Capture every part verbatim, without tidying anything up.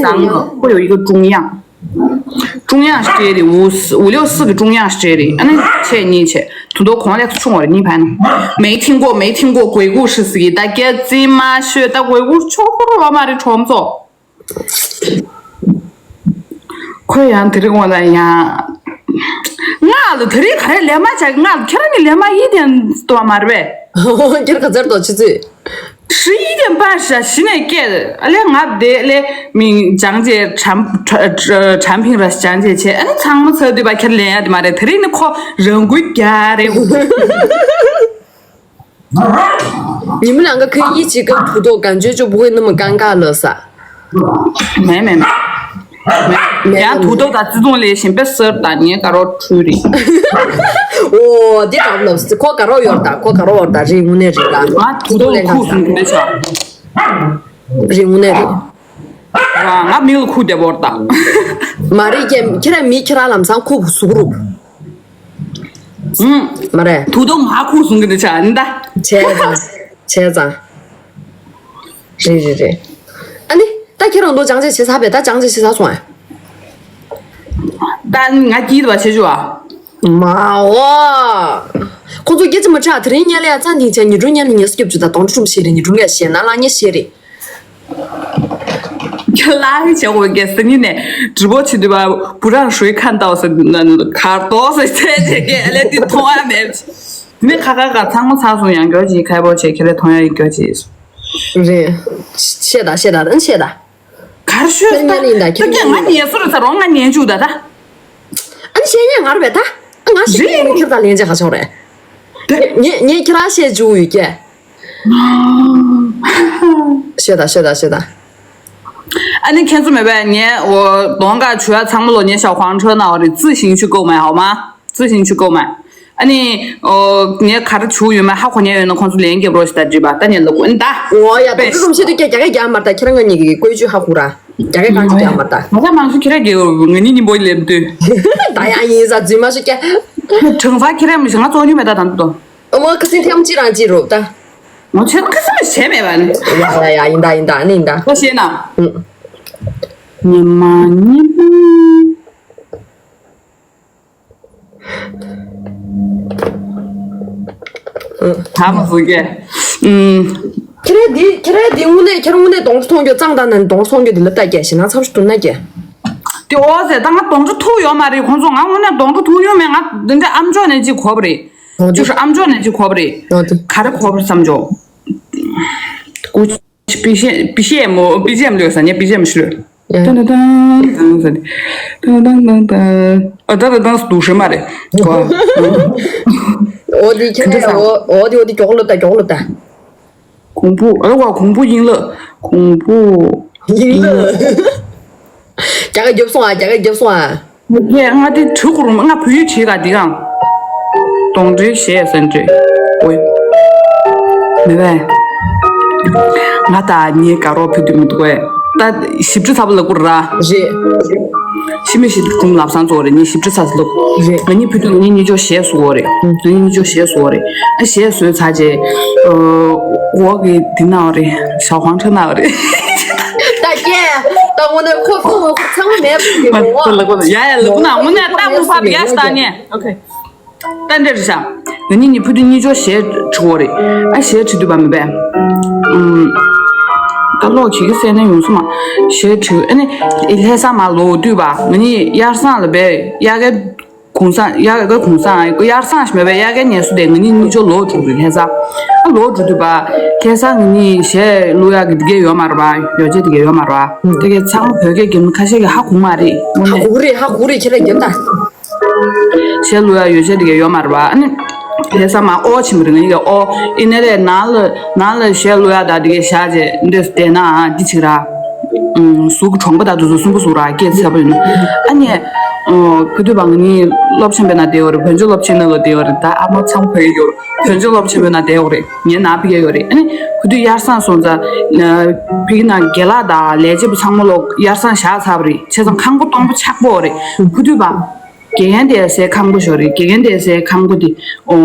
三个，会有一个中样。中样是这里，五四五六四个中样是这里，啊，那切你切，土豆孔那个冲我你盘，没听过，没听过鬼故事是一大概这嘛是，但鬼故事全部都我妈的创作。 ཁོས་ཡང་དེ་རིང་འོ་ལ་ཡང་ང་ལ་དེ་རིང་ག་རེ་ལས་མ་བྱ་གི། ང་ལ་ཁྱེད་རང་གི་ལས་མ་ཡིན་དེ་འདུག་མ་རེད་པས། ཁྱེད་ག་ཚར་དོ་ཆུ་ཚོད། ཧྲི་ཡི་དེ་པར་ཤ་ཤི་ནས་སྐད་ཨ་ལས་ང་བདེ་ལས་མིང་ཅང་ཅེ་གྲམ་གྲམ་ཕིང་ར་ཅང་ཅེ་ཆེ་ཨ་ནི་ཚང་མ་ཚར་དུས་པ་ཁྱེད་ལས་ཡ་དེ་མ་རེད། དེ་རིང་ནི་ཁོ་རང་འགུལ་རྒྱག་རེད། ཉི་མ་ལང་ཀ་ཁོས་ཡིད་ཆེས་སྐབས་དུ་ཐོག་གང་བྱོས་ཅོ་བུ་ཁོས་ནི་མི་གང་ག་ལ་ས། མེད་མེད་མེད། ཡང་དུ་ཐོག་དང་བརྩི་མཐོང་ལས་གཞན་པའི་སར་དང་ངའི་དགའ་རོགས་འཁྲུལ་རེད། ཨོ་འདི་ག་ལབ་སི་ཁོ་དགའ་རོགས་ཡོར་དང་ཁོ་དགའ་རོགས་ཡོར་དང་རེད་དངོས་གནས་རེད་ལ། ང་དུ་ཐོག་ཁུག་སོང་གི་འདྲ་ཆགས། རེད་དངོས་གནས་རེད། ང་མི་ལ་ཁུག་བསྡད་པ་རེད་ད། མ་རེད་ཀྱེ་ཁྱེད་རང་མི་ཁྱེད་རང་ལམ་སང་ཁུག་ཟུག་རུབ། ཨུམ། མ་རེད། དུ་དོ་མ་ཁུག་སོང་གི་འདི་ཆ་ཨ་ནི་ད། བྱས་ཙང་། བྱས་ཙང་། རེད་རེད་རེད། ཨ་ནི་ད་ཁྱེད་རང་ཚོ་ཅང་ཅེ་བྱེད་ཚར་བས། ད་ཅང་ཅེ་བྱེད་ཚར་སོང་ཨ། ད་ང་སྐྱིད་པ་བྱེད་ཆུ་ཨ། མ་འོ། ཁོ་ཚོ་སྐད་ཆ་མ་ཁྲ་དེ་རིང་ཉལ་ལ་ཡ་ཚ་འདིང་ཆ་ཉི་སྒྲོན་ཉལ་ལ་ཉལ་སྐྱབས་ཆུ་ད་དོང་ཁྲུམ་ཤེས་རེད། ཉི་སྒྲོན་ལ་ཤེས་ན་ལ་ཉེ་ཤེས་རེད། ཁྱེད་ལ་ཧི་བྱེད་དགོས་ཀྱི་ཟེར་ཉིན་ནས་དྲི་བོ་བྱེད་དུས་པ་བུ་རང་ཧྲུའི་ཁ་འདའོ་ཟེར་ན་གར་ཏོག་ཟེར་བྱས་བྱས་ཀྱི་ཨ་ལས་དེ་མཐོང་ཡ་མེད། མི་ཁ་ཁ་ཁ་ཚང་མ་ཚར་སོང་། ཡང་སྐྱོར་གྱིས་ཁ་བོ་བྱས་ཁྱེད་ལས་མཐོང་ཡ་ཡི་སྐྱོར་གྱིས། རེད། ཤེས་ད་ཤེས་ད་ཨ་ཤེས་ད། གར་ཤོད་ད་ད་ད་ཀྱང་ང་ཉལ་སོ་རེད་ཚ་རོང་ང་ཉན་བཅུག་ད་ད། ཨ་ཤེས་ཉན་ང་རེད་པས་ད། ཨ་ང་ཤེས་ཉན་ཁྱེད་ད་ལན་ཅི་ཧ་ཆོག་རེད། ངས་ངས་ཁྱེད་རང་བཤད་བཅུག་ཡོད་ཀྱི། ཤོད་ད་ཤོད་ད་ཤོད་ད། ཨ་ནི་ཁྱེད་ཚོ་མེད་པས་ངས་འོ་གདོང་ག་བྱུ་ཡ་ཚང་མ་ལོ་ངས་ཞའོ་ཧུའང་ཁྲོན་ན་འོ་རེད། 自行去购买好吗？ 自行去购买。 ཨ་ནི་འོ་ངས་ག་རེ་བྱུག་ཡོད་མེད་ཧ་གོ་ཉན་ཡོད་ན་ཁོང་ཚོ་ལན་རྒྱབ་རོགས་ཞེས་ད་འདྲི་བ་ད་ཉན་ལ་ཀུན་ད། འོ་ཡ་ད་ཁྲུ་རུམ་ཤེས་དུས་སྐད་རྒྱ་སྐད་རྒྱག་མ་ད་ཁྱེད་རང་ང་གཉིས་ཀྱི་བཀོད་ཇུས་ཧ་གོ་ར་རྒྱ་སྐད་གང་ཅི་རྒྱག་མ་ད། ང་ད་མང་ཤོས་ཁྱེད་རང་གི་ང་གཉིས་གཉིས་པོ་ལེབ་དུས། ད་ཡང་ཡིན་ས་རྫུན་མ་ཤོད་ཀྱ། དྲང་ས་ཁྱེད་རང་མི་ཤེས་ང་ཚོ་ཉུ་མེད་ད་དང་དུ། ཨ་མ་ཁ་སིང་ཐེམ་ཅི་རང་ཅི་རུ་ད། ང་ཚོས་ཁ་སིང་བྱས་མེད་པ་ནི། ཡ་ཡ་ཡ་ཡིན་ད་ཡིན་ད་ནི་ཡིན་ད། ཁ་ཤེས་ན། ཨུ། ཉི་མ་ཉི་མ། ད་མ་བཟོ་གས། ཨུམ། ཁྱེད་རེ་འདི་ཁྱེད་རེ་འདི་དངོས་གནས་ཁྱེད་རང་དངོས་གནས་གདོང་ཁྲི་མཐོང་རྒྱུ་གཙང་དང་ནན་གདོང་ཁྲི་མཐོང་རྒྱུ་འདི་ལབ་ལྟ་རྒྱ་ཞེ་ན་ཚབ་ཞིག་ཏུ་ན་རྒྱ། དེ་ཨོ་ཟེར་ད་ང་གདོང་ཁྲི་ཐུག་ཡོད་མ་རེད། ཁོང་ཚོ་ང་དངོས་གནས་གདོང་ཁྲི་ཐུག་ཡོད་མེད། ང་འདི་འདྲ་ཨམ་ཅོག་ནས་ཅིག་གོ་བ་རེད། ཨོ་དེ། ཅུ་ཧྲི་ཨམ་ཅོག་ནས་ཅིག་གོ་བ་རེད། ཨོ་དེ། ག་རེ་གོ་བ་བསམ་ཅོག་པི་ཤེ་པི་ཤེ་མོ་པི་ཤེ་མོ་ལོས་ས་ཉེ་པི་ཤེ་མོ་ཤི་ལོས། ཡ། ཏང་ཏང་ཏང་ཏང་ཏང་ཏང་ཏང་ཏང་། ཨ་ཏང་ཏང་ཏང་སུ་འདུག་ཤེས་མ་རེད་གོ། ཨོ་དེ་ཁྱེད་ཀྱི་ཨོ་ཨོ་དེ་ཨོ་དེ་མགྱོགས་ལོ་ད་མགྱོགས་ལོ་ད། གོང་བུ་ཨ་བ་གོང་བུ་དབྱིངས་ལ་གོང་བུ། དབྱིངས་ལ། རྒྱ་གར་རྒྱབ་སོང་ཨ། རྒྱ་གར་རྒྱབ་སོང་ཨ། ངས་ང་དེ་གྲི་གུ་རུ་ང་བོད་ཡིག་བྲིས་ག་འདི་གང་། གདོང་འདྲེ་ཞེས་ཟེར་འདྲེ། ཨོའི། མེད་པས། ང་ད་ངའི་དགའ་རོགས་ཕུད་དུ་མི་འདུག་པས། ད་ཞིབ་ཕྲ་ཚ་པོ་ལ་བསྐུར་ར། རེད། ཤི་མི་ཤི་སྒྲུང་ལབ་སང་ཚོ་རེད། ངས་ཞིབ་ཕྲ་ཚ་ཚ་ལབ། རེད། ང་གཉིས་བུ་དུ་ང་གཉིས་གཉིས་ཆོག་གཞས་བཟོ་གོ་རེད། ང་གཉིས་གཉིས་ཆོག་གཞས་བཟོ་གོ་རེད། ཨ་གཞས་བཟོས་ཚར་རྗེས། འོག་གི་འདི་ན་རེད། ཞའོ་ཧུའང་ཁྲོན་ན་རེད། ད་སྐྱེ། ད་དངོས་གནས་ཁོ་ཁོ་ཁོ་ཚང་མ་མེད་པ་ཡོད་ང་ད་ལ་གོ་ཡ་ཡ་ལ་གོ་ན་དངོས་གནས་ད་མུ་ཕ་བི་ཡ་ཤ་ད་ཉེ། ཨོ་ཁེ། ད་འདྲ་རེད་ཤག་ང་གཉིས་གཉིས་བུ་དུ་གཉིས་ཆོག་གཞས་བྲིས་གོ་རེད། ཨ་གཞས་བྲིས་དུས་པ་མེད་པས། ཨུམ། ད་ལོག་ཁྱེད་ཀྱི་སེ་ནས་ཡོང་སོང་མ། གཞས་བྲིས་ཨ་ནི། ལྷ་ས་མ་ལོག་དུས་པ་ང་གཉིས་ཡར་སང་ལ་བས་ཡ་གའི། གུང་སེང་ཡ་གའི་གུང་སེང་ཡར་སང་ཞིག་མེད་པས་ཡ་གའི་ངལ་གསོ་དེ་ང་གཉིས་གཉིས་ཆོག་ལོག་འགྲོ་རེད་ལྷ་ས། ཨ་ལོག་འགྲོ་དུས་པ། ལྷ་ས་ང་གཉིས་གཞས་བླུག་ཡག་གི་དེ་གས་ཡོད་མ་རེད་པ། ཡོ་བྱད་དེ་གས་ཡོད་མ་རེད་པ། དེ་གས་ཚང་མ་བོད་སྐད་རྒྱབ་ན་ཁ་ཤས་ཀྱིས་ཧ་གོ་མ་རེད་དངོས་ཧ་གནས། གོ་གི་རེད། ཧ་གོ་གི་རེད། ཁྱེད་རང་རྒྱབ་ད། གཞས་བླུག་ཡག་ཡོ་བྱད་དེ་གས་ཡོད་མ་རེད་པ། ཨ་ནི། ལྷ་ས་མ་ཨོ་ཕྱིན་པ་རེད། ང་གཉིས་ཀྱི་ཨོ་ཨི་ནེ་ལས་ནང་ལ་ནང་ལ་གཞས་བླུག་ཡག་ད་དེ་གས་བཞག་རྗེས་འདི་བསྡད་ན་ཨ་འདི་ཅིག་ར། ཨུམ། གཟུགས་ཀྱི་གྲོང་པ་དག་ཏུ་གཟུགས་སུན་པོ་གཟུགས་ར་སྐད་ཚ་པོ་ཡིན་ནོ། ཨ་ནི། ཨོ། ག་དུས་པ་ང་གཉིས་སློབ་ཆེན་པའི་ནང་བསྡད་ཡོད་རེད། བོད་ལྗོངས་སློབ་ཆེན་ནང་ལ་བསྡད་ཡོད་རེད། ད་ཨ་མ་ཚང་བོད་ཡིག་ཡོད་རེད། བོད་ལྗོངས་སློབ་ཆེན་པའི་ནང་བསྡད་ཡོད་རེད། ངའི་ནང་ཕ་གི་ཡོད་རེད། ཨ་ནི། ག་དུས་ཡར་སང་སོང་ཙང་། ཕ་གི་ནང་རྒན་ལགས་དང་ལས་བྱེད་པ་ཚང་མ་ལོག་ཡར་སང་བཞག་ཚར་བ་རེད། བྱས་ཙང་ཁང་པ་སྟོང་པ་ཆག་པོ་རེད། ག་དུས་པ། དགེ་རྒན་དེ་སའི་ཁང་པ་ཞོ་རེད། དགེ་རྒན་དེ་སའི་ཁང་པ་དེ་ཨོ་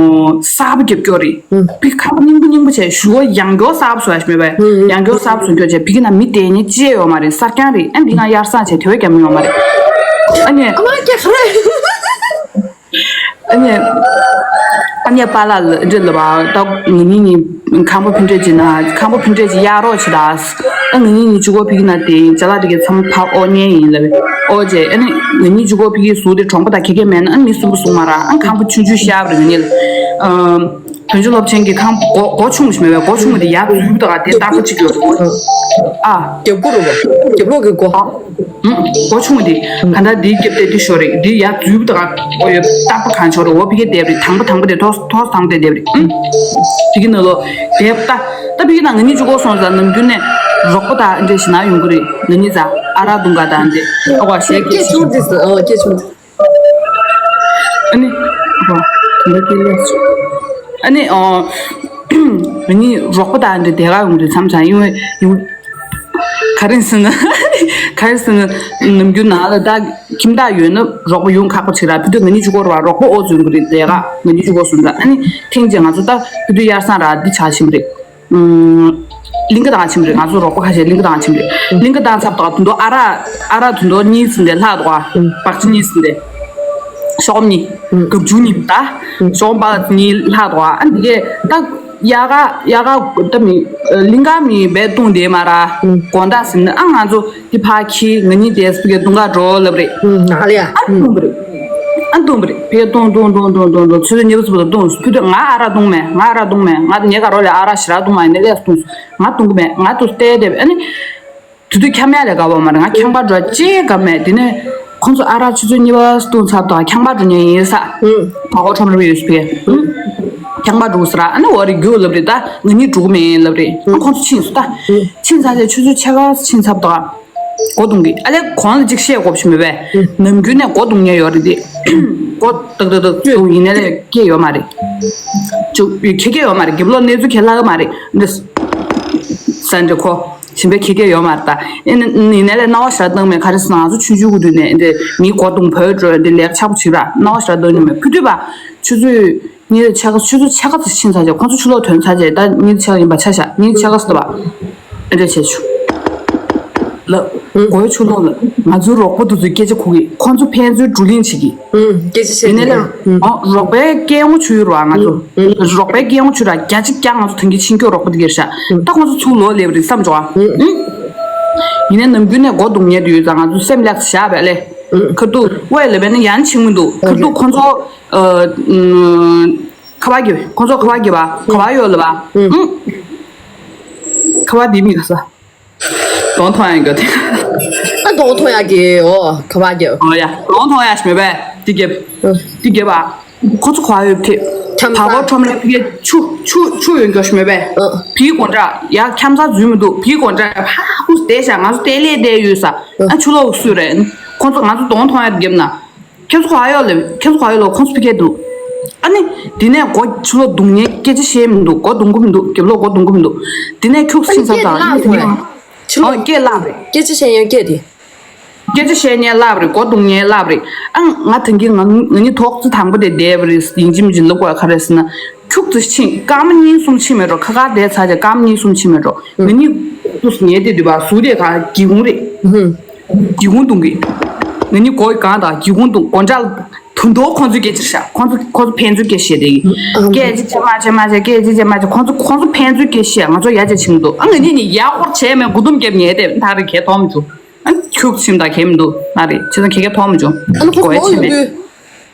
གསར་པ་རྒྱབ་སྐྱོར་རེད། ཨུ། བི་ཁང་པ་རྙིང་པ་རྙིང་པ་བྱས་ཞུ་བ་ཡང་སྐྱོར་གསར་པ་བཟོ་ཡ་ཞིག་མེད་པས། ཨུ། ཡང་སྐྱོར་གསར་པ་བཟོ་སྐྱོར་བྱས་བི་གི་ན་མི་དེ་ཉིད་ཅི་ཡོད་མ་རེད། གསར་རྐྱང་རེད། ཨ་འདི་ང་གཡར་སང་བྱས་དེ་བས་རྒྱབ་མི་ཡོད་མ་རེད། ཨ་ནི་ཨ་མ་སྐྱེ་ཁ་རེད། ཨ་ནི། ཨ་ནི་པཱ་ལགས་ལ་འདྲི་ལབ་པ་ད་ང་གཉིས་གཉིས་ཁང་པ་ཕན་འབྲས་ཅིག་ན་ཁང་པ་ཕན་འབྲས་ཅིག་གཡར་རོགས་བྱེད་ད། ཨ་ང་གཉིས་གཉིས་གཅིག་པོ་ཕ་གི་ན་དེ་ཅ་ལག་དེ་གའི་མཚམས་ཕ་ཨོ་ཉན་ཡིན་ལབ་པས། ཨོ་ཅེ་ཨ་ནི་ང་གཉིས་གཅིག་པོ་ཕ་གི་ཟུག་དེ་གྲོང་པ་དང་ཁེ་ཁེ་མེད་ན་ཨ་མི་གསུམ་པོ་གསུང་མ་ར་ཨ་ཁང་པ་ཆུང་ཆུང་ཤར་བ་རེད། ང་གཉིས་ལ་ཨ་བོད་ཆུ་སློབ་ཆེན་གྱི་ཁང་པ་སྒོ་སྒོ་ཆུང་ཞིག་མེད་པས། སྒོ་ཆུང་དེ་ཡར་འཛུལ་ད་ག་དེ་སྟག་པ་གཅིག་ཡོད་རེད། ཨ། རྒྱབ་སྒོ་རུ་བ། རྒྱབ་ལོགས་ཀྱི་སྒོ། ཨ། ཨུ། སྒོ་ཆུང་འདི་ག་འདྲ་འདི་རྒྱབ་སྟེ་འདི་ཞོ་རེད། འདི་ཡར་འཛུལ་ད་ག་ཨོ་ཡོད་སྟག་པ་གང་ཆོག་རེད། འོ་ཕི་གེ་བསྡད་པ་རེད། དང་པོ་དང་པོ་དེ་ཐོག་ཐོག་དང་པོ་དེ་བསྡད་པ་རེད། ཨུ། ཕི་གེ་ནང་ལོ་བསྡད་ད་ད་ཕི་གེ་ན་ང་གཉིས་གཅིག་པོ་སོང་ཙང་ནམ་རྒྱུན་ནས་རོགས་པ་དང་འདྲེ་ཞིག་ན་ཡོང་གི་རེད། ང་གཉིས་ཙང་ཨ་རག་བཏུང་ག་དང་འདྲེ་ཨ་གོ་ཞེས་སྐད་སྐད་ཆུང་དེ་ཨོ་སྐད་ཆུང་དེ། ཨ་ནི། ཨོ། དེ་འདྲ་སྐད་ལས་སོ། ཨ་ནི་ཨོ། ང་གཉིས་རོགས་པ་དང་འདྲེ་དེ་ག་ཡོང་དུས་མཚམས་མཚམས་ཡིན་བས་ཡིན། ག་རེ་ཟེར་ན། ག་རེ་ཟེར་ན། ནམ་རྒྱུན་ནང་ལ་ད་ཁྱིམ་བདག་ཡོད་ན་རོགས་པ་ཡོང་ཁག་པོ་ཅིག་ར། ཕི་དུས་ང་གཉིས་གཅིག་པོ་ར་བ་རོགས་པ་ཨོ་འཛུལ་གི་རེད། དེ་ག་ང་གཉིས་གཅིག་པོ་སོང་ཙང་ཨ་ནི་ཐེངས་རྗེས་ང་ཚོ་ད་ཕི་དུས་གཡར་སང་ར་འདི་ཆགས་ཕྱིན་པ་རེད། ཨུམ། གླིང་ག་དང་ཁྱིམ་རེད། ང་ཚོ་རོགས་པ་ཁ་ཤས་གླིང་ག་དང་ཁྱིམ་རེད། གླིང་ག་དང་ཚབ་དང་དུ་མདོ་ཨ་རག་ཨ་རག་དུ་མདོ་གཉིས་ཟིན་ཏེ་ལྷག་འདུག་ཨ། བག་ཆ་གཉིས་ཟིན་ཏེ། ཤོག་གཉིས། གབ་ཆུང་གཉིས་ད། ཤོག་པ་གཉིས་ལྷག་འདུག་ཨ། ཨ་འདི་གས་ད་ཡ་ག་ཡ་ག་ད་མི་གླིང་ག་མི་བས་བཏུང་དེ་མ་ར། དགོང་དག་ཟིན་ཨ་ང་ཚོ་དེ་ཕ་ཁྱི་ང་གཉིས་དེ་སུ་གས་བཏུང་ག་འགྲོ་ལབ་རེད། ནག་ལེ་ཡ། ཨ་བཏུང་བ་རེད། ཨ་བཏུང་བ་རེད། བས་བཏུང་བཏུང་བཏུང་བཏུང་བཏུང་ཚོད་ཚོད་ཉེ་པོ་ཚོ་བཏུང་ཕུ་དུ་ང་ཨ་རག་བཏུང་མེད། ང་ཨ་རག་བཏུང་མེད། ང་ཉེ་ག་རོ་ལས་ཨ་རག་ཞི་རག་བཏུང་མ་ཡིན་ནས་ལས་སུ་བཏུང་སོང་། ང་བཏུང་གི་མེད། ང་དུ་བལྟས་བསྡད་པས་ཨ་ནི། དུ་དུ་འཁྱམ་ཡ་ལས་དགའ་བ་མ་རེད། ང་ཁྱང་པ་འགྲོ་ཅེས་དགའ་མེད། དེ་ནས་ཁོང་ཚོ་ཨ་རག་ཆུ་ཚོད་གཉིས་པ་བཏུང་ཚར་དང་ཁྱང་པ་འགྲོ་ཉེན་ཡིན་ས། བ་གོ་ཁྲོམ་རིམ་ཡོད་སུ་བས། ཁྱང་པ་འགྲོ་ས་ར་ཨ་ནི་འོ་རེ་རྒྱུ་ལབ་རེད། ད་ང་གཉིས་འགྲོ་གི་མེད་ལབ་རེད། ཨ་ཁོང་ཚོ་ཕྱིན་སུ་ད། ཕྱིན་ཚར་ཚེ་ཆུ་ཚོད་ཕྱེད་ཀ་ཕྱིན་ཚར་དང་། སྒོ་རྡུང་གི་ཨ་ལས་གོང་ལ་ཅིག་བཤད་དགོས་ཤིག་མེད་པས། ནམ་རྒྱུན་ནས་སྒོ་རྡུང་ཉེན་ཡོད་རེད་དེ། སྒོ་ཏག་ཏག་ཏག་ཏག་ཡིན་ནའི་ལས་སྐད་ཡོད་མ་རེད། ཅུ་ཁེ་ཁེ་ཡོད་མ་རེད། རྒྱབ་ལོགས་གནས་ཚུལ་ཁེ་ལྷག་གི་མ་རེད། འདི་ས་འདྲི་ཁོ་ཞིམ་པའི་ཁེ་ཁེ་ཡོད་མ་རེད་ད། ཨེ་ནི་ཡིན་ནའི་ལས་སྣང་བ་ཞེ་དྲག་བཏང་མེད། ག་རེ་ཟེར་ན་ང་ཚོ་ཆུང་ཆུང་གི་དུས་ནས་འདི་མི་སྒོ་རྡུང་བོས་འགྲོ་འདི་ལས་ཆགས་པོ་ཅིག་ར་སྣང་བ་ཞེ་དྲག་བཏང་མྱོང་མེད། ཕུ་དུས་པ་ཆུ་ཚོད། ཉིན་རེ་ཕྱེད་ཀ་ཆུ་ཚོད་ཕྱེད་ཀ་ཙམ་ཕྱིན་ཚར་རྗེས་ཁོང་ཚོ་ཆུ་ལོག་ཐོན་ཚར་རྗེས་ད་ཉིན་ཕྱེད་ཀ་ཡིན་པ་ཆ་བཞག་ཉིན་ཕྱེད་ཀ་ཙམ་དུ་བ། ཨེ་འདྲ་བྱས་བྱུང་། ལབ། སྒོའི་ཆུ་ལོག་ལ་ང་ཚོའི་རོགས་པ་དེ་ཚོས་སྐད་ཆ་གོ་གི་ཁོང་ཚོ་ཕན་ཚུན་བགྲོ་གླེང་བྱེད་ཀྱི། སྐད་ཆ་བཤད་ཡིན་ནའི་ཀྱི་ལ། ཨོ་རོགས་པའི་སྐད་ངོ་ཆུ་ཡོད་ར་ང་ཚོ། རོགས་པའི་སྐད་ངོ་ཆུ་ར་རྒྱ་ཆེ་རྒྱ་ང་ཚོ་ཐང་གི་ཕྱིན་སྐྱོ་རོགས་པ་དེ་གེར་ཤ། ད་ཁོང་ཚོ་ཚུར་ལོག་སླེབས་རེད་བསམ་བྱུང་ཨ། ཡིན་ནའི་ནམ་རྒྱུན་ནས་སྒོ་རྡུང་ཉེན་དུ་ཡོད་ཙང་ང་ཚོ་སེམས་ལེགས་བཞག་པས་ལས། ཁ་ཐུག་ཝེ་ལབ་པས་ན་ཡང་ཕྱིན་མི་འདུག་ཁ་ཐུག་ཁོང་ཚོ། ཁ་བ་གི་ཁོང་ཚོ་ཁ་བ་གི་བ་ཁ་བ་ཡོད་ལ་བ། ཁ་བ་འདི་མི་ག་ས། གདོང་མཐོང་ཡ་གི་དེ། ཨ་གདོང་མཐོང་ཡ་གི་ཨོ་ཁ་བ་གི། ཨོ་ཡ་གདོང་མཐོང་ཡ་ཞིག་མེད་པས་འདི་གི། འདི་གི་བ། ཁོང་ཚོ་ཁ་བ་ཡོད་དེ། ཁྱམ་བ་གོ་ཁྲོམ་ལ་ཕི་གེ་ཆུ་ཆུ་ཆུ་ཡོད་མགྱོགས་ཞིག་མེད་པས། ཕི་གོང་དྲ་ཡ་ཁྱམ་ས་འཛུལ་མི་འདུག་ཕི་གོང་དྲ་ཕ་ཧུ་བསྡད་ཤག་ང་ཚོ་བལྟས་ལས་བསྡད་ཡོད་ས། ཨ་ཆུ་ལོག་སུ་རེད། ཁོང་ཚོ་ང་ཚོ་གདོང་མཐོང་ཡ་གི་གེབ་ན། ཁྱེད་ཚོ་ག་ཡོད་ལབ། ཁྱེད་ཚོ་ག་ཡོད་ལབ་ཁོང་ཚོ་ཕི་གེ་འདུག་ཨ་ནི། དེ་ནས་སྒོ་ཕྱི་ལོགས་རྡུང་ཉེན་སྐད་ཆ་བཤད་མི་འདུག་སྒོ་རྡུང་གི་མི་འདུག་རྒྱབ་ལོགས་སྒོ་རྡུང་གི་མི་འདུག་དེ་ནས་ཁྱུག་ཕྱིན་ས་དང་ཨ་ནི་དེ་ནས། ཨོ་སྐད་ལབ་རེད། སྐད་ཆ་བཤད་ཉེན་སྐད་དེ། སྐད་ཆ་བཤད་ཉེན་ལབ་རེད། སྒོ་རྡུང་ཉེན་ལབ་རེད། ཨ་ང་ཐང་གི་ང་ང་གཉིས་ཐོག་ཙི་དང་པོ་དེ་བསྡད་པ་རེད། ཡིན་གཅིག་མིན་གཅིག་ལབ་དགོས་ག་རེ་ཟེར་ན། ཁྱུག་ཙི་ཕྱིན་སྐར་མ་གཉིས་གསུམ་ཕྱིན་མེད་འགྲོ་ཁ་ཁ་བསྡད་ཚར་རྗེས་སྐར་མ་གཉིས་གསུམ་ཕྱིན་མེད་འགྲོ་ང་གཉིས་ཏུ་ཉལ་དེ་དུས་པ་ཟུག་དེ་ག་སྒེའུ་ཁུང་རེད། སྒེའུ་ཁུང་རྡུང་གི། ང་གཉིས་སྒོ་གང་དང་སྒེའུ་ཁུང་རྡུང་སྒོ་འགྲམ། དུ་མདོ་ཁོང་ཚོའི་སྐད་ཆ་ཤ་ཁོང་ཚོ་ཁོང་ཚོ་ཕན་ཚུན་སྐད་བཤད་དེ་ཡིན། སྐད་ཅིག་བྱས་མ་བྱས་མ་བྱས་སྐད་ཅིག་བྱས་མ་བྱས་ཁོང་ཚོ་ཁོང་ཚོ་ཕན་ཚུན་སྐད་བཤད་ང་ཚོ་ཡ་བྱས་ཕྱིན་མི་འདུག་ཨ་ང་གཉིས་ནི་ཡ་ཧོར་བྱས་མེད་མགོ་དུམ་རྒྱབ་ཉལ་དེ་ད་རེ་གས་མཐོང་མི་བྱུང་། ཨ་ཁྱུག་ཕྱིན་དང་གས་མི་འདུག་ད་རེ་ཁྱེད་ཚོ་ཁྱེད་ཀྱིས་མཐོང་མི་བྱུང་། ཨ་ནི་ཁོ་སྒོ་ཡ་ཁོ་ཕྱིན་ཡོང་མེད། དུས།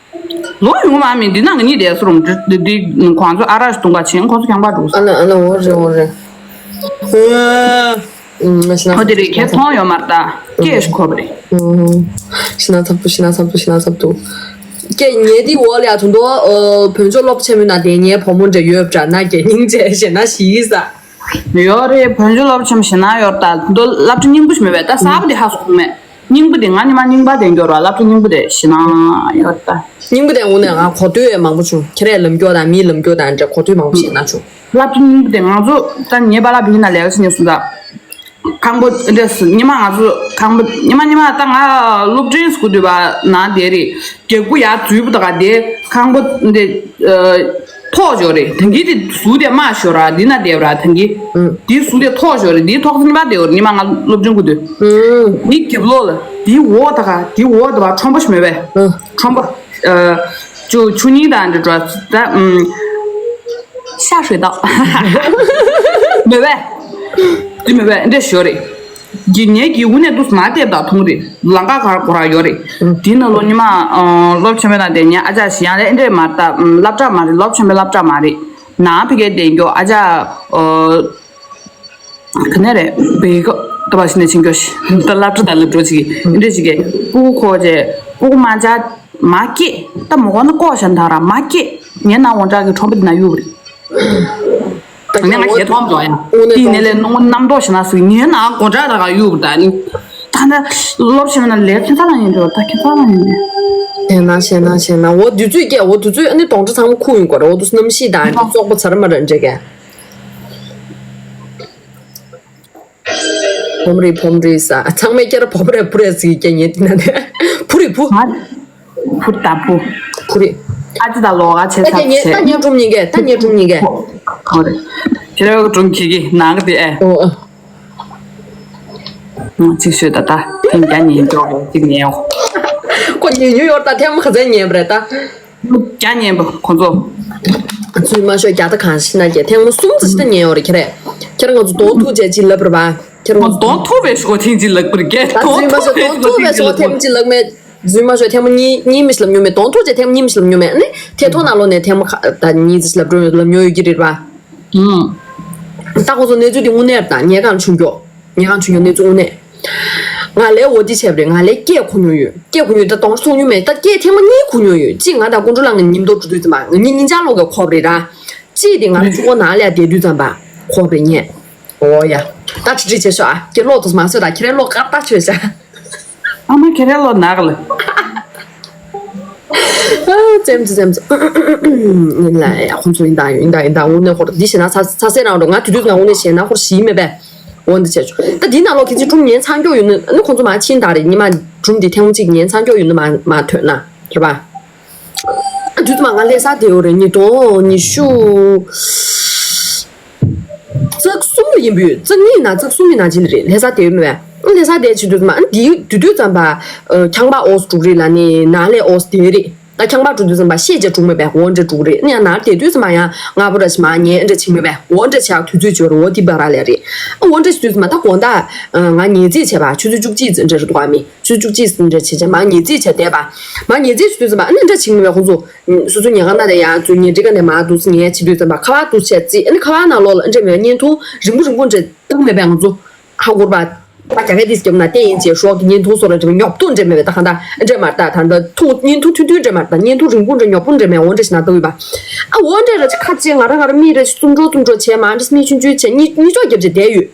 ལོ་ཡོང་མ་མིན་འདི་ན་ང་གཉིས་བསྡད་སོ་རུང་འདི་འདི་ཁོང་ཚོ་ཨ་རག་ཞིག་བཏུང་ག་ཕྱིན་ཁོང་ཚོ་ཁྱང་པ་འགྲོ་ས། ཨ་ལ་ཨ་ལ་འོ་རེད་འོ་རེད། ཨ་ཨ་ཨ་ཨ་ཨ་ཨ་ཨ། ཨོ་དེ་རེད་ཁྱེད་མཐོང་ཡོད་མ་རེད་ད། སྐད་ཞིག་གོ་བ་རེད། ཨ་ཨ་ཨ། ཤི་ན་ཚབ་ཏུ་ཤི་ན་ཚབ་ཏུ་ཤི་ན་ཚབ་ཏུ། སྐད་ཉལ་དེ་འོག་ལ་ཡ་དུ་འདོ་ཨ་བོད་ཆོ་སློབ་ཆེན་མོ་ན་དེ་ཉལ་བུ་མོ་འདྲ་ཡོད་པ་འདྲ་ན་སྐད་སྙིང་རྗེ་ཞེ་ན་ཞི་ས། ཡོད་རེད། བོད་ཆོ་སློབ་ཆེན་མོ་ཞེ་ན་ཡོད་ད་དུ་འདོ་སློབ་གྲྭ་རྙིང་པོ་ཞིག་མེད་པས་ད་གསར་པ་དེ་ཧ་སོང་མེད། རྙིང་པ་དེ་ང་ཉི་མ་རྙིང་པ་དེ་འགྱོ་ར་སློབ་གྲྭ་རྙིང་པ་དེ་ཞེ་ན་ཡོད་ད། རྙིང་པ་དེ་འུ་ནས་ང་གོ་ཐོས་མང་པོ་བྱུང་ཁྱེད་རས་ལམ་སྐྱོ་དང་མིའི་ལམ་སྐྱོ་དང་འདྲ་གོ་ཐོས་མང་པོ་ཞེ་ན་བྱུང་། སློབ་གྲྭ་རྙིང་པ་དེ་ང་ཚོ་ད་ངའི་པཱ་ལགས་བི་ན་ལས་ཀ་བྱེད་ནས་སུ་ད། ཁང་པ་འདྲ་སུ་ཉི་མ་ང་ཚོ་ཁང་པ་ཉི་མ་ཉི་མ་ད་ང་སློབ་འབྲིང་སྐུ་དུས་པ་ན་དེ་རེད། རྒྱ་སྐུ་ཡར་འཛུལ་བ་ད་ག་དེ་ཁང་པ་འདི་ཐོག་ཞོ་རེད། དེང་གི་དེ་ཟུར་དེ་དམའ་ཞོ་ར་འདི་ན་བསྡད་ར་དེང་གི་དེ་ཟུར་དེ་ཐོག་ཞོ་རེད། དེ་ཐོག་ཉི་མ་དེ་ཉི་མ་ང་སློབ་འབྲིང་སྐུ་དུས་དེ་རྒྱབ་ལོགས་ལ་དེ་འོག་ད་ག་དེ་འོག་ད་བ་ཁྲོམ་པ་ཞིག་མེད་པས། ཁྲོམ་པ་ཆུ་ཆུ་ཉིན་དང་འདྲ་འགྲོ་ད། ཤ་ཧྲུའེ་ཏའོ། མེད་པས། འདི་མེད་པས་འདྲ་ཞོ་རེད། གི་ངའི་གི་འུ་ནས་འདུག་མ་བལྟས་དང་མཐོང་རེད། ལམ་ཁ་གར་གོ་ར་ཡོད་རེད། འདི་ནང་ལོ་ཉི་མ་སློབ་ཆེན་པའི་ནང་དེ་ངའི་ཨ་ཅག་ཞིག་ཡང་ལས་འདྲ་མ་ད་སློབ་གྲྭ་མ་རེད། སློབ་ཆེན་པའི་སློབ་གྲྭ་མ་རེད། ནང་ཕ་གིར་བསྡད་མགྱོགས་ཨ་ཅག་ག་ནས་རེད། བེ་ག་ཏོ་བ་ཞིག་ནས་ཕྱིན་མགྱོགས་ཤིག་ད་སློབ་གྲྭ་དང་སློབ་གྲྭ་ཅིག་འདྲ་ཅིག་གི་སྤུ་གུ་ཁོ་ཅེ་སྤུ་གུ་མ་ཅག་མ་སྐྱེས། ད་མོ་གོ་ན་ལྐོག་བཞག་ད་ར་མ་སྐྱེས། ངའི་ནང་འོ་འདྲ་གི་ཁྲོམ་པ་འདི་ན་གཡུག་རེད། ངས་ང་ཞེ་མཐོང་འགྲོ་ཡང་དེའི་ནས་ལས་རྣམ་རྟོག་ཞེ་ན་སུ་ངའི་ནང་སྒོ་འདྲ་ད་ག་གཡུག་རེད། ད་ནི་ད་ནི་སློབ་ཆེན་ན་ལས་ཁྱད་མཚར་ལ་ཡིན་འགྲོ། ད་ཁྱད་མཚར་ལ་ཡིན་ནས། ཞེ་ན་ཞེ་ན་ཞེ་ན་འོ་དུས་ཚོད་སྐྱེ་འོ་དུས་ཚོད་ཨ་ནི་གདོང་ཁྲ་ཚང་མ་ཁུག་ཡིན་དགོས་རེད། འོ་དུས་གནམ་གཤིས་དང་ཨ་ནི་བཙོག་པ་ཚར་མ་རེད་འདྲ་གས། བོམ་རི་བོམ་རི་ས་ཚང་མས་ཁྱེད་ར་བོམ་རེ་བུ་རེ་ཟིག་སྐྱེ་ཉེ་དེ་ན་ནས་བུ་རི་བུ། བུ་ད་བུ། བུ་རི། ཨ་ཅི་ད་ལོ་ག་ཆེ་ས་ད་ཉེ་ད་ཉེ་སྒྲུང་ཉིན་གས་ད་ཉེ་སྒྲུང་ཉིན་གས། ཧོ་རེ། ཁྱེད་ར་སྒྲུང་ཁྱེད་ཀྱི་ནང་གི་དེ་ཨེ། ཨོ་ཨོ། ཅིག་ཤོད་ད་ད་ཐེངས་རྒྱ་ཉིན་འགྲོ་གོ་ཅིག་ཉེ་འོ། ཁོ་ཉེ་ཉུ་ཡོར་ད་ཐེངས་མ་ག་ཚད་ཉེ་བ་རེད་ད། རྒྱ་ཉན་པ་ཁོ་ཚོ། རྫུན་མ་ཤོད་རྒྱ་ད་གང་ཤི་ན་རྒྱ་ཐེངས་མ་གསུམ་ཙམ་ཞིག་ད་ཉན་ཡོད་རེད་ཁྱེད་རེད། ཁྱེད་རང་ང་ཚོ་གདོང་ཐུག་བྱས་ཅི་ལབ་རེད་པ། ཁྱེད་རང་ང་ཚོ་གདོང་ཐུག་པའི་ཞོ་ཐེངས་ཅི་ལབ་པར་རྒྱ་ད་གདོང་རྫུན་མ་ཐུག་ཤོད་པའི་གདོང་ཞོ་ཐུག་པའི་ཞོ་ཐེངས་ཅི་ལབ་མེད། རྫུན་མ་ཤོད་ཐེངས་མ་གཉིས་གཉིས་མི་ཞིག་ལབ་མྱོང་མེད། གདོང་ཐུག་བྱས་ཐེངས་མ་གཉིས་མི་ཞིག་ལབ་མྱོང་མེད། ཨ་ནི་ཐད་ཐོག་ནང་ལོགས་ནས་ཐེངས་མ་ཁ་ད་གཉིས་ཙམ་ཞིག་ལབ་འགྲོ་ལབ་མྱོང་ཡོད་ཀྱི་རེད་པ། ད་ཁོ་ཚོ་གནས་ཚུལ་དེ་དངོས་གནས་རེད་ད་ཉེ་གང་བྱུང་མགྱོགས། ཉེ་གང་བྱུང་མགྱོགས་གནས་ཚུལ་དངོས་གནས། ང་ལས་འོ་འདི་བྱས་པ་རེད། ང་ལས་སྐད་གོ་མྱོང་ཡོད། སྐད་གོ་མྱོང་ཡོད་ད་གདོང་སོང་མྱོང་མེད། ད་སྐད་ཐེངས་མ་གཉིས་གོ་མྱོང་ཡོད། གཅིག་ང་དང་ཀུན་འགྲོ་ལགས་ངའི་ཉིན་ཐོ་འགྲོ་དུས་ཙམ་པ་ང་གཉིས་ཉིན་ལྕགས་ལོག་གི་ཁོབ་རེད་ར། གཅིག་དེ་ང་ལ་ཆུ་ཁོ་ནང་ལས་བསྡད་དུས་ཙམ་པ་ཁོབ་རེད་ཉེ། ཨོ་ཡ། ད་ཁྲི་ཁྲི་བྱེད་ཤོག་ཨ། ཁྱེད་ལོག་ཏུ་མ་སོད་ད་ཁྱེད་རའི་ལོག་ཀ་ད་ཆོད་ཤག་ཨ་མ་ཁྱེད་རའི་ལོག་ནག་ལ། ཙེམ་ཙེ་ཙེམ་ཙེ། ཡིན་ལ་ཡ་ཁོང་ཚོ་ཡིན་ད་ཡིན་ད་ཡིན་ད་དངོས་གནས་ཧོར་འདི་བྱས་ན་ཚ་ཚ་སེ་རང་རོ་ང་དུས་དུས་ང་དངོས་གནས་བྱས་ན་ཧོར་ཞིག་མེད་པས། འོ་འདི་བྱས་ཆོག་ད་འདི་ནང་ལོགས་ཁྱེད་ཚོས་སྒྲུང་ཉན་ཚར་མགྱོགས་ཡོད་ན་ཨ་ནི་ཁོང་ཚོ་མ་ཕྱིན་ད་རེད། ཉི་མ་སྒྲུང་འདི་ཐེངས་མ་གཅིག་ཉན་ཚར་མགྱོགས་ཡོད་ན་མ་མ་ཐོན་ན་རེད་པ། ཨ་དུས་ཚོད་མ་ང་ལས་ས་དེ་འོ་རེད། ཉིས་སྟོང་ཉི་ཤུ་རྩ་གསུམ་ལ་ཡིན་པོད་རྩ་གཉིས་ན་རྩ་གསུམ་ཡིན་ན་ཅི་ལ་རེད། ལས་ས་དེ་མེད་པས་ཨ་ལས་ས་དེ་བྱེད་དུས་ཚོད་མ་ཨ་འདི་དུས་དུས་ཙམ་པ་ཁྱང་པ་ཨོ་སི་འབྲུག་རེད་ལ་ནི་ནང་ལས་ཨོ་སི་དེ་རེད། ད་ཁྱང་པ་འགྲོ་དུས་ཙམ་པ་ཤེས་བྱ་འགྲུག་མེད་པས་འོ་འདྲ་འགྲུག་རེད། ཨ་ནི་ཡང་ནར་དེ་དུས་ཙམ་པ་ཡང་ང་པོ་ར་ཞིག་མ་ཉན་ཨ་འདྲ་བྱིང་མེད་པས་འོ་འདྲ་བྱ་དུས་ཚོད་བྱོས་ར་འོ་དེ་བ་ར་ལས་རེད། ཨ་འོ་འདྲ་བྱེད་དུས་ཙམ་པ་ད་དགོང་དག་ང་ཉལ་རྩིས་བྱས་པ་ཆུ་ཚོད་བཅུ་གཅིག་ཙམ་འདྲ་རེད་འདུག་ཨ་མི་ཆུ་ཚོད་བཅུ་གཅིག་ཙམ་འདྲ་བྱས་བྱས་མ་ཉལ་རྩིས་བྱས་བསྡད་པ་མ་ཉལ་རྩིས་བྱེད་དུས་ཙམ་པ་ཨ་ནི་འདྲ་བྱིང་མེད་པས་ཁོང་ཚོ་སོ་སོ་ཉལ་ཁང་ནང་ལ་ཡང་ཚུར་ཉལ་ཁྲི་ཀ་ནས་མ་འདུག་ཉལ་བྱེད་དུས་ཙམ་པ་ཁ་པར་འདུག་བྱས་རྩིས་ཨ་ནི་ཁ་པར་ནང་ལོགས་ལ་ཨ་འདྲ་མེད་པ་བརྙན་ཐུང་རིང་པོ་རིང་པོ་འདྲ་བཏང་མེད་པས་ང་ཚོ། ཧ་གོ་ར་པ། ད་རྒྱ་སྐད་འདི་སྐྱབས་ན་བལྟས་ཡིན་ཅེས་ཤོག་གི་བརྙན་ཐུང་བཟོ་ར་འདྲ་བའི་ཉོབ་ཏོ་འདྲ་མེད་པའི་ད་གང་ལྟར་འདྲ་མ་ལྟ་ད་ལྟ་ཐུང་བརྙན་ཐུང་ཐུང་ཐུང་འདྲ་མ་ལྟ་བརྙན་ཐུང་རིང་པོ་འདྲ་ཉོབ་པོ་འདྲ་མེད་འོ་འདྲ་ཞིག་ན་ལྟ་འོས་པ། ཨ་འོ་འདྲ་ར་ཅིག་ཁ་ཅིག་ང་རང་ང་རང་མིག་ར་ཅིག་བཙུམ་འགྲོ་བཙུམ་འགྲོ་བྱས་མ་འདྲ་མིག་ཆུང་ཆུང་བྱས་གཉིད་གཉིད་ཅོག་རྒྱབ་བྱས་བསྡད་ཡོད།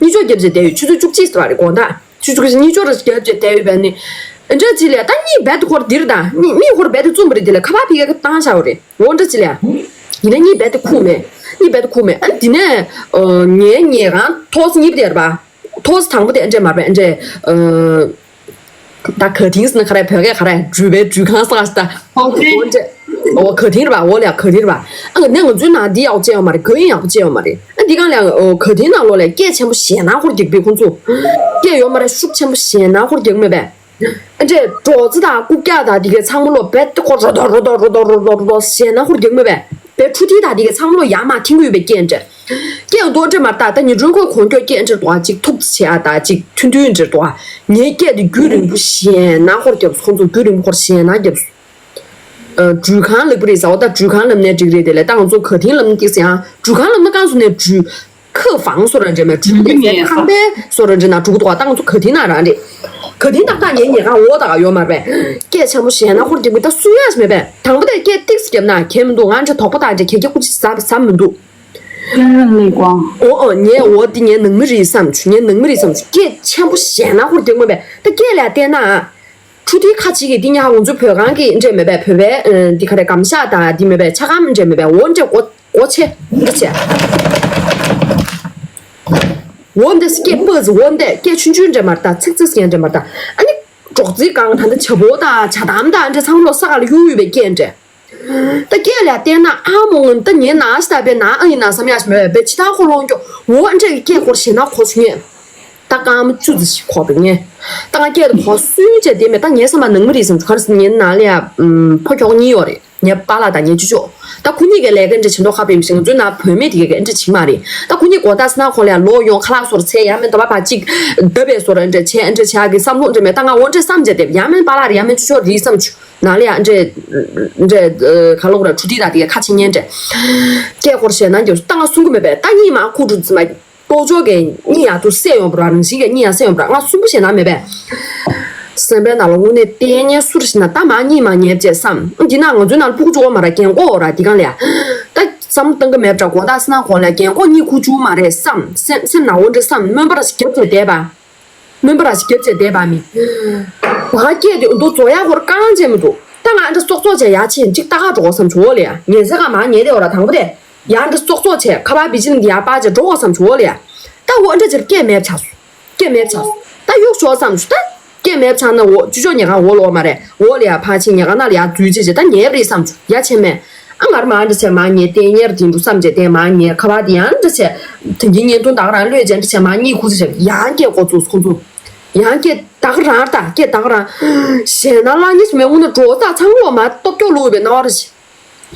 གཉིད་ཅོག་རྒྱབ་བྱས་བསྡད་ཡོད་ཆུ་ཚོད་བཅུ་གཅིག་ཟེར་བ་རེད་དགོང་དག་ཆུ་ཚོད་བཅུ་གཅིག་གཉིད་ཅོག་ར་ཅིག་རྒྱབ་བྱས་བསྡད་ཡོད་པས་ནི། འདྲ་ཅིག་ལས་ད་གཉིད་རྦད་དེ་ཁོར་འདིར་དང་གཉིད་གཉིད་ཁོར་རྦད་དེ་བཙུམ་པ་རེད་དེ་ལས་ཁ་པར་ཕི་ག་གི་བཏང་བཞག་པ་རེད་འོ་འདྲ་ཅིག་ལས། ཡིན་ན་གཉིད་རྦད་དེ་ཁུག་མེད། གཉིད་རྦད་དེ་ཁུག་མེད་ཨ་ནི་དེ་ནས་ངའི་ཉལ་ཁང་ཐོག་སེ་གཉིས་པ་དེ་རེད་པ། ཐོག་སེ་དང་པོ་དེ་ཨ་འདྲས་མ་རེད་པས་ཨ་འདྲས། ད་ག་དིང་ཟེར་ན་ག་རེ་བོད་སྐད་ག་རེ་འགྲུལ་པའི་འགྲུལ་ཁང་ས་ཞིག་ད། ཧོ་ཅེ། འོ་འདྲས། འོ་ག་དིང་རེད་པ་འོ་ལས་ག་དིང་རེད་པ། ཨ་ནི་ང་ཚོའི་ནང་འདི་ཡག་པོ་བྱས་ཡོད་མ་རེད་ག་ཡིན་ཡག་པོ་བྱས་ཡོད་མ་རེད་ཨ་འདི་གང་ལས་ག་དིང་ནང་ལོགས་ལས་སྐད་ཆེན་པོ་ཞེད་སྣང་ཧོར་རྒྱག་པའི་ཁོང་ཚོ། སྐད་ཡོད་མ་རེད་ཤུགས་ཆེན་པོ་ཞེད་སྣང་ཧོར་རྒྱག་མེད་པས། ཨ་འདྲས་སྒྲོག་ཙེ་དང་རྐུབ་བཀྱག་དང་འདི་གའི་ཚང་མ་ལོ་རྦད་དེ་ཁོ་རོ་རྡོ་རོ་རྡོ་རོ་རྡོ་རོ་རྡོ་རོ་ཞེད་སྣང་ཧོར་རྒྱག་མེད་པས། བའི་འཕྲུལ་ཐིག་དང་དེ་གའི་ཚང་མ་ལོ་ཡར་མར་འཐེན་གྱི་ཡོད་པའི་སྐད་འདྲ། སྐད་མདོག་འདྲ་མ་ལྟ་ད་ཉི་སྒྲོན་ཁོས་གོང་ཁྱོད་སྐད་འདྲ་འདུག་ཨ་ཅིག་ཐུག་ཙི་བྱེད་ཨ་ད་ཅིག་ཐུན་ཐུན་འདྲ་འདུག་ཨ། ངའི་སྐད་དེ་རྒྱུན་རིང་པོ་ཞེད་སྣང་ཧོར་རྒྱབ་ཁོང་ཚོ་རྒྱུན་རིང་པོ་ཧོར་ཞེད་སྣང་རྒྱབ། འགྲུལ་ཁང་ལབ་པ་རེད་ཟེར་བ་ད་འགྲུལ་ཁང་ལབ་ནའི་འགྲིག་རེད་དེ་ལས་ད་ང་ཚོ་ག་དེང་ལབ་ན་ཏིག་ཟེར་ཡང་འགྲུལ་ཁང་ལབ་ན་ཀང་སུ་ནས་འགྲུལ། ཁ་ཧྥང་སོ་ར་འདྲ་མེད་འགྲུལ་པའི་ཉལ་ཁང་པའི་སོ་ར་འདྲ་ན་འགྲོ་གི་འདུག་ཨ་ད་ང་ཚོ་ག་དེང་ན་རང་རེད། ག་དེང་ཏག་ཏག་ཉལ་ཉལ་ཁང་འོ་ད་ག་ཡོད་མ་རེད་པས། སྐད་ཆེན་པོ་ཞེད་སྣང་ཧོར་རྒྱབ་གི་ད་སུ་ཡང་ཞིག་མེད་པས་དང་པོ་དེ་སྐད་ཏིག་ཙམ་རྒྱབ་ན་གལ་མི་འདུག་ང་འདྲ་དོག་པ་དང་འདྲ་གལ་གལ་ཀུ་ཅི་ཟ་ཟ་མི་འདུག་ཀུན་རིན་ལས་ཀྱང་། འོ་འོ་ངས་འོ་འདི་ངའི་ནང་མི་རེད་བསམ་བྱུང་ངའི་ནང་མི་རེད་བསམ་བྱུང་སྐད་ཆེན་པོ་ཞེད་སྣང་ཧོར་རྒྱབ་མེད་པས་ད་སྐད་ལ་བལྟས་ན། ཕྲུ་གུའི་ཁ་ཅིག་གིས་འདི་ཉག་ང་ཚོ་བོད་ཁང་གི་འདྲ་མེད་པས་བོད་པའི་འདི་ག་རེ་སྒམ་ཤག་དང་འདི་མེད་པས་ཆ་སྒམ་འདྲ་མེད་པས་འོ་འདྲ་འོ་འོ་ཆེ་འདི་ཆེ། འོ་འདི་སྐད་སྤུ་ཟིག་འོ་འདི་སྐད་ཆུང་ཆུང་འདྲ་མ་རེད་ད། ཚིག་ཚིག་ཡང་འདྲ་མ་རེད་ད། ཨ་ནི་སྒྲོག་ཙེ་གང་ད་ལྟ་བྱ་ཕོ་དང་བྱ་དམ་དང་འདྲ་ཚང་མ་ལོག་ས་ག་ལ་གཡུག་གཡུག་པའི་སྐད་འདྲ། ད་སྐད་ལ་བལྟས་ན་ཨ་མོ་ད་ངའི་ནང་ཞིག་ད་པའི་ནང་ཨ་ཡིན་ན་བསམ་ཡག་ཞིག་མེད་པས་ཕྱི་ཐག་ཁོ་ལོང་ཀྱོ། འོ་འདྲ་གི་སྐད་ཁོར་ཞེ་ན་གོ་བྱུང་ངས། ད་རྐང་མ་བཅུ་ཙམ་ཞིག་གོ་བས་ངས། ད་ང་སྐད་དུ་གོ་སུན་བྱས་བསྡད་མེད། ད་ངའི་སེམས་ལ་ནང་མི་རེད་བསམ་བྱུང་། ག་རེ་ཟེར་ན་ངའི་ནང་ལ་ཡ་ཕོ་ཁྱོག་གཉིས་ཡོད་རེད། ངའི་པཱ་ལགས་དང་ངའི་ཅོ་ཅོ། ད་ཁོ་གཉིས་ཀྱིས་ལས་ཀ་འདྲ་བྱེད་མདོག་ཁ་པོ་ཡིན་པ་ཞིག་ང་ཚོའི་ནང་བུད་མེད་དེ་གས་འདྲ་བྱེད་མ་རེད། ད་ཁོ་གཉིས་དགོང་དག་ཟ་ན་ཁོ་ལ་ལོག་ཡོང་ཁ་ལག་བཟོ་ར་འཚལ་ཡང་མིན་འདོད་པ་ཕར་གཅིག་བརྡབ་པའི་བཟོ་ར་འདྲ་བྱས་འདྲ་བྱ་གི་བསམ་བློ་འདྲ་མེད། ད་ང་འོ་འདྲ་བསམ་བྱས་བསྡད་ཡང་མིན་པཱ་ལགས་རེད་ཡང་མིན་ཅོ་ཅོ་རེད་བསམ་བྱུང་། ནང་ལ་ཡང་འདྲ་འདྲ་ག་ལོག་ར་ཁྲུ་ཏི་དང་དེ་གས་ཁ་ཆེ་ཉན་འདྲ། སྐད་ཁོར་ཞེ་ན་འགྱོ་ད་ང་གསུང་གི་མེད་པས། ད་གཉིད་མ་ཁུག་འགྲོ་ཙི་མ། ལྟོ་ཅོག་གི་གཉིད་ཡག་ཏུ་སད་ཡོང་བ་ར་རང་བཞིན་གྱི་གཉིད་ཡག་སད་ཡོང་བ་ར། ང་གསོན་པོ་ཞེ་ན་མེད་པས། སེམས་པའི་ནང་ལ་དངོས་གནས་ལྟས་ངན་སུ་རེད་ཟེར་ན་ད་མ་གཉིད་མ་ཉལ་བྱས་བསམ། འདི་ན་ང་ཚོའི་ནང་ལ་སྤུ་གུ་ཅོག་མ་ར་རྒན་གོག་ར་འདི་གང་ལ་ཡ། ད་བསམ་བཏང་གི་མེད་པ་འདྲ། དགོང་དག་སེམས་ནང་གོང་ལ་རྒན་གོག་གཉིད་ཁུག་བཅུག་མ་རེད་བསམ། སེམས་སེམས་ནང་འོ་འདྲ་བསམ། སྨོན་པ་ར་ཞིག་བརྒྱབ་བྱས་བསྡད་པ། སྨོན་པ་ར་ཞིག་བརྒྱབ་བྱས་བསྡད་པ་མི། ང་སྐད་དེ་འདུག་རྫོགས་ཡག་ཧོར་རྐང་བྱས་མི་འདུག་ད་ང་འདྲ་སོག་སོག་བྱས་ཡ་ཆེན་གཅིག་ལྟ་ག་འགྲོ་བསམ་བྱུང་འོ་ལ་ཡ། ཉལ་ས་ག་མ་ཉལ་དེ་འོ་ར་དང་པོ་དེ། ཡང་འདྲ་སོག་སོག་བྱས་ཁ་པར་བི་ཇི་ལིན་ཡར་སྤར་བྱས་འགྲོ་དགོས་བསམ་བྱུང་འོ་ལ་ཡ། ད་འོ་འདྲ་ཅིག་སྐད་མེད་ཆགས་སོང་། སྐད་མེད་ཆགས་སོང་། ད་གཡུག་ཞོག་བསམ་བྱུང་། ད་སྐད་མེད་ཆགས་ན་འོ་ཅུ་ཅོག་ཉལ་ཁང་འོ་ལོག་མ་རེད། འོ་ལ་ཡ་ཕར་ཕྱིན་ཉལ་ཁང་ནང་ལ་ཡ་འཛུལ་བྱས་བྱས་ད་ཉལ་བ་རེད་བསམ་བྱུང་། ཡ་ཆེ་མེད། ཨ་ང་ར་མ་འདྲ་བྱས་མ་ཉལ་ལྟས་ངན་ར་དེ་འདུག་བསམ་བྱས་དེ་མ་ཉལ། ཁ་པར་དེ་ཡང་འདྲ་བྱས་དེ་གི་བརྙན་ཐུང་ད་ག་རང་ལོས་བྱས་འདྲ་བྱས་མ་གཉིད་ཁུག་ཚེ་བྱས་ཡང་སྐད་འགོ་བཙུགས་ཁོང་ཚོ། ཡང་སྐད་ད་ག་རང་ར་ད་སྐད་ད་ག་རང་། ཞེད་སྣང་ལ་གཉིས་སུ་མེད་དངོས་གནས་འགྲོ་ས་ཚང་ལོག་མ་སྟོབས་སྐྱོ་ལོག་པའི་སྣང་བ་རེད།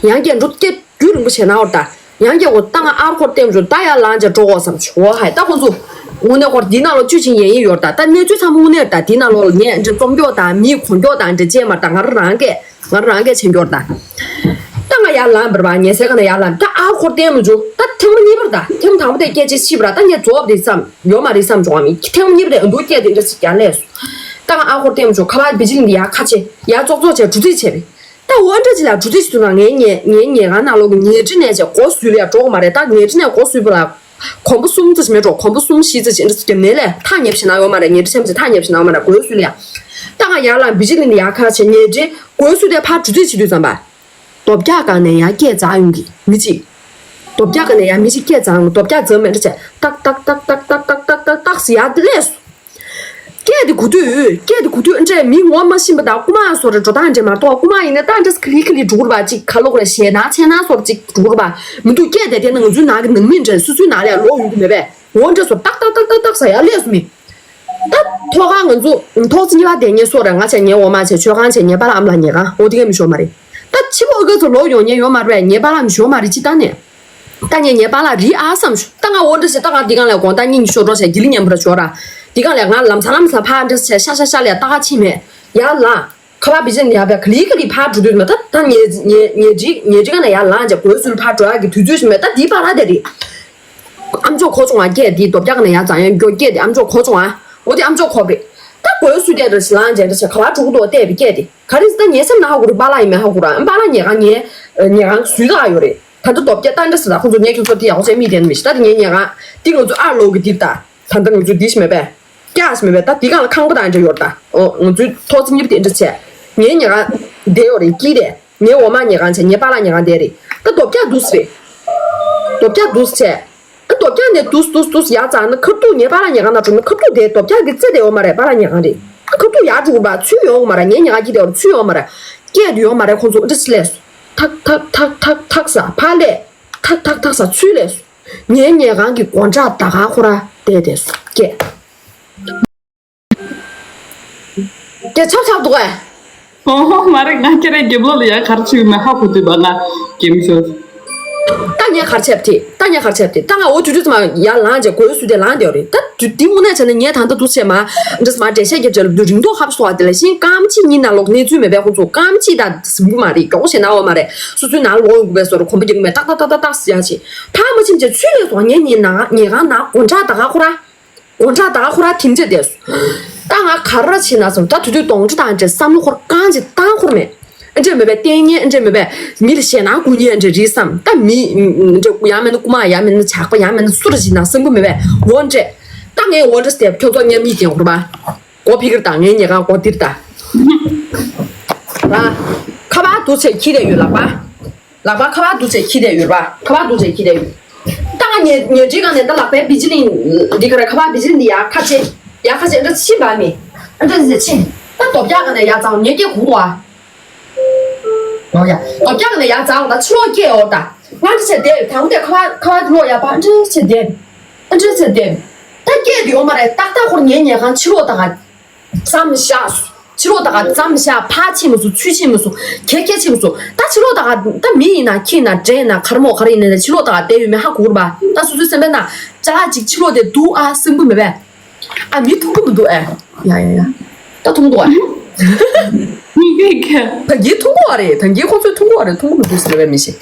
ཡང་སྐད་འགྲོ་སྐད་རྒྱུན་རིང་པོ་བྱས་ན་འོར་ད། ཡང་སྐད་འོ་ད་ང་ཨར་ཁོར་བསྟན་འགྲོ་ད་ཡར་ལངས་བྱས་འགྲོ་དགོས་བསམ་བྱུང་འོ་ཧའི་ད་ཁོང་ཚོ། དངོས་གནས་ཁོར་འདི་ནང་ལོགས་བཅུད་ཅིང་ཡན་ཡིན་ཡོད་ད། ད་གནས་ཚུལ་ཚང་མ་དངོས་གནས་ད་འདི་ནང་ལོགས་ལ་ངས་འདྲ་རྩོམ་སྐྱོག་དང་མིའི་གོ་སྐྱོག་དང་འདྲ་བྱས་མ་ད་ང་རང་རང་སྐད་ང་རང་སྐད་བྱས་འགྱོར་ད། ད་ང་ཡར་ལངས་པར་བ་ཉལ་སའི་ཁ་ན་ཡར་ལངས་ད་ཨར་ཁོར་བསྟན་མི་འཇུག་ད་ཐེངས་མ་གཉིས་པར་ད་ཐེངས་མ་དང་པོ་དེ་སྐད་ཆ་ཤི་བར་ད་ངས་རྫོགས་པ་རེད་བསམ་ཡོད་མ་རེད་བསམ་བྱུང་བ་མིན་ཐེངས་མ་གཉིས་པར་འདུག་སྐད་དེ་འདྲ་ཞིག་ཡར་སླེབས་སོང་། ད་ང་ཨར་ཁོར་བསྟན་མི་འཇུག་ཁ་པར་བི་ཇི་ལིན་གྱི་ཡར་ཁ་ཕྱེ་ཡར་ཙོག་ཙོག་བྱས་གྲུ་ཙིག་བྱས་པས། ད་འོ་འདྲ་ཅིག་ལ་གྲུ་ཙིག་ཞིག་འདུག་ན་ངའི་ཉལ་ངའི་ཉལ་ཁང་ནང་ལོགས་ཀྱི་ཉལ་ཁྲི་ནས་བྱས་སྒོ་ཟུར་ལ་ཡ་འགྲོ་གི་མ་རེད། ད་ཉལ་ཁྲི་ནས་སྒོ་ཟུར་པ་ལ་གོམ་པ་གསུམ་ཙམ་ཞིག་མེད་འགྲོ། གོམ་པ་གསུམ་བཞི་ཙམ་ཞིག་འདྲ་ཅིག་གི་མེད་ལས་ཐག་ཉེ་བ་ཞིག་ན་ཡོད་མ་རེད། ཉལ་ཁྲི་ཆེན་པོ་ཅིག་ཐག་ཉེ་བ་ཞིག་ན་ཡོད་མ་རེད། སྒོའི་ཟུར་ལ་ཡ། ད་ང་ཡར་ལངས་བི་ཇི་ལིན་ལ་ཡར་ཁ་ཕྱེ་ཉལ་ཁྲི་སྒོའི་ཟུར་དེ་ཕར་གྲུ་ཙིག་བྱེད་དུས་ཙམ་པ། རྡོ་བཀྱག་སྒང་ནས་ཡར་སྐད་འཛག་ཡོང་གི་མི་གཅིག་རྡོ་བཀྱག་སྒང་ནས་ཡར་མི་གཅིག་སྐད་འཛག་ཡོང་། རྡོ་བཀྱག་འཛག་མེད་འདྲ་བྱས་ཏག་ཏག་ཏག་ཏག་ཏག་ཏག་ཏག་ཟེར་ཡར་སླེབས་སོང་། སྐད་དེ་གོ་དུས་སྐད་དེ་གོ་དུས་འདྲས་མི་ངོ་མ་ཤེས་པ་དང་རྐུ་མ་བཟོ་འདྲ་འགྲོ་སྟངས་འདྲས་མ་གཏོགས་རྐུ་མ་ཡིན་ན་ད་འདྲས་ཁ་ལི་ཁ་ལི་འགྲོ་གི་རེད་པ། ཅིག་ཁ་ལོག་རེད་ཞེད་སྣང་ཆེ་ན་བཟོ་འདྲ་ཅིག་འགྲོ་གི་རེད་པ། མི་འདུག་སྐད་དེ་དེ་ནི་ང་ཚོའི་ནང་གི་ནང་མི་འདྲས་སོ་སོའི་ནང་ལ་ཡར་ལོག་ཡོང་གི་མེད་པས། འོ་འདྲས་སོ་ཏག་ཏག་ཏག་ཏག་ཏག་ཟེར་ཡར་སླེབས་སོང་མི། ད་ཐོག་ཁ་ང་ཚོ་ཐོག་ཚིགས་གཉིས་པ་དེ་ངས་སོ་རེད། ང་བྱས་ངའི་འོ་མ་བྱས་མཆོད་ཁང་བྱས་ངའི་པཱ་ལགས་ཨ་མ་ལགས་ཉལ་ཁང་འོ་དེ་གས་མི་ཤོར་མ་རེད། ད་ཕྱི་པོ་ཨ་ཁུ་ཚོ་ལོག་ཡོང་ཉན་ཡོད་མ་རེད། ངའི་པཱ་ལགས་མི་ཤོར་མ་རེད་ཅི་ད་ནས། ད་ངས་ངའི་པཱ་ལགས་རིག་ཨ་བསམ་བྱུང་། ད་ང་འོ་འདྲ་ཞིག་ད་ང་འདི་གང་ལ་དགོང་དག་སྙིང་ཤོར་འགྲོ་བྱས་དགེ་ལེགས་མཉམ་པོ་ར་ཤོར་ར། འདི་གང་ལ་ང་ལམ་སང་ལམ་སང་ཕར་འདྲ་ཞིག་བྱས་ཤ་ཤ་ཤ་ལས་ལྟ་ག་ཕྱིན་མེད། ཡར་ལངས། ཁ་པར་བི་ཇི་ནི་ཡར་བས་ག་ལི་ག་ལི་ཕར་འགྲོ་དུས་མ་ད་ད་ཉལ་ཉལ་ཉལ་ཁྲི་ཉལ་ཁྲི་ག་ནས་ཡར་ལངས་བྱས་སྒོའི་ཟུར་ཕར་འགྲོ་ཡག་གི་དུས་ཚོད་ཞིག་མེད། ད་འདིའི་པཱ་ལགས་དེ་རེད། ཨ་མཆོག་གོ་བྱུང་ང་སྐད་འདི་རྡོ་བཀྱག་ནས་ཡར་འཛེག་ཡོང་མགྱོགས་སྐད་འདི་ཨ་མཆོག་གོ་བྱུང་ང་། འོ་དེ་ཨ་མཆོག་གོ་བས། ད་སྒོའི་ཟུར་སྐད་འདྲ་ཞིག་ལངས་བྱས་འདྲ་ཞིག་ག་པར་འགྲོ་གི་འདུག་བལྟས་པའི་སྐད་འདི་ག་རེ་ཟེར། ད་ངའི་སེམས་ནང་ཧ་གོ་རེད། པཱ་ལགས་ཡིན་མིན་ཧ་གོ་ར། པཱ་ལགས་ཉལ་ཁང་ངའི་ཉལ་ཁང་ཟུར་ལ་ཡོད་རེད། ད་ལྟ་རྡོ་བཀྱག་ད་འདྲ་ཟེར་ད་ཁོང་ཚོ་ངས་ཁྱོད་ཚོ་དེ་ཡག་པོ་བྱས་མིག་བསྟན་མི་ཤེས། ད་དེ་ངའི་ཉལ་ཁང་འདི་ང་ཚོ་ཨ་ལོག་གི་འདི་ད་ད་ལྟ་ང་ཚོ་འདི་ཞིག་མེད་པས། སྐྱག་ཞིག་མེད་པས། ད་འདི་གང་ལ་ཁང་པ་དང་འདྲ་ཡོད་རེད་ད། འོ་ང་ཚོའི་ཐོག་ཚིགས་གཉིས་པ་དེ་འདྲ་བྱས། ངའི་ཉལ་ཁང་བསྡད་ཡོད་རེད་དཀྱིལ་དེ། ངའི་འོ་མ་ཉལ་ཁང་བྱས་ངའི་པཱ་ལགས་ཉལ་ཁང་བསྡད་རེད། ད་རྡོ་བཀྱག་འདུག་སེ་རེད། རྡོ་བཀྱག་འདུག་སེ་བྱས། ཨ་རྡོ་བཀྱག་ནས་འདུག་འདུག་འདུག་ཡར་འཛེགས་ན་ཁ་ཐུག་ངའི་པཱ་ལགས་ཉལ་ཁང་ནང་འགྲོ་ན་ཁ་ཐུག་དེ་རྡོ་བཀྱག་གི་རྩེ་དེ་འོ་མ་རེད། པཱ་ལགས་ཉལ་ཁང་རེད། ཨ་ཁ་ཐུག་ཡར་འགྲོ་དགོས་པ་ཚུར་ཡོང་དགོས་མ་རེད། ངའི་ཉལ་ཁང་དཀྱིལ་དེ་འོ་རེད་ཚུར་ཡོང་མ་རེད། སྐད་དུ་ཡོང་མ་རེད། ཁོང་ཚོ་འདྲ་ཞིག་སླེབས་སོང་། ཐག་ཐག་ཐག་ཐག་ཐག་ཟེར་ཕར་སླེབས། ཐག་ཐག་ཐག་ཟེར་ཚུར་སླེབས་སོང་། ངའི་ཉལ་ཁང་གི་སྒོ་འགྲམ་ད་ག་ཁོ་ར་བསྡད་བསྡད་སོང་། སྐད། སྐད་ཆབ་ཆབ་འདུག་གས། ཨོ་ཧོ་མ་རེད། ང་ཁྱེད་རའི་རྒྱབ་ལོགས་ལ་ཡ་ག་རེ་བྱེད་ཀྱི་ཡོད་མེད་ཧ་གོ་ཐུབ་པ་ང་གེམ་ཤོར། ད་ངས་ག་རེ་བྱས་པ་དེ། ད་ངས་ག་རེ་བྱས་པ་དེ། ད་ང་འོ་དུས་དུས་ཙམ་ཡར་ལངས་བྱས་སྒོའི་ཟུར་དེ་ལངས་བསྡད་ཡོད་རེད། ད་དུས་འདི་དངོས་གནས་བྱས་ན་ངས་ད་ལྟ་འདུག་བྱས་མ་འདྲ་མ་འགྲེལ་བཤད་རྒྱབ་བྱས་ལ་འདུག་རིང་ཐུང་ཧ་པ་སོང་བ་དེ་ལ་ཤིང་སྐར་མ་གཅིག་གཉིས་ནང་ལོགས་གནས་ཚུལ་མེད་པའི་ཁོང་ཚོ་སྐར་མ་གཅིག་ད་ཟིན་གི་མ་རེད། མགྱོགས་ཤེས་ན་འོ་མ་རེད། སོ་སོའི་ནང་ལོག་ཡོང་དགོས་པའི་བཟོ་འདྲ་གོམ་པ་རྒྱག་གི་མེད། ཏག་ཏག་ཏག་ཏག་ཏག་ཟེར་ཡ་ཆེ་ཕར་མ་ཕྱིན་བྱས་ཚུར་སླེབས་སོང་། ངའི་ཉལ་ནང་ཉལ་ཁང་ནང་སྒོ་འགྲམ་ད་ག་ཁོ་ར། སྒོ་འགྲམ་ད་ག་ཁོ་ར་ཐིམ་བྱས་བསྡད་སོང་། ད་ང་ག་རེ་བྱེད་ན་བསམ། ད་དུས་དུས་གདོང་ཁྲི་དང་འདྲ་བསམ་བློ་ཁོ་ར་རྐང་གཅིག་བཏང་ཁོ་ར་མེད། ཨ་འདྲས་མེད་པས་ལྟས་ངན་ཨ་འདྲས་མེད་པས་མི་ལ་ཞེད་སྣང་སྐུལ་མཁན་ཨ་འདྲས་རེད་བསམ། ད་མི་འདྲས་ཡང་མིན་ན་རྐུ་མ་ཡང་མིན་ན་ཇག་པ་ཡང་མིན་ན་སུ་རེད་ཅིག་ན་བསམ་གི་མེད་པས་འོ་འདྲས། ད་ངས་འོ་འདྲས་བསྡད་ཁྱོད་ཚོ་མཉམ་ཉིད་ཀྱང་འོ་ར་པ། སྒོ་ཕྱེ་གི་རེད་ད། ངའི་ཉལ་ཁང་སྒོ་འདི་རེད་ད། ར། ཁ་པར་འདུག་སེ་འཁྱེར་བསྡད་ཡོད་ལག་པ། ལག་པ་ཁ་པར་འདུག་སེ་འཁྱེར་བསྡད་ཡོད་ར་པ། ཁ་པར་འདུག་སེ་འཁྱེར་བསྡད་ཡོད། ད་ ཨ་ཉལ་ཉལ་ཁྲིའི་སྒང་ནས་ད་ལག་པའི་བི་ཇི་ལིང་འདི་ག་རེ་ཁ་པར་བི་ཇི་ལིང་འདི་ཡར་ཁ་ཕྱེ། ཡར་ཁ་ཕྱེ་ཨ་འདྲ་ཕྱིན་པ་མི། ཨ་འདྲ་ཟེར་ཕྱིན། ད་རྡོ་བཀྱག་སྒང་ནས་ཡར་བཙལ་ངས་སྐད་གོ་གོ་ཨ། འོ་ཡ། རྡོ་བཀྱག་སྒང་ནས་ཡར་བཙལ་འོ་ད་ཕྱི་ལོགས་སྐད་འོ་ད། ང་འདྲ་བྱས་བསྡད་ཡོད་དང་དེ་ཁ་པར་ཁ་པར་ལོག་ཡར་པ་ཨ་འདྲ་བྱས་བསྡད། ཨ་འདྲ་བྱས་བསྡད། ད་སྐད་དེ་ཡོད་མ་རེད་ཏག་ཏག་ཁོར་ངའི་ཉལ་ཁང་ཕྱི་ལོགས་ད་ག་ཙམ་བཞག་ཕྱི་ལོགས་ད་ག་ཙམ་བཞག་ཕར་ཕྱིན་མ་སོང་ཚུར་ཕྱིན་མ་སོང་གད་ཁད་ཕྱིན་མ་སོང་ད་ཕྱི་ལོགས་ད་ག་ད་མི་ཡིན་ན་ཁྱི་ཡིན་ན་འདྲེ་ཡིན་ན་གར་མོ་གར་ཡིན་ན་ཕྱི་ལོགས་ད་ག་བསྡད་ཡོད་མེད་ཧ་གོ་གི་རེད་པ། ད་སོ་སོའི་སེམས་པའི་ནང་ཅ་ལག་ཅིག་ཕྱི་ལོགས་དེ་འདུག་ཨ་སེམས་པོ་མེད་པས། ཨ་མི་མཐོང་གི་མི་འདུག་ཨེ། ཡ་ཡ་ཡ། ད་མཐོང་འདུག་ཨ། མི་གེ་གེ། ད་གིན་མཐོང་གི་ཨ་རེད། ད་གིན་ཁོ་ཚོས་མཐོང་གི་ཨ་རེད། མཐོང་གི་མི་འདུག་ཟེར་བའི་མི་ཞིག་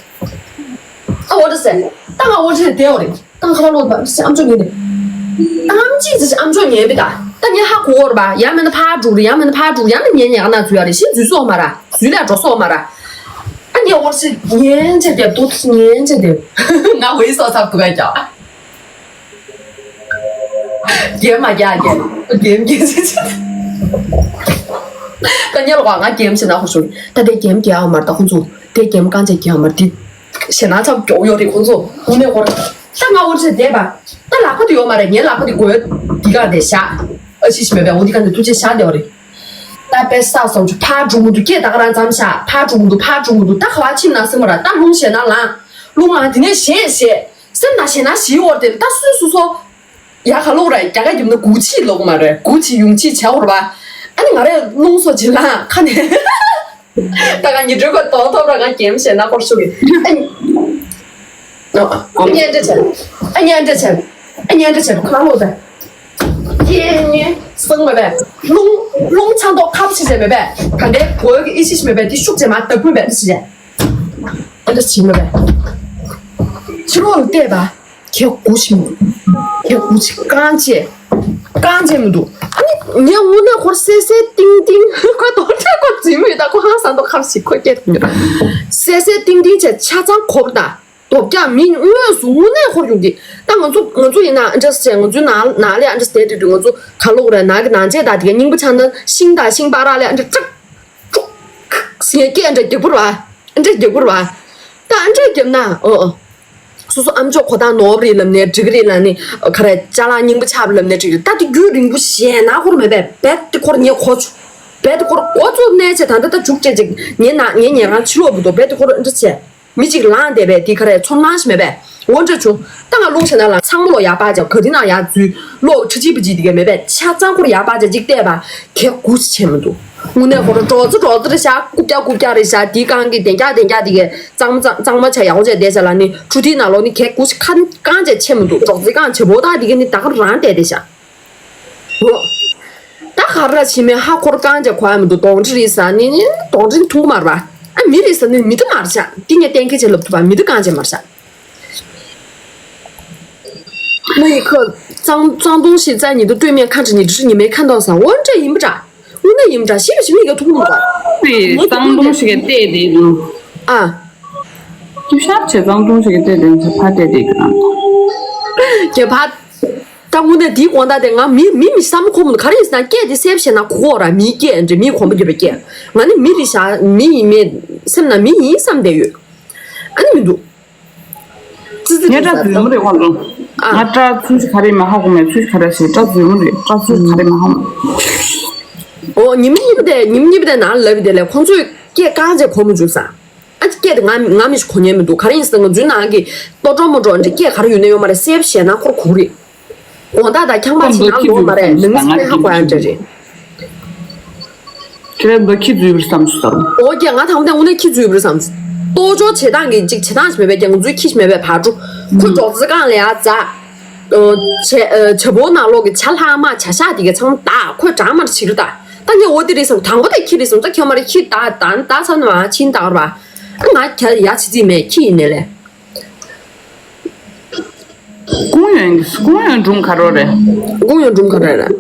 ཨ་འོ་ད་ཟེར། ད་ང་འོ་ད་བསྡད་ཡོད་རེད། ད་ང་ཁ་པར་ལོག་པ་ཨམ་ཅོག་ཉན་ནས། ཨམ་ཅི་ཟེར་ཨམ་ཅོག་ཉན་པའི་ད། ད་ངས་ཧ་གོ་བོར་པ་ཡང་མིན་ན་ཕར་འགྲོ་རེད། ཡང་མིན་ན་ཕར་འགྲོ་རེད། ཡང་མིན་ན་ཉན་ཉན་ག་ན་འཛུལ་ཡ་རེད། ཤི་འཛུལ་སོག་མ་ར་འཛུལ་ལ་འགྲོ་སོག་མ་ར། ཨ་ཉན་འོ་ད་ཉན་ཅེ་བསྡད་འདུག་ཉན་ཅེ་བསྡད། ང་འོ་ཡི་སོག་ཚབ་འདུག་ག་ཀྱང་། གེམ་མ་རྒྱག་གེམ་གེམ་གེམ་ཟེར་ཅིག་ད་ཉལ་ལོག་ང་གེམ་ཟེར་ན་ཧོ་ཤོག་ད་དེ་གེམ་རྒྱག་ཨ་མར་ད་ཁོང་ཚོ་དེ་གེམ་རྐང་ཅན་རྒྱག་ཨ་མར་དེ་ཞེ་ན་ཚབ་མགྱོགས་ཡོད་རེད་ཁོང་ཚོ་དངོས་གནས་ཧོ་ད་ང་ཧོ་ཟེར་བསྡད་པ་ད་ལག་པ་དེ་ཡོད་མ་རེད། ངའི་ལག་པ་དེ་གོས་འདི་ག་དེ་བཞག་ཨ་ཤི་ཤི་མེད་པའི་འོ་འདི་ག་དེ་ཐུགས་རྗེ་བཞག་བསྡད་པ་རེད། ད་པེ་ས་སོང་ཆུ་ཕར་འགྲོ་མི་འདུག་སྐད་ད་ག་རང་ཙམ་བཞག་ཕར་འགྲོ་མི་འདུག་ཕར་འགྲོ་མི་འདུག་ད་ག་བ་ཕྱིན་ན་སེམས་པ་ར་ད་རླུང་ཞེ་ན་ལངས་རླུང་ལངས་དེ་ནས་ཞེད་ཞེད། སེམས་ནང་ཞེད་སྣང་ཞི་བོར་དེ་ད་སུས་སུ་སོ། ཡ་ག་ལོག་ར་རྒྱ་ག་རྒྱབ་ན་སྒུག་ཕྱིས་ལོག་མ་རེད། སྒུག་ཕྱིས་ཡོང་ཕྱིས་བྱ་བོར་བ། ཨ་ནི་ང་རས་རླུང་སོ་ཇི་ལང་ཁ་ནས། ད་ག་ཉི་དྲོད་ཁོ་དོང་ཐོབ་ར་ང་གེམ་བྱས་ན་སྐོར་ཤུགས་ཡིན། ཨ་ཉན་འདྲ་བྱས། ཨ་ཉན་འདྲ་བྱས། ཨ་ཉན་འདྲ་བྱས་ཁ་ལོག་ད། ཡེ་ཉེ་སང་མེད་པས། རླུང་རླུང་ཚང་ཐོག་ཁབ་ཕྱིས་བྱས་མེད་པས། ད་ལྟའི་གོས་ཀྱི་ཨི་ཤི་ཤི་མེད་པས་དེ་ཤུགས་བྱས་མ་ད་བུད་པས་ཨི་ཤི་བྱས། ཨ་འདྲ་བྱེད་མ་བས། ཕྱི་རོལ་ལ་བལྟས་པ། ཁྱེད་སྒུག་ཤི་མི་འདུག་ཁྱེད་སྒུག་ཤི་རྐང་རྗེས། རྐང་རྗེས་མི་འདུག་ཨ་ནི་ངས་དངོས་གནས་ཁོར་སད་སད་ཏིང་ཏིང་ཁོ་རྡོག་ཁྲ་ཁོ་འཛུལ་མི་ཡོད་ད་ཁོ་ཧང་སང་མདོག་ཁ་ཞིག་ཁོ་སྐད་ཐུབ་མྱོང་། སད་སད་ཏིང་ཏིང་བྱས་ཆ་ཚང་ཁོར་ད། རྡོ་བཀྱག་མི་དངོས་སུ་དངོས་གནས་ཁོར་ཡོང་གི་ད་ང་ཚོ་ང་ཚོ་ཡིན་ན་ཨ་འདྲ་བྱས་ང་ཚོའི་ནང་ནང་ལས་ཨ་འདྲ་བསྡད་དུས་དུས་ང་ཚོ་ག་ལོག་རེད་ནང་གི་ནང་ཆས་དག་དེ་ག་རྙིང་པ་ཆགས་ན་ཤིང་དང་ཤིང་པ་རག་ལས་ཨ་འདྲ་ཀྲག་ཀྲོག་ཟེར་སྐད་འདྲ་རྒྱག་པོ་ར། ཨ་འདྲ་རྒྱག་པོ་ར། ད་ཨ་འདྲ་རྒྱབ་ན་ཨོ་ཨོ། སོ་སོ་ཨམ་ཅོག་གོ་ཐང་ནོར་བ་རེད་ལབ་ནས་འགྲིག་གི་རེད་ལབ་ནས་ག་རེ་ཅ་ལག་རྙིང་པ་ཆགས་པ་ལབ་ནས་འགྲིག་གི་རེད། ད་དེ་རྒྱུན་རིང་པོ་ཞེ་ན་ཁོར་མེད་པས་རྦད་དེ་ཁོར་ཉེ་གོ་ཆུ་རྦད་དེ་ཁོར་འགོ་ཚུགས་གནས་ཆེ་ད་ད་ད་འཇུག་ཅེས་ཅིག་ངའི་ནང་ངའི་ཉལ་ཁང་ཕྱི་ལོགས་བུ་དོ་རྦད་དེ་ཁོར་ཨ་འདྲ་བྱས། མི་གཅིག་ལངས་བསྡད་པས་དེ་ག་རེ་ཚོར་སྣང་ཞིག་མེད་པས་འོ་འདྲ་བྱུང་། ད་ང་རླུང་ཞེ་ན་ལ་ཚང་མ་ལོག་ཡར་པར་བྱས་ག་དེ་ན་ཡར་འཛུལ་ལོག་ཁྲི་ཅི་པི་ཅི་དེ་གས་མེད་པས་ཆ་ཚང་ཁོར་ཡར་པར་བྱས་གཅིག་བལྟས་པ་གས་གུ་ཅི་བྱས་མི་འདུག་དངོས་གནས་ཁོ་རང་སྒྲོག་ཙེ་སྒྲོག་ཙེ་རེ་བཞག་རྐུབ་བཀྱག་རྐུབ་བཀྱག་རེ་བཞག་དེའི་སྒང་གི་བདེ་འཇགས་བདེ་འཇགས་དེ་གས་གཙང་མ་གཙང་མ་བྱས་ཡག་པོ་བྱས་བསྡད་བྱས་ལ་ནི་ཁྲུ་ཐིག་ནང་ལོག་ནི་གས་གུ་ཅི་ཁ་རྐང་བྱས་ཆེ་མི་འདུག་སྒྲོག་ཙེ་སྒང་བྱེ་བོ་ད་དེ་གས་ནི་ད་ག་རང་བསྡད་བསྡད་བཞག་འོ། ད་ག་ར་ཕྱི་མའི་ཧ་ཁོར་རྐང་རྗེས་གོ་ཡ་མི་འདུག་གདོང་འདྲེ་རེད་ཟེར་ནི་ནི་གདོང་འདྲེ་ནི་མཐོང་གི་མ་རེད་པ། ཨ་མི་རེད་ཟེར་ནི་མི་འདི་མ་རེད་ཤག་འདི་ངས་གཏན་འཁེལ་བྱས་ལབ་ཐུབ་པ་མི་འདི་རྐང་རྗེས་མ་རེད་ཤག 那一刻，脏脏东西在你的对面看着你，只是你没看到伞。我这也不眨，我那也不眨，是不是那个通过？对，脏东西给带的，嗯。啊。就下去脏东西给带的，你才怕带的个。给怕 ད་དངོས་གནས་འདིའི་དགོངས་དག་དེ་ང་མི་མི་མི་བསམ་ཁོམ་ག་རེ་ཡིན་ཟེར་ན་སྐད་དེ་སེབ་བྱས་ན་གོ་གོ་ར་མིའི་སྐད་འདྲ་མིའི་གོམ་པ་རྒྱབ་པའི་སྐད་ང་ནི་མི་རེད་ཤག་མི་ཡིན་མེད་སེམས་ན་མི་ཡིན་བསམ་བསྡད་ཡོད། ཨ་ནི་མི་འདུག་ཙི་ཙི་ངས་རེད་སྐྲ་ཟེར་འཛུལ་མོ་རེད་ཁོང་ཚོ། ཨ། ང་སྐྲ་ཚུལ་ཞིག་ག་རེ་མ་ཧ་གོ་མེད་ཚུལ་ཞིག་ག་རེ་ཞིག་སྐྲ་འཛུལ་མོ་རེད་སྐྲ་ཚུལ་ག་རེ་མ་ཧ་གོ། ཨོ་ཉིན་གཉིས་པ་དེ་ཉིན་གཉིས་པ་དེ་ནང་ལབ་པ་དེ་ལས་ཁོང་ཚོས་སྐད་རྐང་རྗེས་གོ་མི་འཇུག་ས། ཨ་ཅེ་སྐད་དེ་ང་ང་མི་ཞིག་གོ་ཉན་མི་འདུག་ག་རེ་ཡིན་ཟེར་ན་ང་ཚོའི་ནང་གི་ལྟོ་གྲོགས་མོ་གྲོགས་འདྲ་སྐད་ག་རེ་ཡོད་ན་ཡོད་མ་རེད་སེབ་བྱས་ན་ཁོར་གུག་རེད། དགོང་དག་དང་ཁྱང་པ་ཞིག་ནང་ལོག་མ་རེད་ནང་སེ་ཧ་གོ་ཡ་འདྲ་རེད། ཁྱེད་རང་འདི་ཁྱི་འཛུལ་བར་བསམ་སོང་ཟེར། ཨོ་རྒྱ་ང་དང་པོ་དེ་དངོས་གནས་ཁྱི་འཛུལ་བར་བསམ་སོང་། ལྟོ་ཅོག་བྱེད་སྟངས་ཀྱི་ཅིག་བྱེད་སྟངས་ཤིག་མེད་པས་ཀྱང་ང་ཚོའི་ཁྱི་ཞིག་མེད་པས་བར་འགྲོ། ཁོ་ཅོག་ཙེ་སྒང་ལ་ཡ་འཛག་བྱེ་བྱེ་བོ་ནང་ལོག་གི་བྱ་ལྷག་མ་བྱ་ཤ་དེ་གའི་ཚང་མ་བདག་ཁོས་གྲང་མར་བྱེད་ཀྱི་ད། ད་ངས་འོ་དེ་རེད་བསམ་དང་པོ་དེ་ཁྱི་རེད་བསམ་ད་ཁྱོད་མ་རེད་ཁྱི་ད་ད་ད་ཚ་ན་མ་ཕྱིན་ད་གར་བ། ང་ག་ཡ་ཆི་ཙི་མེད་ཁྱི་ཡིན་ནས་ལས། ཀུང་ཡོན་ཀུང་ཡོན་སྒྲུང་ག་རོ་རེད། ཀུང་ཡོན་སྒྲུང་ག་རེ་རེད།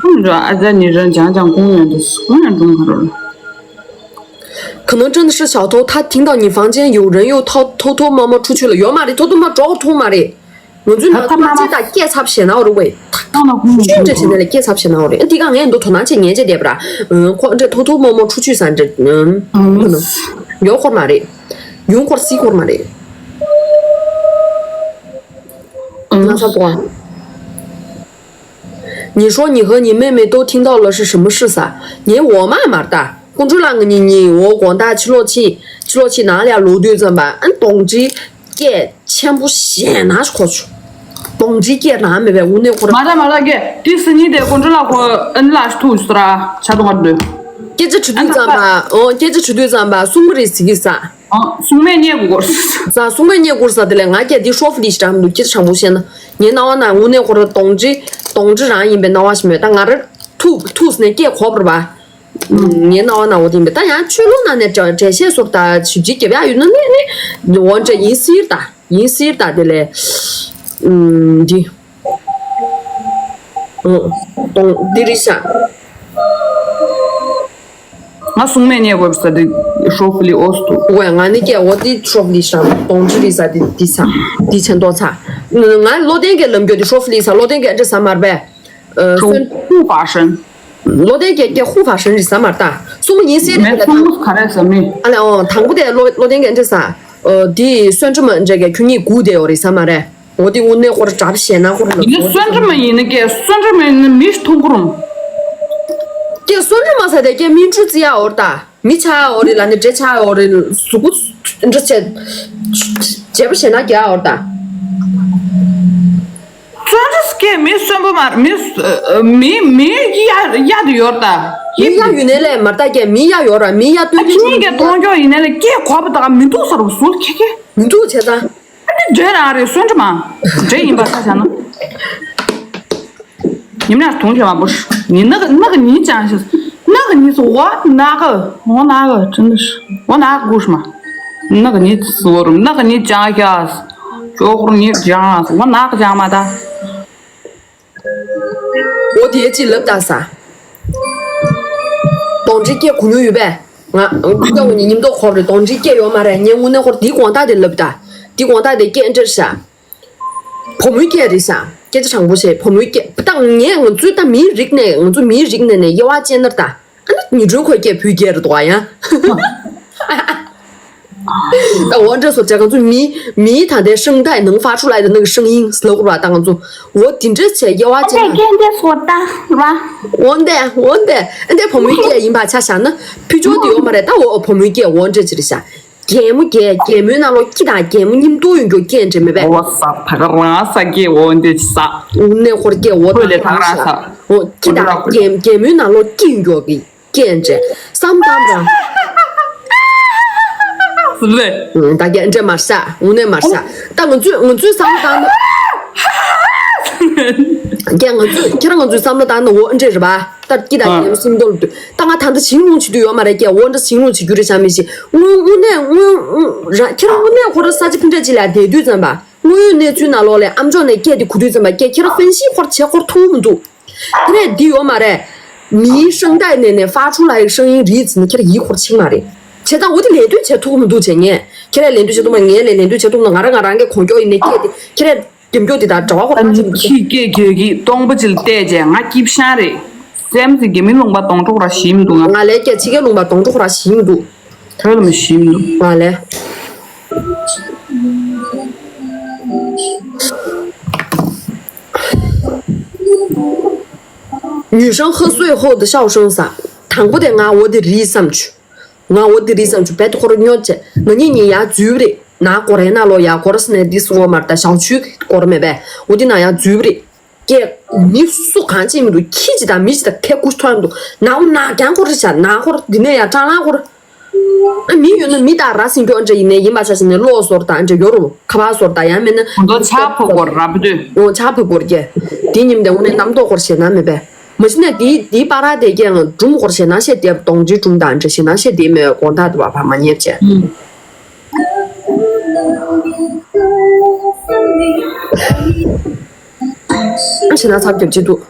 ཁོང་ཚོ་ཨ་ཙ་ནི་རང་讲讲公园的公园中可能。 可能真的是小偷，他听到你房间有人又偷偷偷摸摸出去了，ཡོད་མ་རེད་偷偷摸摸འགྲོ་ཐུབ་མ་རེད། ང་ཚོའི་ནང་ད་ཁོ་མ་མ་ཚད་ད་སྐད་ཚབ་བྱེད་ན་འོ་རེད་ཝེ། ཁོང་ལ་ཁོང་ལ་ཅི་འདྲ་བྱེད་ན་ལས་སྐད་ཚབ་བྱེད་ན་འོ་རེད། འདི་ག་ངས་འདུག་དོ་སྣང་བྱེད་ཉན་བྱེད་བསྡད་པ་ར། ཁོ་འདྲ་偷偷摸摸出去ས་འདྲ། ཡོད་ཁོར་མ་རེད། ཡོང་ཁོར་སྲིད་ཁོར་མ་རེད། ས་པོ། 你说你和你妹妹都听到了是什么事噻？ ངའི་འོག་མ་མ་རེད་ད། ཀུན་གྲོལ་ལགས་ང་གཉིས་གཉིས་འོག་དགོང་དག་ཕྱི་ལོགས་ཕྱིན། ཕྱི་ལོགས་ཕྱིན་ནང་ལ་ཡར་ལོག་དུས་ཙམ་པ་ཨ་ནི་དོང་ཅིག་སྐད་ཆེན་པོ་ཞེ་ན་ཞིག་གོ་བྱུང་། དོང་ཅིག་སྐད་རང་མེད་པའི་དངོས་གནས་ཁོ་རང་། མ་རེད་མ་རེད། སྐད་དེ་སི་ཉིན་དེ་ཀུན་གྲོལ་ལགས་ཁོ་ཨ་ནི་ལགས་ཐུག་སོ་ར་ཆ་དོ་ང་འདོད། སྐད་ཆ་དྲི་དུས་ཙམ་པ་ཨོ་སྐད་ཆ་དྲི་དུས་ཙམ་པ་སྲུང་མ་རེད་ཟེར་གི་ས། ཨ། སྲུང་མས་བརྙས་དགོས་སྐོར། ས་སྲུང་མས་བརྙས་དགོས་ས་དེ་ལས་ང་སྐད་འདི་ཧྲོ་ཧྥུ་ལི་ཞིག་འདྲ་མི་འདུག་སྐད་ཆ་དྲང་པོ་བཤད་ན། ངའི་སྣང་བ་ན་དངོས་གནས་ཁོ་རང་དོང་ཅི་དོང་ཅི་རང་ཡིན་པའི་སྣང་བ་ཞིག་མེད་ད། ང་རང་ཐུག་ཐུག་ནས་སྐད་གོ་བར་བ། ངའི་སྣང་བ་ན་འོ་དེ་ཡིན་པས་ད། ཡང་ཆོས་ལུགས་ནང་ནས་འགྲེལ་འགྲེལ་བཤད་སོར་ད་ཞིབ་ཅིག་རྒྱབ་ཡ་ཡོད་ན་ནི་ནི་འོ་འདྲ་ཡིན་སྲིད་ད། ཡིན་སྲིད་ད། དེ་ལས་འདི་དོང་འདི་རེད་ཤག་ང་སྲུང་མས་བརྙས་དགོས་ས་དེ་ཧྲོ་ཧྥུ་ལི་ཨོ་སི་ཏུ། ཝེ་ང་ནི་སྐད་འོ་དེ་ཧྲོ་ཧྥུ་ལི་ཤག་དོང་ཅི་རེད་ས་དེ་དེ་ཚ་དེ་ཆེན་ཏོ་ཚ། ང་བློ་ལྡན་གྱི་ལམ་རྒྱུད་དེ་ཧྲོ་ཧྥུ་ལི་ས་བློ་ལྡན་གྱི་ཨ་འདྲ་ས་མར་པས། 说护法神。 བློ་ལྡན་གྱི་སྐད་ཧུ་ཧྥ་ཧྲན་རེད་ས་མར་ད། སྲུང་མ་ཡིན་སྲིད་རེད་ད། 没说护法神什么。 ཨ་ལས་ཨོ་དང་པོ་དེ་བློ་བློ་ལྡན་གྱི་ཨ་འདྲ་ས། ཨོ་དེ་གསོན་ཁྲི་མ་འདྲ་གི་ཁྱོད་གཉིས་སྒུག་བསྡད་ཡོད་རེད་ས་མ་རེད། འོ་དེ་དངོས་གནས་ཁོ་ར་གྲབས་ཞེ་ན་ཁོ་ར་ལ་ཡིན་ན་གསོན་ཁྲི་མ་ཡིན་ན་སྐད་གསོན་ཁྲི་མ་ཡིན་ན་མི་ཞིག་མཐོང་གི་རུང་། སྐད་གསོན་ཁྲི་མ་ས་དེ་སྐད་མིན་འཕྲུལ་རྩི་ཡ་འོར་ད། མི་ཆགས་འོ་རེད་ལ་ནི་འདྲེ་ཆགས་འོ་རེད་གཟུགས་པོ་འདྲ་བྱས། བྱས་པ་ཞེ་ན་རྒྱ་འོར་ད། བཙོན་ར་སྐད་མི་གསོན་པོ་མ་མི་མི་མི་གཡའ་གཡའ་དུ་ཡོར་ད། མི་གཡའ་ཡོད་ནས་ལས་མར་ད་སྐད་མི་གཡའ་ཡོར་ར་མི་གཡའ་སྟོན་ཁྱི་གཉིས་ཀྱི་མཐོང་ཆོག་ཡིན་ནས་ལས་སྐད་གོ་བ་དག་མི་འདུག་ས་རུ་ཟུར་ཁྱི་ཁྱི། མི་འདུག་བྱས་ཙང་། ཨ་ནི་འདྲེ་རང་རེད་གསོན་འདྲེ་མ། འདྲེ་ཡིན་པ་ཆ་བཞག་ན། ཉིན་ནར་དུང་ཁྱེར་མ་བུ་ནི་ནག་ནག་ཉིན་ཅང་ཤེས། ནག་ཉིན་སུ་འོ་ནག་འོ་ནག་ཅི་འདི་འོ་ནག་གུ་ཤ་མ། ནག་ཉིན་སུ་རུ་ནག་ཉིན་ཅང་ཤེས། ཅོག་རུ་ཉིན་ཅང་འོ་ནག་ཅང་མ་ད། འོ་དེ་ཅི་ལབ་ད་ས། དོང་ཅི་སྐད་གོ་མྱོང་ཡོད་པས། ང་ཀུ་ཀ་འོ་ཉི་ཉིན་ཏོག་ཁོར་རེ་དོང་ཅི་སྐད་ཡོད་མ་རེད། ངས་དངོས་གནས་ཁོར་དེའི་དགོང་དག་དེ་ལབ་ད། དེའི་དགོང་དག་དེ་སྐད་འདྲེར་ཤ། བུ་མོའི་སྐད་རེད་ཤག་སྐད་ཆ་དྲང་པོ་བྱས་བུ་མོའི་སྐད་ད་ངས་ང་ཚོའི་ད་མིའི་རིགས་ནས་ང་ཚོ་མིའི་རིགས་ནས་ནས་དབྱེ་བ་ཕྱེ་ན་ད་ཨ་ནི་ཉི་སྒྲོན་ཁོའི་སྐད་བོད་སྐད་རེད་འདུག་ཨ་ཡ། ད་འོ་འདྲ་སོ་བྱས་ང་ཚོ་མི་མིའི་ད་ལྟའི་声带能发出来的那个声音ལབ་དགོས་པ་ད་ང་ཚོ་འོ་དེ་འདྲ་བྱས་དབྱེ་བ་ཕྱེ་ན། སྐད་འདི་སོ་ད་ར། འོ་འདས་འོ་འདས་ཨ་འདས་བུ་མོའི་སྐད་ཡིན་པ་ཆ་བཞག་ན་ཕུ་ཅོ་དེ་ཡོད་མ་རེད་ད། འོ་བུ་མོའི་སྐད་འོ་འདྲ་ཅི་རེད་ཤག་གད་མོ་གད་གད་མོའི་ནང་ལོགས་ཁྱི་དང་གད་མོ་མཉམ་དུ་ཡོང་རྒྱུ་སྐད་འདྲེ་མེད་པས། འོ་ས་ཐག་རང་ས་སྐད་འོ་འདི་ས། འོ་ནས་ཧོར་སྐད་འོ་ཁོས་ལས་ཐག་རང་ས། འོ་ཁྱི་དང་གད་གད་མོའི་ནང་ལོགས་ཁྱི་ཡོང་རྒྱུ་གི་སྐད་འདྲེ་བསམ་བཏང་ར། ཟེར་རེད། ད་སྐད་འདྲེ་མར་ཤ་འོ་ནས་མར་ཤ་ད་ང་ཚོས་ང་ཚོས་བསམ་བཏང་ན། སྐད་ང་ཚོས་ཁྱེད་རང་ང་ཚོས་བསམ་བློ་བཏང་ན་འོ་འདྲེ་རེད་པ། ད་སྐྱིད་ད་ཨ། རྒྱལ་སིང་རྡོལ་དུ་ད་ང་ད་ལྟ་ཞིང་ལུང་བྱེད་དུ་ཡོད་མ་རེད་ཀྱེ། འོ་འདྲ་ཞིང་ལུང་བྱེད་རྒྱུ་རེད་བྱ་མི་ཤེས། དངོས་དངོས་གནས་དངོས་ར་ཁྱེད་རང་དངོས་གནས་ཁོ་ར་ས་ཆ་ཕི་འདྲ་ཅིག་ལ་བསྡད་དུས་ཙམ་པ་དངོས་ཡོད་གནས་ཚུལ་ནང་ལོགས་ལས་ཨམ་ཅོག་ནས་སྐད་དེ་གོ་དུས་ཙམ་པ་ཀྱེ་ཁྱེད་རང་ཧྥན་ཤི་ཁོར་བྱེད་ཁོར་ཐུབ་མི་འདུག་དེ་རེད་འདི་ཡོད་མ་རེད། མིའི་声带ནས་ནས发出来的声音རིགས་ནི་ཁྱེད་རང་ཡིད་ཁོར་ཆིག་མ་རེད། བྱས་ཙང་འོ་དེ་ལས་དོན་བྱེད་ཐུབ་མི་འདུག་བྱས་ངས་ཁྱེད་རང་ལས་དོན་བྱེད་ཐུབ་མ་ངས་ལས་ལས་དོན་བྱེད་ཐུབ་ན་ང་རང་ང་རང་གི་གོ་མགྱོགས་ཡིན་ནས་སྐད་དེ་ཁྱེད་རང་རྒྱབ་སྐྱོར་དེ་དང་གྲྭ་བ་ཁོ་ཨ་ནི་ཁྱི་སྐད་རྒྱག་གི་སྟོང་པ་ཅིག་ལ་བལྟས་རྗེས་ང་སྐྱིད་ཤང་རེད། སེམས་སི་རྒྱ་མི་ལུང་པ་སྟོང་ཕྲུག་ར་ཞིམ་འདུག་ང་ང་ལས་སྐད་ཕྱི་རྒྱལ་ལུང་པ་སྟོང་ཕྲུག་ར་ཞིམ་འདུག་ཐོས་ལ་མི་ཞིམ་འདུག་ང་ལས། 女生喝醉后的笑声ས། དང་པོ་དེ་ང་འོ་དེ་རིལ་བསམ་བྱུང་། ང་འོ་དེ་རིལ་བསམ་བྱུང་བེད་ཁོ་ར་སྨྱོ་བྱས་ང་གཉིས་གཉིས་ཡར་འཛུལ་བ་རེད། ན་སྒོ་རའི་ནང་ལོགས་ཡར་སྒོ་ར་སི་ནས་འདི་སུ་འོ་མར་ད་ཞའོ་ཆུའི་སྒོ་ར་མེད་པས་འོ་དེ་ནང་ཡར་འཛུལ་བ་རེད། སྐད་མི་སུ་གང་ཅི་མི་འདུག་ཁྱི་ཅི་དང་མི་ཅི་དང་ཁེ་ཁུ་ཐོན་འདུག་ན་འོ་ན་རྐྱང་སྒོ་ར་བྱ་ན་སྒོ་ར་འདི་ནས་ཡར་སྐྲང་ལང་སྒོ་ར། ཨ་མི་ཡོད་ན་མི་དང་ར་སེང་སྐྱོ་འདྲ་ཡིན་ནའི་ཡིན་པ་ཆ་ཞིག་ནས་བློ་བཟོར་དང་འདྲ་ཡོད་རུང་ཁ་པར་བཟོར་དང་ཡང་མིན་ན་ང་ཚོ་ཕྱག་ཕུལ་དགོས་ར་བུ་དུས། ཨོ་ཕྱག་ཕུལ་དགོས་རྒྱལ། དེ་ཉིན་དེ་དངོས་གནས་རྣམ་རྟོག་སྐོར་ཞེ་ན་མེད་པས། མ་གཞི་ནས་དེའི་དེའི་པར་དེ་སྐྱེས་ང་སྒྲུང་སྐོར་ཞེ་ན་བཤད་དེ་གདོང་ཅི་སྒྲུང་དང་འདྲ་ཞེ་ན་བཤད་དེ་མེད་དགོང་དག་དུ་བ་ཕ་མ་ཉེར་བྱས། ཞེ་ན་ཚབ་རྒྱབ་ཅི་འདུག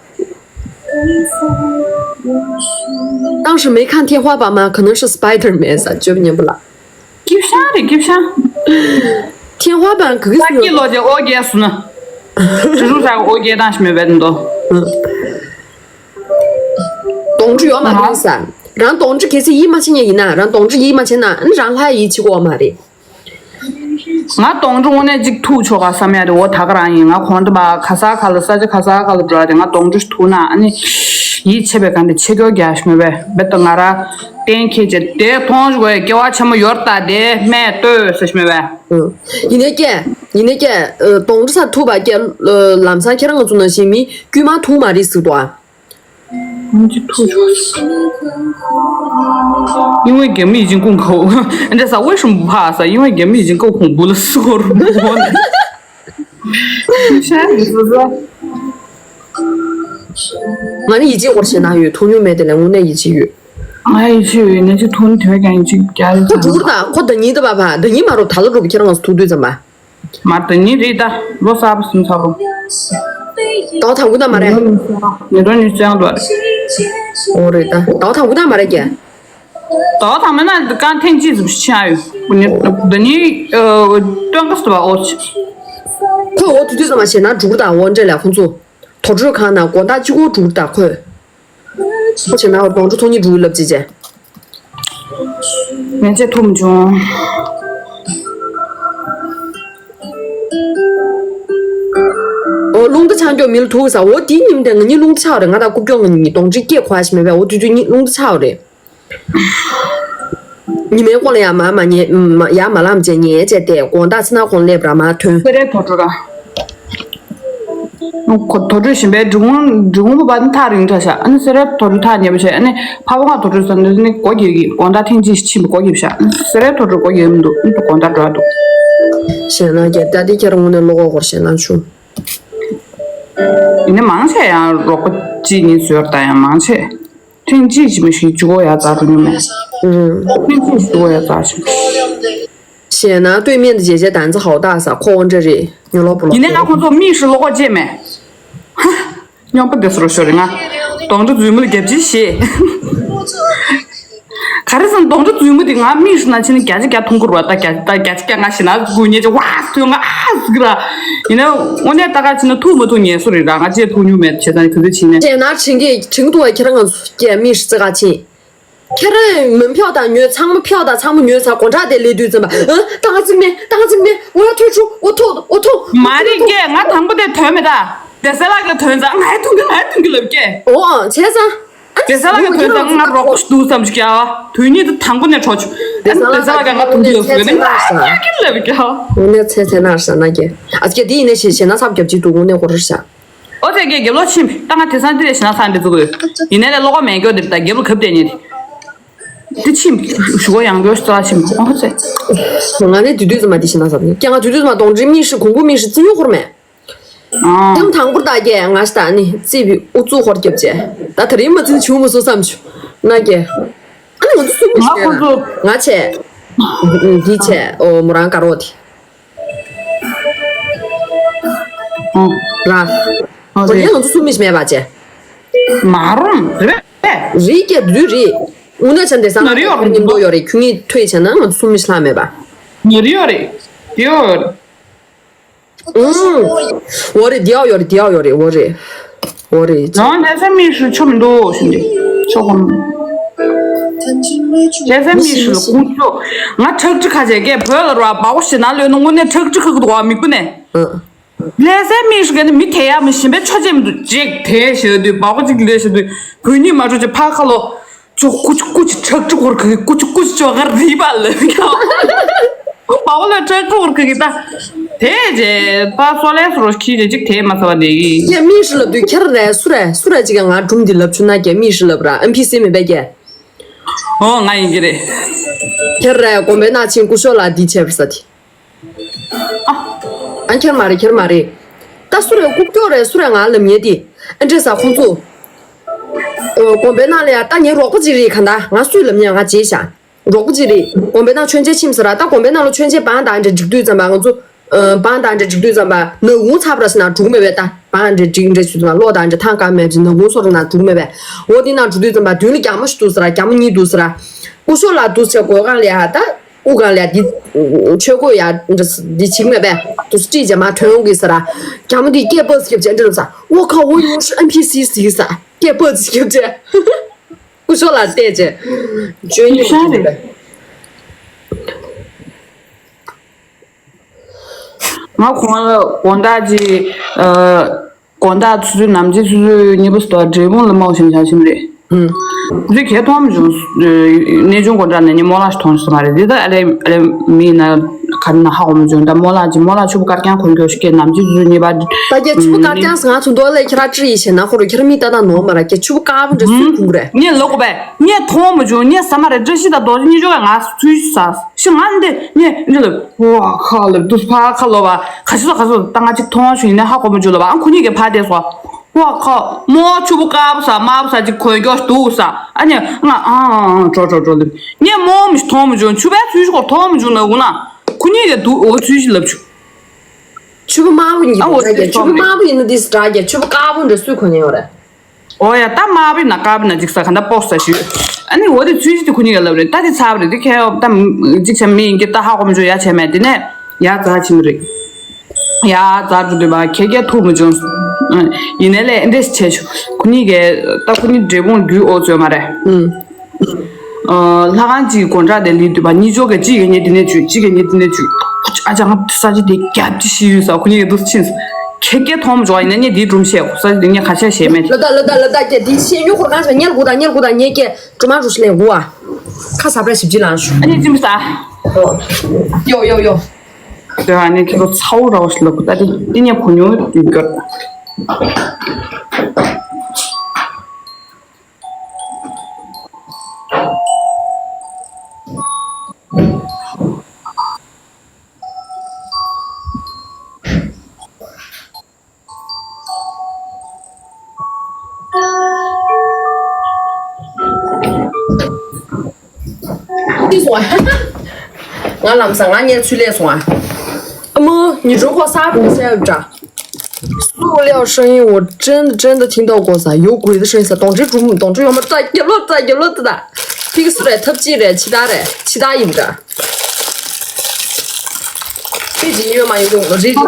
当时没看天花板吗？可能是 Spider-Man ས་བཅོས་སྙན་པོ་ལ། སྐྱིད་ཤང་རེད་སྐྱིད་ཤང་། 天花板 གི་ས་སྐྱིད་ལོ་ཅེ་ཨོ་རྒྱལ་སུ་ན། ཅི་རུ་ས་ཨོ་རྒྱལ་དང་ཞི་མེད་བེད་འདོ། དོང་ཅུ་ཡོད་མ་རེད་ས། རང་དོང་ཅུ་གལ་སྲིད་ཡིད་མ་ཆེས་ཉེ་ཡིན་ན་རང་དོང་ཅུ་ཡིད་མ་ཆེས་ན་ཨ་ནི་རང་ལྷ་ཡིད་ཆེས་གོ་མ་རེད། ང་དོང་ཁྲི་དངོས་གནས་གཅིག་ཐུག་ཆོག་ག་བསམ་ཡ་རེད། འོ་ད་ག་རང་ཡིན། ང་གོང་དུ་བ་ག་ས་ག་ལ་ས་ཆ་ག་ས་ག་ལ་འགྲོ་ཡ་རེད། ང་དོང་ཁྲི་ཐུག་ན་ཨ་ནི་ཡིད་ཆེས་པའི་ག་འདི་ཆེ་སྐྱོ་རྒྱག་ཤི་མེད་པས་བེ་ཏོ་ང་ར་གཏན་འཁེལ་བྱས་དེ་མཐོང་ཞིག་གོ་ཡ་སྐྱེ་བ་ཆེན་མོ་ཡོར་ལྟ་དེ་སྨད་ལྟོས་ཟེར་ཤི་མེད་པས། ཡིན་ནའི་ཀྱེ། ཡིན་ནའི་ཀྱེ། ཨ། དོང་ཁྲི་ས་ཐུག་པ་ཀྱེ། ཨ། ལམ་སང་ཁྱེད་རང་ང་ཚོ་ནང་བཞིན་མི་དཀྱུས་མ་ཐུག་མ་རེད་ཟེར་དོ། 因为给我们已经够苦，人家啥为什么不怕啥？因为给我们已经够恐怖了，是我不呢。你啥意思是？ ང་ནི་ཡིད་ཆེས་སྐོར་བཤད་ན་ཡོད། ཐུག་མྱོང་མེད་དེ་ལས་དངོས་གནས་ཡིད་ཆེས་ཡོད། ང་ཡིད་ཆེས་ཡོད་ནས་ཅི་ཐུག་ནི་དེ་བས་ཀྱང་ཡིད་ཆེས་རྒྱག་རེད་ཁོ་ཚང་འགྲུར་དང་ཁོ་ཟླ་ཉིན་དུ་བ་བ་ཟླ་ཉིན་མ་རུ་ད་ལོ་རུ་ཁྱེད་རང་ཚོ་ཐུག་དུས་ཙམ་པ། མ་ད་ནི་རེད་ད། ལོ་གསར་པ་སུམ་ཚར་རོ། ཟླ་བ་དང་པོ་ད་མ་རེད། ཉིས་སྟོང་ཉི་ཤུ་རྩ་ལྔ་དུ་རེད། ཨོ་རེད་ད། ཟླ་བ་དང་པོ་ད་མ་རེད་ཀྱེ། ཟླ་བ་དང་པོ་ན་རྐང་ཐེངས་གཅིག་ཙམ་ཞིག་ཕྱིན་ཡོད། ད་ནི་སྟོན་ཁ་སུ་བ་ཨོ་ཆི། ཁོས་འོ་དུས་དུས་ཙམ་པ་བྱས་ན་འགྲུར་དང་འོ་འདྲེ་ལས་ཁོང་ཚོ། དོ་གྲོས་ཁང་ན་དགོང་དག་གཅིག་པོ་འགྲུར་དང་ཁོས། ཁོ་བྱས་ན་འོ་དོང་གྲུ་ཐོག་གཉིས་འགྲུར་ལབ་ཅི་བྱས། ངས་ཚེ་ཐུམ་བྱུང་། ཨོ་རླུང་རྟ་ཆང་སྐྱོག་མིལ་ཐུག་ས་འོ་དེའི་ཉིན་དེ་ང་གཉིས་རླུང་རྟ་ཆག་རེད། ང་དང་རྐུབ་ཀྱོག་ང་གཉིས་དོང་ཁྲི་སྐད་གོ་ཡ་ཞིག་མེད་པས་འོ་དུས་དུས་གཉིས་རླུང་རྟ་ཆག་རེད། ཉི་མའི་སྐོར་ལ་ཡ་མ་མ་ཉལ་མ་ཡ་མ་ལམ་བྱས་ཉལ་བྱས་ཏེ་དགོང་དག་ཕྱི་ནང་ཁོང་སླེབས་ར་མ་ཐོན། སེ་རའི་དོ་གྲུ་ར། ཁོ་དོ་གྲུ་བཞིན་པའི་འབྲི་གུང་འབྲི་གུང་པོ་བ་ནི་ཐག་རིང་དྲགས་ཤག་ཨ་ནི་སེ་རའི་དོ་གྲུ་ཐག་ཉེ་པོ་བྱས། ཨ་ནི་ཕ་བོ་ང་དོ་གྲུ་ཟ་འདི་ནི་སྒོ་རྒྱག་གི་དགོང་དག་ཐེངས་གཅིག་ཕྱིན་པ་སྒོ་རྒྱབ་ཤག་ཨ་ནི་སེ་རའི་དོ་གྲུ་སྒོ་རྒྱག་མི་འདུག་ཨ་ནི་དགོང་དག་འགྲོ་འདུག་བྱས་ན་རྒྱབ་ད་དེ་ཁྱེད་རང་ངོ་ནས་བློ་ཁོག་སྐོར་བྱས་ན་ཆུང་། ཡིན་ན་མང་ཆེ་ཡང་རོགས་པ་གཅིག་གཉིས་བཟོས་ད་ཡང་མང་ཆེ། ཐེངས་གཅིག་ཅིག་མ་ཞིག་ཅིག་གོ་ཡ་ཙག་རུ་ཉུང་མེད། ཐེངས་གཅིག་ཅིག་གོ་ཡ་ཙག་ཞིག་བྱས་ན་ལྟོས་མེད་འདི་བྱས་བྱས་ད་ཚ་ཧའོ་ད་ས་ཁོ་འོ་འདྲ་རེད་ཉོ་ལོག་པོ་ལོག་ཡིན་ནའི་ང་ཁོང་ཚོ་མིག་ཧྲི་ལོག་གོ་བྱས་མེད། སྙོམས་པོ་དེ་སོར་ཤོར་རེད་ང་། དོང་གྲུ་རྫུན་མ་ལ་རྒྱབ་ཅི་ཞེས། ག་རེ་ཟེར་ན་དོང་གྲུ་རྫུན་མ་དེ་ང་མིག་ཧྲི་ན་ཕྱིན་ན་བརྒྱ་ཆ་བརྒྱ་མཐོང་གི་རེད་བ། ད་བརྒྱ་ད་བརྒྱ་ཆ་བརྒྱ་ང་ཞེ་ན་དགོས་ཉེ་ཅི་ཝ་ཐོན་ང་ཨ་ཟིག་ར། ཡིན་ན་དངོས་གནས་ད་ག་ཕྱིན་ན་ཐུག་མ་ཐུག་ཉེ་སུ་རེད་ར། ང་ཅེས་ཐུག་མྱོང་མེད་བྱས་ཙང་ག་ཚོད་ཕྱིན་ནས། བྱས་ན་ཁྲིན་གྱིས་ཁྲིན་ཏུ་བ་ཁྱེད་རང་ང་ཚོ་སྐྱེ་མིག་ཧྲི་ཙི་ག་ཕྱིན། ཁྱེད་རང་མི་ཕྱོགས་དང་ཉོས་ཚང་མ་ཕྱོགས་དང་ཚང་མ་ཉོས་ཚར་དགོང་དྲག་དེ་སླེབས་དུས་ཙམ་པ་ཨ་ཏང་ཙིག་མེ་ཏང་ཙིག་མེ་འོ་ཡ་ཐུག་ཆུ་འོ་ཐུག་འོ་ཐུག་མ་རེད་ཀྱེ། ང་དང་པོ་དེ་ཐོན་མེད་ད། བདེ་གསལ་ལགས་ཀྱིས་ཐོན་ཙང་ང་ཡི་ཐུང་གི་ང་ཡི་ཐུང་གི་ལབ་ཀྱེ། འོ་བྱས་ཙང་། བདེ་གསལ་ལགས་ཀྱིས་ཐོན་ཙང་ང་རོགས་པ་ཞིག་འདུག་བསམ་ཞིག་ཀྱ། དོན་གཉིས་དེ་དང་པོ་ནས་གྲོགས་བྱུང་། བདེ་གསལ་ལགས་ཀྱིས་ང་ཐུང་གི་ཡོད་ཟེར་ནས་ང་ཡི་ཐུང་གི་ལབ་ཀྱ། འོ་ནས་ཚེ་ཚེ་ན་ས་ན་ཀྱེ། ཨ་ཀྱེ་དེ་ཡིན་ནས་ཞེ་ཞེ་ན་ཚབ་རྒྱབ་ཀྱི་འདུག་དངོས་གནས་ཁོ་ར་ཤ། ཨོ་ཙེ་ཀྱེ་རྒྱབ་ལོག་ཕྱིན་ད་ང་དེང་སང་འདི་རེད་ཞེ་ན་ཚ་འདི་ཚོ་དགོས། ཡིན་ནའི་ལས་ལོག་མེད་སྐྱོ་འདིར་ད་རྒྱབ་ལོག་གབ་བསྡད་ཉེ་དེ། འདི་ཕྱིན་ཞུ་གོ་ཡང་སྐྱོ་ཞེ་ཚ་ཕྱིན་ཨོ་ཙེ། ང་ནི་དུས་དུས་ཙམ་མ་འདི་ཞེ་ན་ཚ་ཀྱེ། ང་དུས་དུས་ཙམ་མ་དོང་གྲུ་མིག་ཧྲི་གུང་པོ་མིག་ཧྲི་རྩི་ཡོད་ཁོར་མེད། ཨང་། ཐེངས་དང་པོར་ད་ཀྱེ་ང་ཞེ་ད་ནི་རྩི་བི་ཨུ་ཚུགས་ཧོར་རྒྱབ་ཅེ། ད་དེ་རིང་མ་རྩི་ནི་བྱུང་མ་སོང་བསམ་བྱུང་ན་ཀྱེ། ཨ་ནི་ང་ཚོ་སུ་མི་ང་ཁོ་ཚོ། ང་བྱས། འདི་བྱས་ཨོ་མོ་རང་དགའ་རོགས་དེ། ཨོ། ར། ཨོ་ད་རེད། ཡང་ང་ཚོ་སུ་མི་ཞིག་མེད་པ་བྱས། མ་རུང་རེད་པས། རི་ཀྱེ་དུས་རི། དངོས་གནས་བྱས་འདི་སང་ན་རི་ཡོད་རེད་མཉམ་དུ་ཡོད་རེད། ཁྱུང་གཉིས་ཐོས་བྱས་ན་ང་ཚོ་སུ་མི་ཞིག་ལྷག་མེད་པ། ང་རི་ཡོད་རེད། དེ་ཡོད་རེད། ཨུམ། འོ་རེད། འདི་ཡང་ཡོད་རེད། འདི་ཡང་ཡོད་རེད། འོ་རེད། འོ་རེད། རང་ལྷ་ས་མིག་ཧྲི་ཆོ་མི་འདུག་ཞུ་འདི། ཆོ་གོ་མི། ལྷ་ས་མིག་ཧྲི་ལ་ཁུངས་ཆོ། ང་ཁྲག་ཁྲི་ཁ་ཆེ་ཀས་བོད་ལ་རོ་བ་བག་ཞེ་ན་ལོས་ན་དངོས་གནས་ཁྲག་ཁྲི་ཁ་གི་འདུག་བ་མིག་པོ་ནས། ཨ། ལྷ་ས་མིག་ཧྲི་ག་ནི་མི་དེ་ཡ་མི་ཞིམ་པའི་ཆོ་ཆེ་མི་འདུག་ཅིག་དེ་ཞེ་དུས་བག་ཅིག་ལས་ཞེ་དུས་བོད་ཉིད་མ་འཕྲོད་ཅིག་ཕ་ཁ་ལོ། ཅོ་ཀུ་ཅི་ཀུ་ཅི་ཁྲག་ཁྲི་བོར་ཁ་གི་ཀུ་ཅི་ཀུ་ཅི་ཅོ་གར་རི་བ་ལབ་ཀྱང་། བ་བ་ལ་ཁྲག་ཁྲི་བོར་ཁ་གི་ད། དེ་རྗེས་ད་སོ་ལས་སོ་རོ་ཁྱི་རེ་ཅིག་དེ་མ་ཚ་བ་དེ་གི། ཀྱེ་མིག་ཧྲི་ལབ་དུས་ཁྱེར་རེ་སུ་རེ་སུ་རེ་ཅིག་ག་ང་སྒྲུང་འདི་ལབ་ཆུ་ན་ཀྱེ་མིག་ཧྲི་ལབ་ར་ཨེམ་ཕི་སི་མེད་པས་ཀྱེ། ཨོ་ང་ཡིན་གྱི་རེད། ཁྱེར་རེ་དགོན་པའི་ནང་ཕྱིན་སྐུ་ཞབས་ལ་འདི་བྱས་པར་ས་དེ། ཨ། ཨ་ཁྱེར་མ་རེད་ཁྱེར་མ་རེད། ད་སུ་རེ་རྐུབ་ཀྱོག་རེ་སུ་རེ་ང་ལབ་ཉེ་དེ། ཨ་འདྲེ་ས་ཁོང་ཚོ། ཨོ་དགོན་པའི་ནང་ལ་ཡ་ད་ངའི་རོགས་པ་ཅིག་རེད་ག་ད་ང་སུས་ལབ་ཉེ་ང་བརྗེད་བཞག་རོགས་པ་ཅིག་རེད། དགོན་པའི་ནང་མཆོད་མཇལ་ཕྱིན་ཟེར་ར་ད་དགོན་པའི་ནང་ལ་མཆོད་མཇལ་བང་དང་འདྲ་འགྲིག་དུས་ཙམ་པ་ང་ཚོ། ཨ་བང་དང་འདྲ་འགྲིག་དུས་ཙམ་པ་ནག་ཁུང་ཚ་བ་ར་ཟེར་ན་འགྲིག་མེད་པས་ད་བང་འདྲ་འགྲིག་འདྲ་ཞུ་ཙམ་པ་གློག་དང་འདྲ་ཐང་ཀ་མེད་ཅིག་ནག་ཁུང་སོ་ར་ན་འགྲིག་མེད་པས། འོ་དེ་ན་འགྲིག་དུས་ཙམ་པ་མདུན་ལ་རྒྱ་མོ་ཞིག་འདུག་ཟེར་ར་རྒྱ་མོ་གཉིས་འདུག་ཟེར་ར། སྐུ་ཞབས་ལ་འདུག་ཟེར་གོ་གང་ལ་ཡ་ད། དབུ་སྒང་ལ་འདི། ཆོས་གོས་ཡ། འདི་བྱེད་མེད་པས། དུ་སྤྲིས་རྗེས་མ་ཐོན་ཡོང་གི་ཟེར་ར། རྒྱ་མོ་འདི་སྐད་པོ་སྐྱབས་ཅན་འདྲི་ལབ་ས། ཨོ་ཁ་ཨོ་ཡོང་ཤི་ཨེམ་ཕི་སི་སི་ཟེར། སྐད་པོ་སྐྱབས་ཅན། སྐུ་ཞབས་ལ་བལྟས་རྗེས། བཅོས་ཉོ་ཤ་རེད། ང་ཁོང་ལ་དགོང་དག་ཅིག་ཨ། དགོང་དག་ཆུ་ཚོད་ནམ་ཅིག་ཆུ་ཚོད་གཉིས་པ་ཙམ་དུ་འབྲས་སྤུངས་ལ་མོ་ཞིག་བཞག་ཕྱིན་པ་རེད། ཧུམ། དེ་གས་མཐོང་མ་བྱུང་། གནས་ཆུང་སྒོ་འགྲམ་ནས་ངས་རྨོ་ལགས་ཤིག་མཐོང་སོང་བ་རེད། འདི་ད་ཨ་ལེ་ཨ་ལེ་མི་ཡིན་ན་ག་རེ་ན་ཧ་གོ་མ་བྱུང་། ད་རྨོ་ལགས་ཀྱིས་རྨོ་ལགས་ཕྱུ་པ་དཀར་རྐྱང་གོན་རྒྱུ་ཞིག་གས་ནམ་ཅིག་ཆུ་ཚོད་གཉིས་པ། ད་གས་ཕྱུ་པ་དཀར་རྐྱང་ཟེར། ང་ཚོ་མདོ་ལས་ཁྱེད་རང་ཅི་ཡིན་ཞེ་ན། ཁོ་རུ་ཁྱེད་རང་མིག་ལྟ་སྟངས་ནོར་མ་ར། གས་ཕྱུ་པ་དཀར་པོ་འདྲ་སུས་གོན་གི་རེད། ངས་ལབ་དགོས་པས། ངས་མཐོང་མ་བྱུང་། ངས་ཟ་མ་རེད། བཀྲ་ཤིས་དང་རྡོ་རྗེ་གཉིས་ཆོ་ག་ང་ཚོས་ཟ། ཤི་ང་འདི་ངས་འདི་ལབ། ཝ་ཁ་ལབ་དུས་ཕ་ཁ་ལོ་བ་ག་ཤི་སོ་ག་སོ་ད་ང་ཅིག་མཐོང་བྱུང་ཡིན་ན་ཧ་གོ་མ་བྱུང་ལབ། ཨ་ཁོ་གཉིས་ཀྱིས་ཕ་དེ་སོ། ཝ་ཁ་མོ་ཕྱུ་པ་དཀར་པོ་ཟ་དམར་པོ་ཟ་ཅིག་གོན་རྒྱུ་འདུག་ཟ། ཨ་ནི་ང་ཨ་ཨ་ཨ་འགྲོ་འགྲོ་འགྲོ་ལབ། ངས་མོ་མི་མཐོང་མ་བྱུང་། ཕྱུ་པའི་ཚུལ་ཞིག་གོ་མཐོང་མ་བྱུང་ན་འུ་ན་ཁོ་གཉིས་ཀྱིས་འདུག་འོ་ཚུལ་ཞིག་ལབ་བྱུང་། ཕྱུ་པ་དམར་པོ་ཡིན་ཨ་འོ་འདྲ་རྒྱ། ཕྱུ་པ་དམར་པོ་ཡིན་ན་འདི་སི་འདྲ་རྒྱ། ཕྱུ་པ་དཀར་པོ་འདྲ་སུས་གོན་ཡོད་རེད། ཨོ་ཡ། ད་དམར་པོ་ཡིན་ན་དཀར་པོ་ཡིན་ན་ཅིག་ཟ། ག་འདྲ་སྤོག་ཟ་ཞུས། ཨ་ནི་འོ་དེ་ཚུལ་ཞིག་དེ་ཁོ་གཉིས་ཀྱིས་ལབ་རེད། ད་དེ་ཚར་བ་རེད། དེ་ཁྱེད་ད་ཅིག་བྱ་མི་ཡིན་གྱི་ད་ཧ་གོ་མ་བྱུང་ཡ་བྱས་མེད། དེ་ནས་ཡ་ཛ་ཕྱིན་པ་རེད། ཡ་ཛ་འགྲོ་དུས་པ་ཁྱེད་ཀྱིས་ཐུག་མ་བྱུང་། ཡིན་ནའི་ལས་འདྲེ་ཞིག་བྱས་བྱུང་། ཁོ་གཉིས་ཀྱིས་ད་ཁོ་གཉིས་འབྲས་སྤུངས་རྒྱུ་ཨོ་ཚོད་མ་རེད། ཨ། ལྷ་ཁང་གཅིག་གི་སྒོ་འགྲམ་དེ་ལུས་དུས་པ་གཉིས་ཆོ་ག་གཅིག་གིས་ངས་འདི་ནས་བྱུགས། གཅིག་གིས་ངས་འདི་ནས་བྱུགས། ཨ་ཅག་ང་ས་ཆ་དེ་རྒྱབ་ཀྱི་ཤི་ཡོད་ས། ཁོ་གཉིས་ཀྱིས་འདུག་ཕྱིན། ཁྱེད་ཀྱིས་མཐོང་མ་བྱུང་། ཡིན་ན་ངས་འདིའི་སྒྲུང་བཤད། ས་ཆ་དེ་ངས་ག་ཤ་བཤད་མེད། ལོ་ད་ལོ་ད་ལོ་ད་ཀྱེ་འདི་བཤད་ཉོ་ཁོར་གང་ཞིག་ཉལ་དགོས་ད། ཉལ་དགོས་ད། ངས་ཀྱེ་སྒྲོལ་མ་རུ་ཤི་ལེན་དགོས་ཨ། ཁ་ས་པྲ་ཞིབ་ཅི་ལང་ཞུ། ཨ་ནི་ཅི་མི་ས། ཡོ་ཡོ་ཡོ། དེ་ཨ་ནི་ཁྱེད་ཚོ་ཚ་བོ་ར་བ་ཞིག་ལབ་དགོས་ད། དེ་དེ་ངས་གོ་མྱོང་ཡོད་གི། ཅི་སོང་ཨ། ང་ལམ་སང་ང་གཉེར་ཚུལ་ལས་སོང་ཨ། ཨ་མ་ཉི་གྲོ་ཁོ་ས་བུ་སེ་འདྲ། 塑料声音我真真的听到过噻，有鬼的声音噻。懂这种懂这种吗？在给我在给我的，这个是嘞，他记嘞，其他嘞，其他音的。这几月嘛有用，我这几个。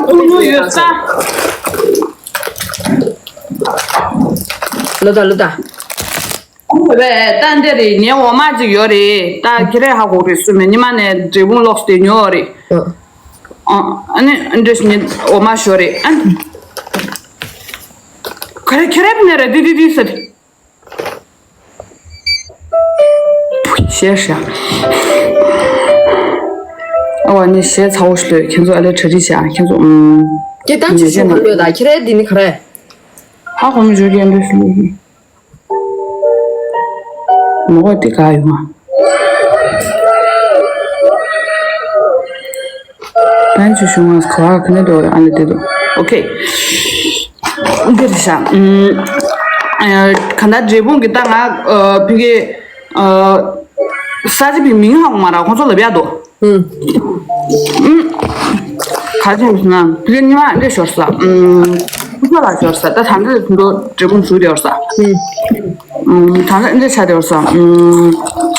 ལོ་ད་ལོ་ད། ཨོ་བས་ད་འདི་རེད། ངའི་འོ་མ་ཅིག་ཡོད་རེད། ད་ཁྱེད་རས་ཧ་གོ་རེད། སུ་མེད་ཉི་མ་ནས་འབྲས་སྤུངས་ལོག་སྟེ་ཉོ་རེད། ཨ་ནི་འདྲ་ཞིག་ངའི་འོ་མ་ཞོ་རེད། ཨ་ནི་ག་རེ་ཁྱེད་རས་ནས་རེད། འདི་འདི་འདི་ཟེར། ཞེས་ཤ། ཨ་བ་ནི་ཞེས་ཚ་བོ་ཞིག་ལོས། ཁྱེད་ཚོ་ཨ་ལས་གྲ་སྒྲིག་བྱ། ཁྱེད་ཚོ་ཨུམ། ཀྱེ་ད་ཅི་ཞུ་གི་ལོས་ད། ཁྱེད་རས་འདི་ནི་ག་རེ། ཧ་གོ་མི་བྱུང་། ཀྱེ་འདི་ཞུ་ལོས། མོ་ག་དེ་ག་ཡོང་ང་། ཕན་ཆུ་ཤུ་ང་ག་བ་ག་ནས་འགྲོ་རེད། ཨ་ནི་དེ་དུ་ཨོ་ཁེ། འདིར་བཞག་ཨུམ། ཨ། ག་ད་འབྲས་སྤུངས་ཀྱི་ད་ང་ཨ་ཕི་གེ་ཨ་ས་ཆ་པའི་མིང་ཧ་གོ་མ་ར། ཁོང་ཚོ་ལབ་ཡག་འདུག་ཨུམ། ཨུམ། ག་ཚོད་ཡོད་ན་ཕི་གེ་ཉི་མ་འདི་ཞོར་ས། ཨུམ། སྐུ་ཞབས་ལགས་ཞོར་ས། ད་ད་འདི་འདུག་འབྲས་སྤུངས་བཞུགས་དེ་ཡོད་ས། ཨུམ། ཨུམ། ད་འདི་འདི་ཆ་དེ་ཡོད་ས། ཨུམ།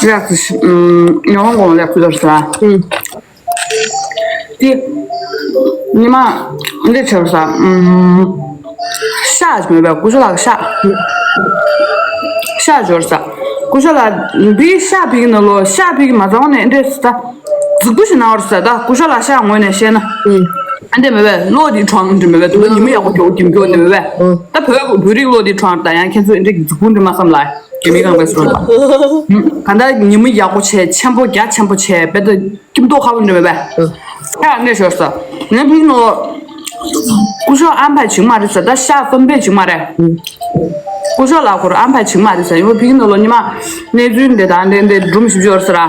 ལགས་སོ། ཨུམ། ཉི་མ་དགོང་ལ་ལགས་སོ་ཡོད་ས། ཨུམ། དེ། ཉི་མ། འདི་ཆར་ས། ཨུམ། ཤག་ཅིག་མེད་པས། སྐུ་ཞབས་ལགས་ཤག་ཤག་འབྱོར་ས། སྐུ་ཞབས་ལགས་འདི་ཤག་ཕིག་ནང་ལོ། ཤག་ཕིག་མ་ཚང་ནས་འདྲེ་ས། རྫིག་པོ་ཞིག་ན་བར་ས། ད་སྐུ་ཞབས་ལགས་ཤག་ངོས་ནས་བཤད་ན། ཨ་འདི་མེད་པས། ལོ་འདི་གྲོང་འདི་མེད་པས། དུ་ཉི་མ་ཡག་པོ་རྒྱོག་གིམ་རྒྱོག་འདི་མེད་པས། ད་བོད་བོད་རིགས་ལོ་འདི་གྲོང་ད་ཡང་ཁྱེད་ཚོ་འདི་རྫིག་པོ་འདི་མ་བསམ་ལ། རྒྱ་མི་གང་པས་སོང་ད། ག་ད་ཉི་མ་ཡག་པོ་བྱས། ཆེན་པོ་རྒྱ་ཆེན་པོ་བྱས། དཔེ་ད། ཀིམ་ཏོག་ཁ་བོ་འདྲ་མེད་པས། ཨ། ཁ་ནས་ཤོར་ས། ངའི་ཕིག་ནོ། སྐུ་ཞབས་ཨམ་ཕ་བྱིང་མ་རེད་ས། ད་ཤག་བསམ་པས་བྱིང་མ་རེད། སྐུ་ཞབས་ལགས་ཁོར་ཨམ་ཕ་བྱིང་མ་རེད་ས། ཡོ་ཕིག་ནོ་ལོ་ཉི་མ་གནས་ཚུལ་འདི་དང་འདི་འདི་སྒྲུང་ཞིབ་ཤོར་ས་ར།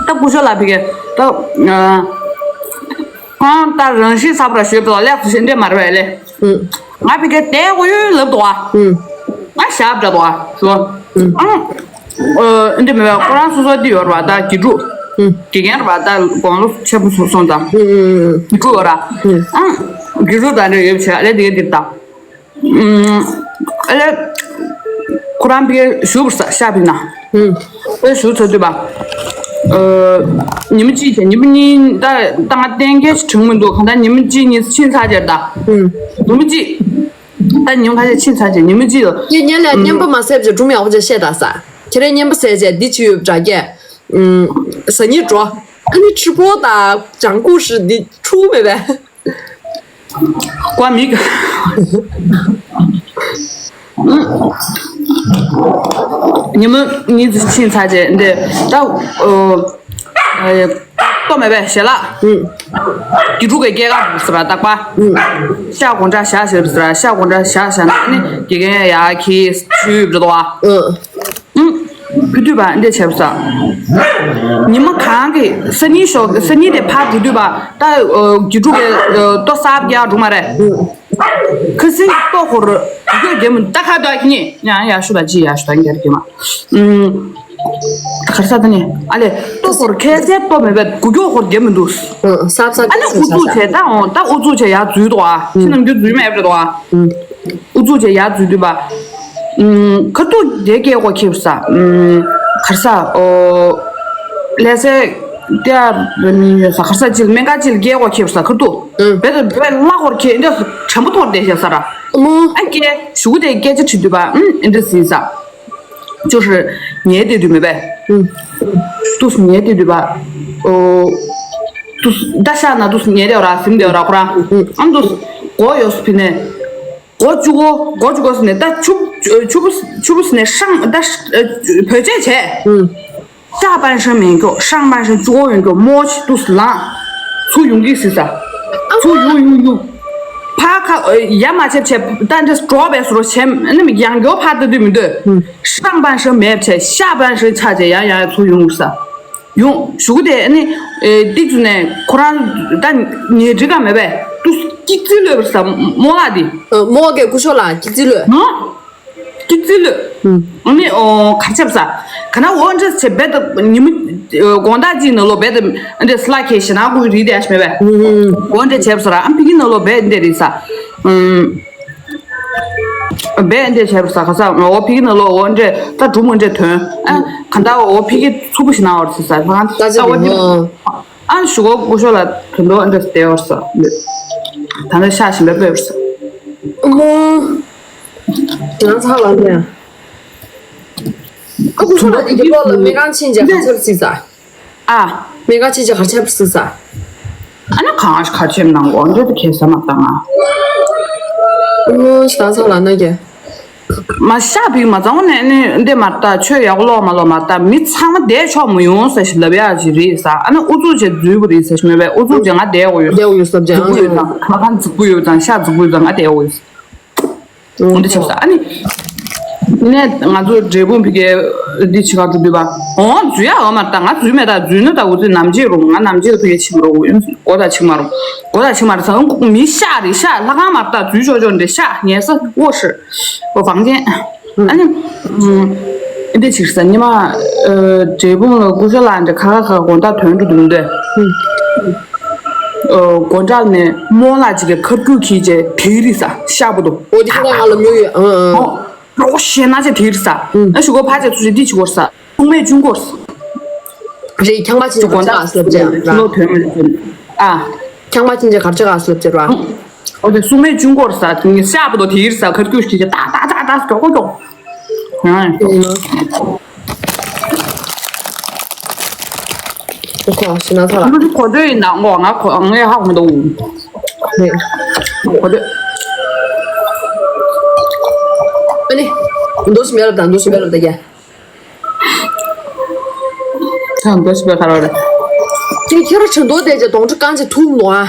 ད་སྐུ་ཞབས་ལགས་ཕིག་གི་ད། ཨ། ཁོང་ད་རང་ཤི་ཚ་པ་ར་ཞོད་པ་ལ་ལེགས་སུ་ཞེ་འདྲེ་མ་རེད་པས་ལེ། ང་ཕི་གེ་དེ་གོ་ཡོད་ལབ་དོ། ང་ཞབས་འདྲ་དོ་ཞོ། ཨང་། འདི་མེད་པ་ཁོ་རང་སོ་སོ་འདི་ཡོད་ར་བ། ད་དགེ་ཕྲུག་དགེ་རྒན་ར་བ། ད་དགུང་ལོ་ཆེན་པོ་སོང་སོང་ད། དགེ་ཕྲུག་ཡོད་ར། ཨང་། དགེ་ཕྲུག་ད་འདྲ་ཡོད་བྱས་ཨ་ལེ་དེ་ག་འདིར་ད། ཨ་ལེ། ཁོ་རང་ཕི་གེ་ཞུ་བར་ས་ཤག་ཕིག་ན། ཨེ་ཞུ་ཚོད་དུས་པ། ཉི་མ་གཅིག་བྱས་ཉི་མ་གཉིས་ད་ད་ང་གཏན་འཁེལ་ཞིག་བྱུང་མི་འདུག་གང་ལྟར་ཉི་མ་གཅིག་གཉིས་ཕྱིན་ཚར་རྗེས་ད། ཉི་མ་གཅིག་ད་ཉི་མ་ཁ་ཤས་ཕྱིན་ཚར་རྗེས་ཉི་མ་གཅིག་ལ། ངས་ཉན་ལས་རྔན་པ་མ་བཟས་བྱས་སྒྲུང་ཡག་པོ་ཅིག་བཤད་ད་ས། ཁྱེད་རས་རྔན་པ་བཟས་བྱས་འདི་བྱས་ཡོད་འདྲ་སྐད། ཟ་ཉི་འགྲོ། ཨ་ནི་ཁྲི་པོ་དང་ལྗང་ཁུ་ཧྲི་འདི་ཁྲུ་མེད་པས། ཀོ་མིག་ཉི་མ་གཉིས་ཕྱིན་ཚར་རྗེས་འདི་ད་ཨོ་ལྟོ་མེད་པའི་ཞལ་ལག་དགེ་ཕྲུག་གི་སྐྱེས་སྐར་འདུག་ཟེར་བ་རྟག་པ། ཤ་སྒོང་ཁྲག་བཞག་ཟེར་ཟེར་བ། ཤ་སྒོང་ཁྲག་བཞག་བཞག་ན་ནི་དགེ་རྒན་ཡ་ཁྱི་ཆུ་བྲི་དོ་བ། ཨུ། ཕུ་དུས་པ་འདི་བྱས་པ་ས། ཉི་མ་གང་གི་སང་ཉིན་ཞོགས་སང་ཉིན་དེ་ཕར་འགྲོ་དུས་པ་ད་ཨོ་དགེ་ཕྲུག་གི་ཨོ་ལྟོ་གསར་རྒྱག་འགྲོ་མ་རེད། ཁ་སང་ལྟོ་ཁོར་གུ་ཡོ་རྒྱ་མི་ད་ཁ་ད་ཁྱི་ཉེ་ཡང་ཡ་ཤུ་ད་ཅི་ཡ་ཤུ་ད་འགྱར་གྱི་མ། གར་ས་ད་ནི་ཨ་ལེ་ལྟོ་ཁོར་ཁ་སང་ལྟོ་མེད་པས་གུ་ཡོ་ཁོར་རྒྱ་མི་འདུག་ཨ་ནི་ཨུ་ཚུགས་བྱས་ད་འོང་ད་ཨུ་ཚུགས་བྱས་ཡ་འཛུལ་འདུག་ཨ། ཕྱི་ནང་རྒྱུ་འཛུལ་མེད་པ་རེད་འདུག་ཨ། ཨུ་ཚུགས་བྱས་ཡ་འཛུལ་དུས་པ། ཁ་ཐུག་དེ་སྐྱེ་གོ་ཁེབས་ས། གར་ས་ཨོ། ལས་སེ་ཏེ་ཨ་ར་མི་ཡོད་ས་གར་ས་ཅིལ་སྨན་ཁང་ཅིལ་སྐྱེ་གོ་ཁེབས་ས་ཁ་ཐུག་བེ་ད་བེ་ལ་ཧོར་ཁེ་འདི་དྲན་པོ་ཐོར་བསྡད་ཤག་ས་ར། ཨ་སྐྱེ་ཞུ་དེ་སྐད་ཆ་དྲི་དུས་པ་ཨུམ་ཨེ་འདྲ་ཟིན་ས། ཅོ་ཧྲི་ཉལ་བསྡད་དུས་མེད་པས། ཏུས་ཉལ་བསྡད་དུས་པ། ཨོ། ཏུས་ད་ཤ་ན་ཏུས་ཉལ་བསྡད་ར་སིམ་བསྡད་ར་ཁོ་རང་། ཨམ་ཏུས་གོ་ཡོད་སུ་ཕི་ནས། སྒོ་བཅུ་གོ་སྒོ་བཅུ་གོ་ཟེར་ནས་ད་ཆུ་ཆུ་བུ་ཆུ་བུ་ཟེར་ནས་ཧྲང་ད་བོད་ཆས་བྱས། ཤ་པན་ཧྲན་མེད་མཁྱོག་ཧྲང་པན་ཧྲན་བཅུ་གོ་ཡོད་མཁྱོག་མོ་ཆི་ཏུས་ལང་། ཚུ་ཡོང་གི་ཟེར་ས། ཚུ་ཡོང་ཡོང་ཡོང་། ཕ་ཁ་ཡ་མ་ཆེབ་ཆེབ་ད་འདྲ་འགྲོ་བས་སོ་ཆེམ་ནི་ཡང་མགྱོགས་ཕ་ད་དུས་མི་འདོད། ཧྲང་པན་ཧྲན་མེད་བྱས་ཤ་པན་ཧྲན་ཆ་བྱས་ཡང་ཡང་ཚུ་ཡོང་ཟེར། ཡོང་ཞུ་གི་དེ་ནི་ཏིག་ཙུ་ནས་ཁོ་རང་ད་ཉལ་འགྲིག་ག་མེད་པས་ཏུ་སྐྱིད་རྩིས་ལོས་པར་ས་རྨོ་ལགས་དེ། རྨོ་གས་སྐུ་ཞོགས་ལ་སྐྱིད་རྩིས་ལོས། ཧ། སྐྱིད་རྩིས་ལོས། ཨ་ནི་ཨོ་གར་ཆབ་ས། ག་ན་འོ་འདྲ་བྱས་བེད་ཉི་མ་དགོང་དག་ཅིག་ནང་ལོ་བེད་འདི་སླ་ཁེ་ཞེ་ན་ཀུ་རི་དེ་ཨ་ཤི་མེད་པས། འོ་འདྲ་བྱས་ས་ར་ཨམ་ཕི་གི་ནང་ལོ་བེད་འདི་རེད་ས། བས་འདྲེ་བྱས་པ་ས་ཁ་ས་འོ་ཕི་གི་ན་ལོ་འོ་འདྲེ་ད་གྲུ་མོ་འདྲེ་དོན་ཨ་ག་འདྲ་འོ་ཕི་གི་ཚུགས་པོ་ཞིག་ན་བར་ཚེ་ས་ལྷང་ད་འོ་ཕི་ཨ་ཞུ་གོ་ཀུ་ཤོ་ལ་དོན་དོ་འདྲེ་སྟེ་བར་ས་ད་ནི་ཤ་ཞིམ་པའི་པོས་ས་མོ་ང་ཚ་ལ་ནས་ཨ་ཀུ་ཤོ་ལ་དེ་གི་ལོ་ལ་མི་རང་ཕྱིན་ཅེ་ག་ཚོད་སྲིད་ས། ཨ། མེ་ག་ཆེ་ཆེ་གར་ཆེ་བར་སྲིད་ས། ཨ་ན་གང་ཨ་ཤི་ཁ་ཆེམ་ནང་འོ་འདྲེ་དུ་ཁེ་ས་མ་བཏང་ང་། ཨོ་ཤ་ཚ་ལ་ན་གྱེ། མ་ཤ་བིག་མ་ཚང་ནས་ནི་འདེ་མ་ལྟ་ཆོས་ཡག་ལོག་མ་ལོག་མ་ལྟ་མི་ཚང་མ་བསྡད་ཆོག་མི་ཡོང་ས་ཞིག་ལབ་ཡག་ཅིག་རེད་ས། ཨ་ན་ཨུ་ཚུགས་ཆེ་འཛུལ་བུ་རེད་ས་ཞིག་མེད་པས་ཨུ་ཚུགས་ཆེ་ང་བསྡད་འོ་ཡོད་ས། བསྡད་འོ་ཡོད་ས་བྱ་འཛུགས་པོ་ཡོད་ཙང་ཁ་ཁ་འཛུགས་པོ་ཡོད་ཙང་ཤ་འཛུགས་པོ་ཡོད་ཙང་ང་བསྡད་འོ་ཡོད་ས། འོ་འདི་ཆགས་ས་ཨ་ནི། ནས་ང་ཚོ་འབྲས་སྤུངས་ཕི་གའི་འདི་ཆི་ག་འགྲོ་འདུས་པ། འོང་འཛུལ་ཡ་འོ་མ་ད་ང་འཛུལ་མེད་ད་འཛུལ་ན་ད་འུ་ཚོའི་ནམ་རྒྱུན་རུང་ང་ནམ་རྒྱུན་ཕི་གའི་ཕྱིན་རུང་འུ་མགོ་ད་ཕྱིན་མ་རུང་མགོ་ད་ཕྱིན་མ་རུང་ས་འུ་མི་ཤ་རེད་ཤ་ལྷ་ཁང་མ་ད་འཛུལ་ཆོག་ཆོག་འདྲེ་ཤ་ངལ་ས་འོ་ཧྲི་འོ་བང་ཅན། ཨ་ནི། འདི་ཆིག་ས་ཉི་མ། འབྲས་སྤུངས་ལ་སྐུ་ཞབས་ལགས་འདྲེ་ཁ་ཁ་ཁ་དགོང་དག་དོན་འགྲོ་འདུག་འདོད། སྒོ་འགྲམ་ནས་རྨོ་ལགས་ཅིག་གིས་ཁ་སྐྱུག་ཁྱེར་བྱས་དེ་རིག་ས་ཤ་བུ་དུ། འོ་དེ་ཁ་ང་ལ་མྱོང་ཡོད་ཨང་ཨང་། རོགས་ཞེ་ན་ཆེ་དེ་རིག་ས། ཨ་ཞུ་གོ་ཕ་ཆེ་ཚུ་ཞེ་འདི་ཆི་གོ་ར་ས། སྲུང་མས་ཅུང་གོ་ར་ས། རེད་ཁྱང་པ་ཆེན་ཆེ་གོ་ད་ཨ་སླབ་ཅེ་ར། ལོ་དོན་མ་ཨ། ཁྱང་པ་ཆེན་ཆེ་གར་ཆ་ག་སླབ་ཅེ་ར། འོ་དེ་སྲུང་མས་ཅུང་གོ་ར་ས་ཤ་བུ་དུ་དེ་རིག་ས་ཁ་སྐྱུག་ཁྱེར་བྱས་ཏག་ཏག་ཏག་ཏག་མགྱོགས་པོ་མགྱོགས། ང་། ཁོ་ཤི་ན་ཚ་ལ། ང་གོ་འདོད་ཡིན་ན་ངོ་ང་གོ་ངས་ཧ་གོ་མི་འདུག་ནས། གོ་འདོད། ཨ་ནི། འདུག་ཤི་མེད་ལབ་དང་འདུག་ཤི་མེད་ལབ་ད་རྒྱ། ཚང་འདུག་ཤི་མེད་ཁ་རོ་རེད། དེ་ཁྱེད་རང་ཆེ་འདུག་དེ་རྗེས་དོང་ཁྲི་རྐང་ཆེ་ཐུག་མི་འདུག་ཨ།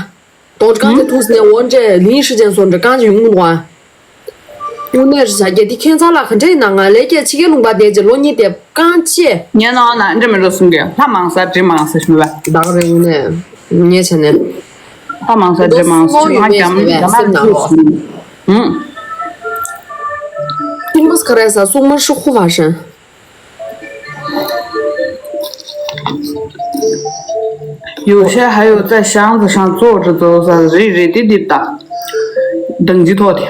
དོང་ཁྲི་རྐང་ཆེ་ཐུག་ཟིན་ནས་འོ་འདྲས་ལིན་ཧྲི་ཅན་སོགས་འདྲ་རྐང་ཆེ་ཡོང་མི་འདུག་ཨ། དངོས་གནས་རེད་བྱ་རྒྱལ་འདི་ཁྱེད་ཚང་ལ་ག་འདྲས་ཡིན་ན་ང་ལས་ཀྱི་ཕྱི་རྒྱལ་ལུང་པ་བསྡད་རྗེས་ལོ་གཉིས་དེ་རྐང་ཆེ། ངའི་ནང་ན་འདྲེ་མི་འགྲོ་གསུང་གི་ལྷ་མང་ས་འདྲེ་མང་ས་ཞུ་བ། བདག་རེ་ངུ་ནས་ངས་བྱས་ནས། ལྷ་མང་ས་འདྲེ་མང་ས་ང་རྒྱམ་རྒྱ་མ་ཐུག་སོང་། ཧུམ། ཏིང་མོ་སི་ཁ་རེ་ས་སུག་མ་ཧྲི་ཧུ་བ་ཧྲན། 有些还有在箱子上坐着走走，རེད་རེད་དེ་དེ་ད། དང་ཅི་ཐོག་དེ།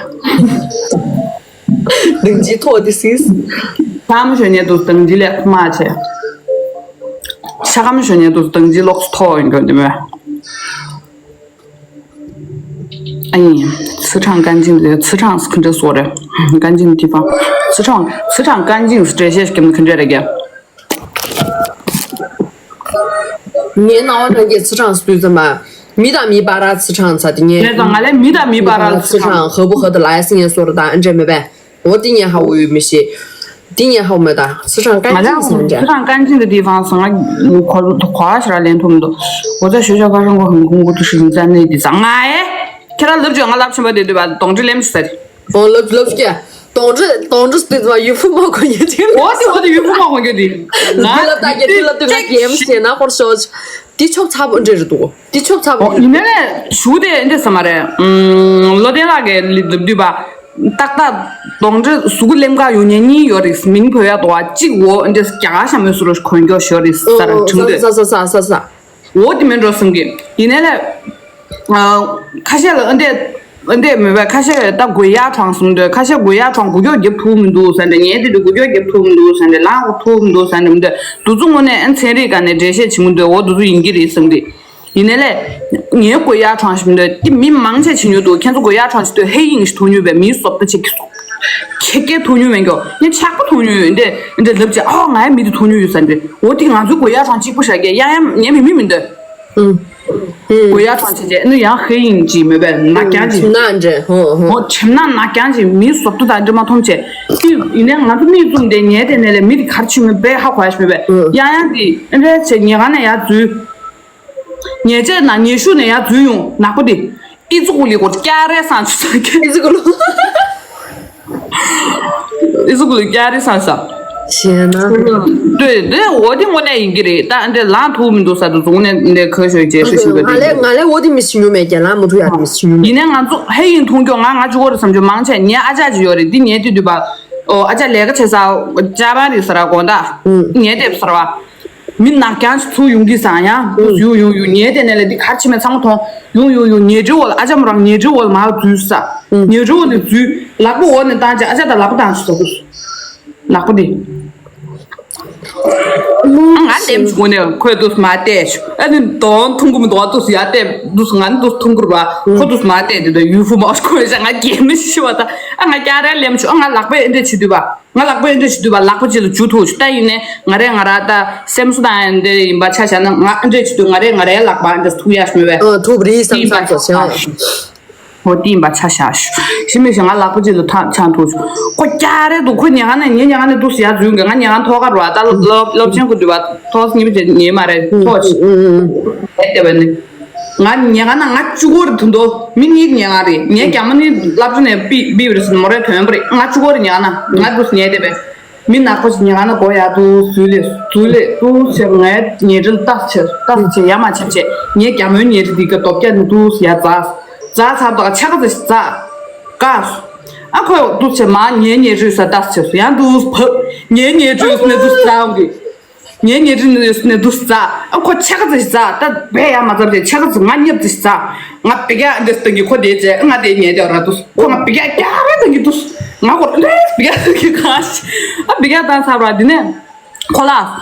དང་ཅི་ཐོག་དེ་སིས། ཤ་མ་ཞོན་ཉེ་དུ་དང་ཅི་ལེགས་མ་ཆེ། ཤ་མ་ཞོན་ཉེ་དུ་དང་ཅི་ལོགས་སུ་ཐོག་ཡོང་གི་འདི་མོད། 哎呀，磁场干净的，磁场是肯定说的，干净的地方，磁场磁场干净是这些肯定这个。 ངའི་རྣ་བ་ནང་གི་磁场་སུས་ཙམ་པ། མི་དང་མི་བར་ཚིག་ཕྲེང་ཚ་དེ་ངས། ངས་ཀྱང་ང་ལས་མི་དང་མི་བར་ཚིག་ཕྲེང་། ཧ་བུ་ཧ་དུ་ལ་ཡ་སི་ངན་སོར་དང་ཨ་འདྲེ་མེད་པས། འོ་དེ་ངས་ཧ་བུ་ཡོད་མི་ཤེས། དེ་ངས་ཧ་བུ་མེད་ད་ཚིག་ཕྲེང་ང་ཀན་ཅིག་ལ་ཟེར་འདྲ། ཚིག་ཕྲེང་ཀན་ཅིག་འདི་དེ་ཕང་སོང་ང་གོ་གོ་ཤ་ར་ལེན་ཐུབ་མི་འདུག་འོ་ད་ཞོ་ཞོ་ཕ་རང་གོ་ཧང་གོང་གོ་ཏུ་ཤི་ཟ་ནས་དེ་ཟ་ང་ཨེ། ཁྱེད་རང་ལབ་བྱོས། ང་ལབ་ཆེན་པོ་དེ་འདུག་པ་གདོང་འདྲེ་ལེམ་ཤི་ཟེར། འོ་ལབ་ལབ་ཀྱ། གདོང་འདྲེ་གདོང་འདྲེ་སྟེ་ཡུ་ཕུ་མ་གོ་ཉེ་ཅིག་འོ་དེ་འོ་དེ་ཡུ་ཕུ་མ་གོ་ཉེ་དེ། ང་ལབ་ད་ཀྱ་དེ་ལབ་དུས་ང་གེམ་ཤེ་ན་ཧོར་ཤོ། དེ་ཆོབ་ཚ་པོ་འདྲེ་རེད་འདུག་དེ་ཆོབ་ཚ་པོ་འདྲེ་རེད་འདུག་ཡིན་ནའི་ཞུ་དེ་འདྲེ་ས་མ་རེད། ལོ་དེ་ལ་གེ་ལབ་དུས་པ། ཏག་ཏག་གདོང་འདྲེ་གཟུགས་ལེམ་ཀ་ཡོང་ཉེ་གཉིས་ཡོད་རེད། མིང་བོད་ཡ་དོ་བ་གཅིག་འོ་འདྲེ་རྒྱ་གར་ཤ་མོས་སུ་རོ་གོན་གྱོ་ཤོ་རེད་ས་ར་ཆུང་དེ། ས་ས་ས་ས་ས། འོ་དེ་མིན་འགྲོ་བསམ་གི། ཡིན་ནའི་ལས། ཁ་ཤས་ལ་ཨ་འདྲས། ཨ་འདྲས་མེད་པས་ཁ་ཤས་ད་དགོས་ཡ་གྲོང་སོང་འདོད། ཁ་ཤས་དགོས་ཡ་གྲོང་དགུ་སྐྱོག་རྒྱབ་ཐུབ་མི་འདུག་ཟེར་འདྲ། ངས་དེ་དུས་དགུ་སྐྱོག་རྒྱབ་ཐུབ་མི་འདུག་ཟེར་འདྲ། ལང་གོ་ཐུབ་མི་འདུག་ཟེར་འདྲ་མི་འདུག་དུ་ཚོ་དངོས་གནས་ཨ་ཚན་རིག་ག་ནས་འགྲེལ་བཤད་བྱེད་མི་འདུག་འོ་དུ་ཚོ་ཡིན་གྱི་རེད་བསམ་གི། ཡིན་ནའི་ལས། ངའི་དགོས་ཡ་གྲོང་ཞིག་མི་འདུག་དེ་མི་མང་ཆེ་བྱེད་མྱོང་འདུག་ཁྱེད་ཚོ་དགོས་ཡ་གྲོང་ཞིག་འདུག་ཧེ་ཡིན་ཞིག་ཐུག་མྱོང་བས་མིའི་བཟོ་ལྟ་ཆེ་གི་སོང་། ཁྱེད་ཀྱིས་ཐུག་མྱོང་མེད་མགྱོགས་ངས་ཆག་པ་ཐུག་མྱོང་ཡོད་འདྲས་འདྲས་ལབ་ཅེ་ཨ་ང་ཡ་མི་དེ་ཐུག་མྱོང་ཡོད་ས་འདྲས། འོ་དེ་ང་ཚོའི་དགོས་ཡ་གྲོང་གཅིག་པུ་བཞག་གི་ཡ་ཡ་ངའི་མི་མི་མི་འདུག་ཨུ། ཨུ། དགོས་ཡ་གྲོང་ཆེ་ཆེ་ནི་ཡང་ཧེ་ཡིན་གྱི་མེད་པས་ནག་རྐྱང་གྱི། ཁྱིམ་ནག་འདྲེ་ཧོ་ཧོ། ཧོ་ཁྱིམ་ནག་ནག་རྐྱང་གྱི་མིའི་བཟོ་ལྟ་དང་འདྲེ་མ་མཐོང་ཆེ། དེ་ཡིན་ནའི་ང་ཚོ་མིག་བཙུམ་དེ་ཉལ་དེ་ནས་ལས་མི་དེ་གར་ཕྱིན་མེད་པས་ཧ་གོ་ཡ་ཞིག་མེད་པས། ཨུ། ཡང་ཡང་དེ་ཨེ་འདྲས་ཆེ་ཉལ་ཁང་ནས་ཡར་འཛུལ། ཉལ་ཆས་ནང་ཉལ་ཤུལ་ནས་ཡར་འཛུལ་ཡོང་ནག་པོ་དེ། ཨི་ཙི་ཀུ་ལི་སྐོར་སྐྱ་རེ་སང་ཆུ་ཚང་ཁྱེད། ཨི་ཙི་ཀུ་ལུ། ཨི་ཙི་ཀུ་ལུ་སྐྱ་རེ་སང་ས། ཞེ་ན། ལྟོས་དེ་འོ་དེ་དངོས་གནས་ཡིན་གྱི་རེད། ད་འདྲ་ལངས་ཐུབ་མི་འདུག་ས་དུ་རྫོང་ནས་འདྲ་ཁ་ཤོད་རྗེས་ཤོད་ཤོད་ང་ལས་ང་ལས་འོ་དེ་མི་ཤི་ཉུ་མེད་ཀྱང་ལངས་མ་ཐུབ་ཡ་དེ་མི་ཤི་ཉུ་མེད། ཡིན་ནའི་ང་ཚོ་ཧེ་ཡིན་མཐོང་ཀྱོག་ང་ང་ཅི་གོ་རེད་བསམ་ཅོ་མང་ཆེ་ཉེ་ཨ་ཅག་ཅིག་ཡོད་རེད། འདི་ཉེ་དུས་དུས་པ། ཨོ་ཨ་ཅག་ལས་ཀ་བྱེད་ས་ཅག་པ་རེད་ས་ར་དགོང་དག་ཉེ་དེབ་ས་ར་བ། མི་ནག་རྐྱང་ཞིག་ཚུར་ཡོང་གི་སང་ཡང་དུས་ཡུ་ཡུ་ཡུ་ཉལ་དེ་ནས་ལས་འདི་གར་ཕྱིན་མེད་ཚང་མ་མཐོང་། ཡུ་ཡུ་ཡུ་ཉལ་ཁྲི་འོག་ལ་ཨ་ཅག་མོ་རང་ཉལ་ཁྲི་འོག་ལ་མར་འཛུལ་ས། ཉལ་ཁྲི་འོག་ནས་འཛུལ་ལག་པ་འོག་ནས་བཏང་བྱས་ཨ་ཅག་དང་ལག་པ་བཏང་ཞིག་ཟ་དུས། ལག་པ་འདི། ང་འདེམས་བྱུང་ནས་ཁོས་དུས་མ་བལྟས་ཞུ་ཨ་ནི་གདོང་ཐུང་གུ་མི་འདུག་ཨ་དུས་ཡ་བལྟས་དུས་ང་ནི་དུས་ཐུང་གུ་ར་བ་ཁོ་དུས་མ་བལྟས་དེ་དུས་ཡུ་ཧྥུ་མ་ཁོས་ཤ་ང་རྒྱལ་མི་ཤི་བ་ད་ཨ་ང་སྐྱ་རེ་ལེམ་ཆུ་ཨ་ང་ལག་པས་ཨེ་འདྲས་བྱེད་དུས་པ། ང་ལག་པ་ཨེ་འདྲས་བྱེད་དུས་པ་ལག་པ་གཅིག་ལ་འཇུ་ཐུག་ད་ཡིན་ནས་ང་རེ་ང་ར་ད་སེམས་གསོ་དང་ཨེ་འདྲས་ཡིན་པ་ཆ་བཞག་ན་ང་ཨེ་འདྲས་བྱེད་དུས་ང་རེ་ང་རའི་ལག་པ་ཨེ་འདྲས་ཐུག་ཡ་ཞིག་མེད་པས། ཨ་ཐུག་རེད་བསམ་བསམ་ཚོ་བྱ། འོ་དེ་ཡིན་པ་ཆ་བཞག་ཞུ་ཞི་མི་ཞིག་ང་ལག་པ་གཅིག་ལ་ཐག་ཆང་ཐུག་ཞུ་ཁོ་སྐྱ་རེ་འདུག་ཁོ་ཉལ་ཁང་ནས་ངའི་ཉལ་ཁང་ནས་འདུག་ཡ་འཛུལ་གི་ང་ཉལ་ཁང་ཐོག་ཁ་རུ་བ་ད་སློབ་སློབ་ཆེན་ཁུ་འདུས་པ་ཐོག་གཉིས་པ་བྱས་ཉལ་མ་རེད་ཐོག་ཆི་ཨེ་བསྡད་པ་ནི། ང་ཉལ་ཁང་ན་ང་གཅིག་པོ་རེད་དུ་འདུག་མི་གཉིས་ཉལ་ཁང་རེད། ངའི་རྒྱ་མ་ནི་སློབ་གྲྭ་ནས་ཕུད་ཕུད་པ་རེད་ཟེར་ནས་མོ་རའི་དོན་པ་རེད། ང་གཅིག་པོ་རེད་ཉལ་ཁང་ན་ང་འདུག་ཉལ་བསྡད་པས། མི་ནག་པོ་ཞིག་ཉལ་ཁང་ན་སྒོ་ཡར་འདུག་འཛུལ་ལེ་འཛུལ་ལེ་འདུག་བྱས་ངའི་ཉལ་ཁྲི་ལ་ལྟ་བྱས་ལྟ་བྱས་ཡ་མ་བྱས་བྱས་ངའི་རྒྱ་མོའི་ཉལ་ཁྲི་འདི་ག་རྡོ་སྐྱ་ནི་འདུག་ཡར་འཛག་འཛག་ཚར་དུས་ཆ་ག་ཚོད་ཞིག་འཛག་བཀག་སོང་། ཨ་ཁོས་འདུག་བྱས་མ་ངའི་ཉལ་ཁྲི་ས་ལྟ་བྱས་སོང་ཡང་འདུག་བབ་ངའི་ཉལ་ཁྲི་ནས་འདུག་འཛག་འོང་གི། ངའི་ཉལ་ཁྲི་ནས་འདུག་འཛག་ཨ་ཁོ་ཆ་ག་ཚོད་ཞིག་འཛག་ད་བས་ཡ་མ་འཛག་བྱས་ཆ་ག་ཚོད་ང་ཉབ་ཙམ་ཞིག་འཛག་ང་བི་ག་འདི་སྟེང་གི་ཁོ་དེ་བྱས་ང་དེ་ཉལ་དེ་ར་འདུག་ཁོ་ང་བི་ག་རྒྱ་རེ་སྟེང་གི་འདུག་ང་ཁོ་འདི་བི་ག་སྟེང་གི་གང་ཞིག་ཨ་བི་ག་བཏང་ཚར་བ་འདི་ནས་ཁོ་ལ་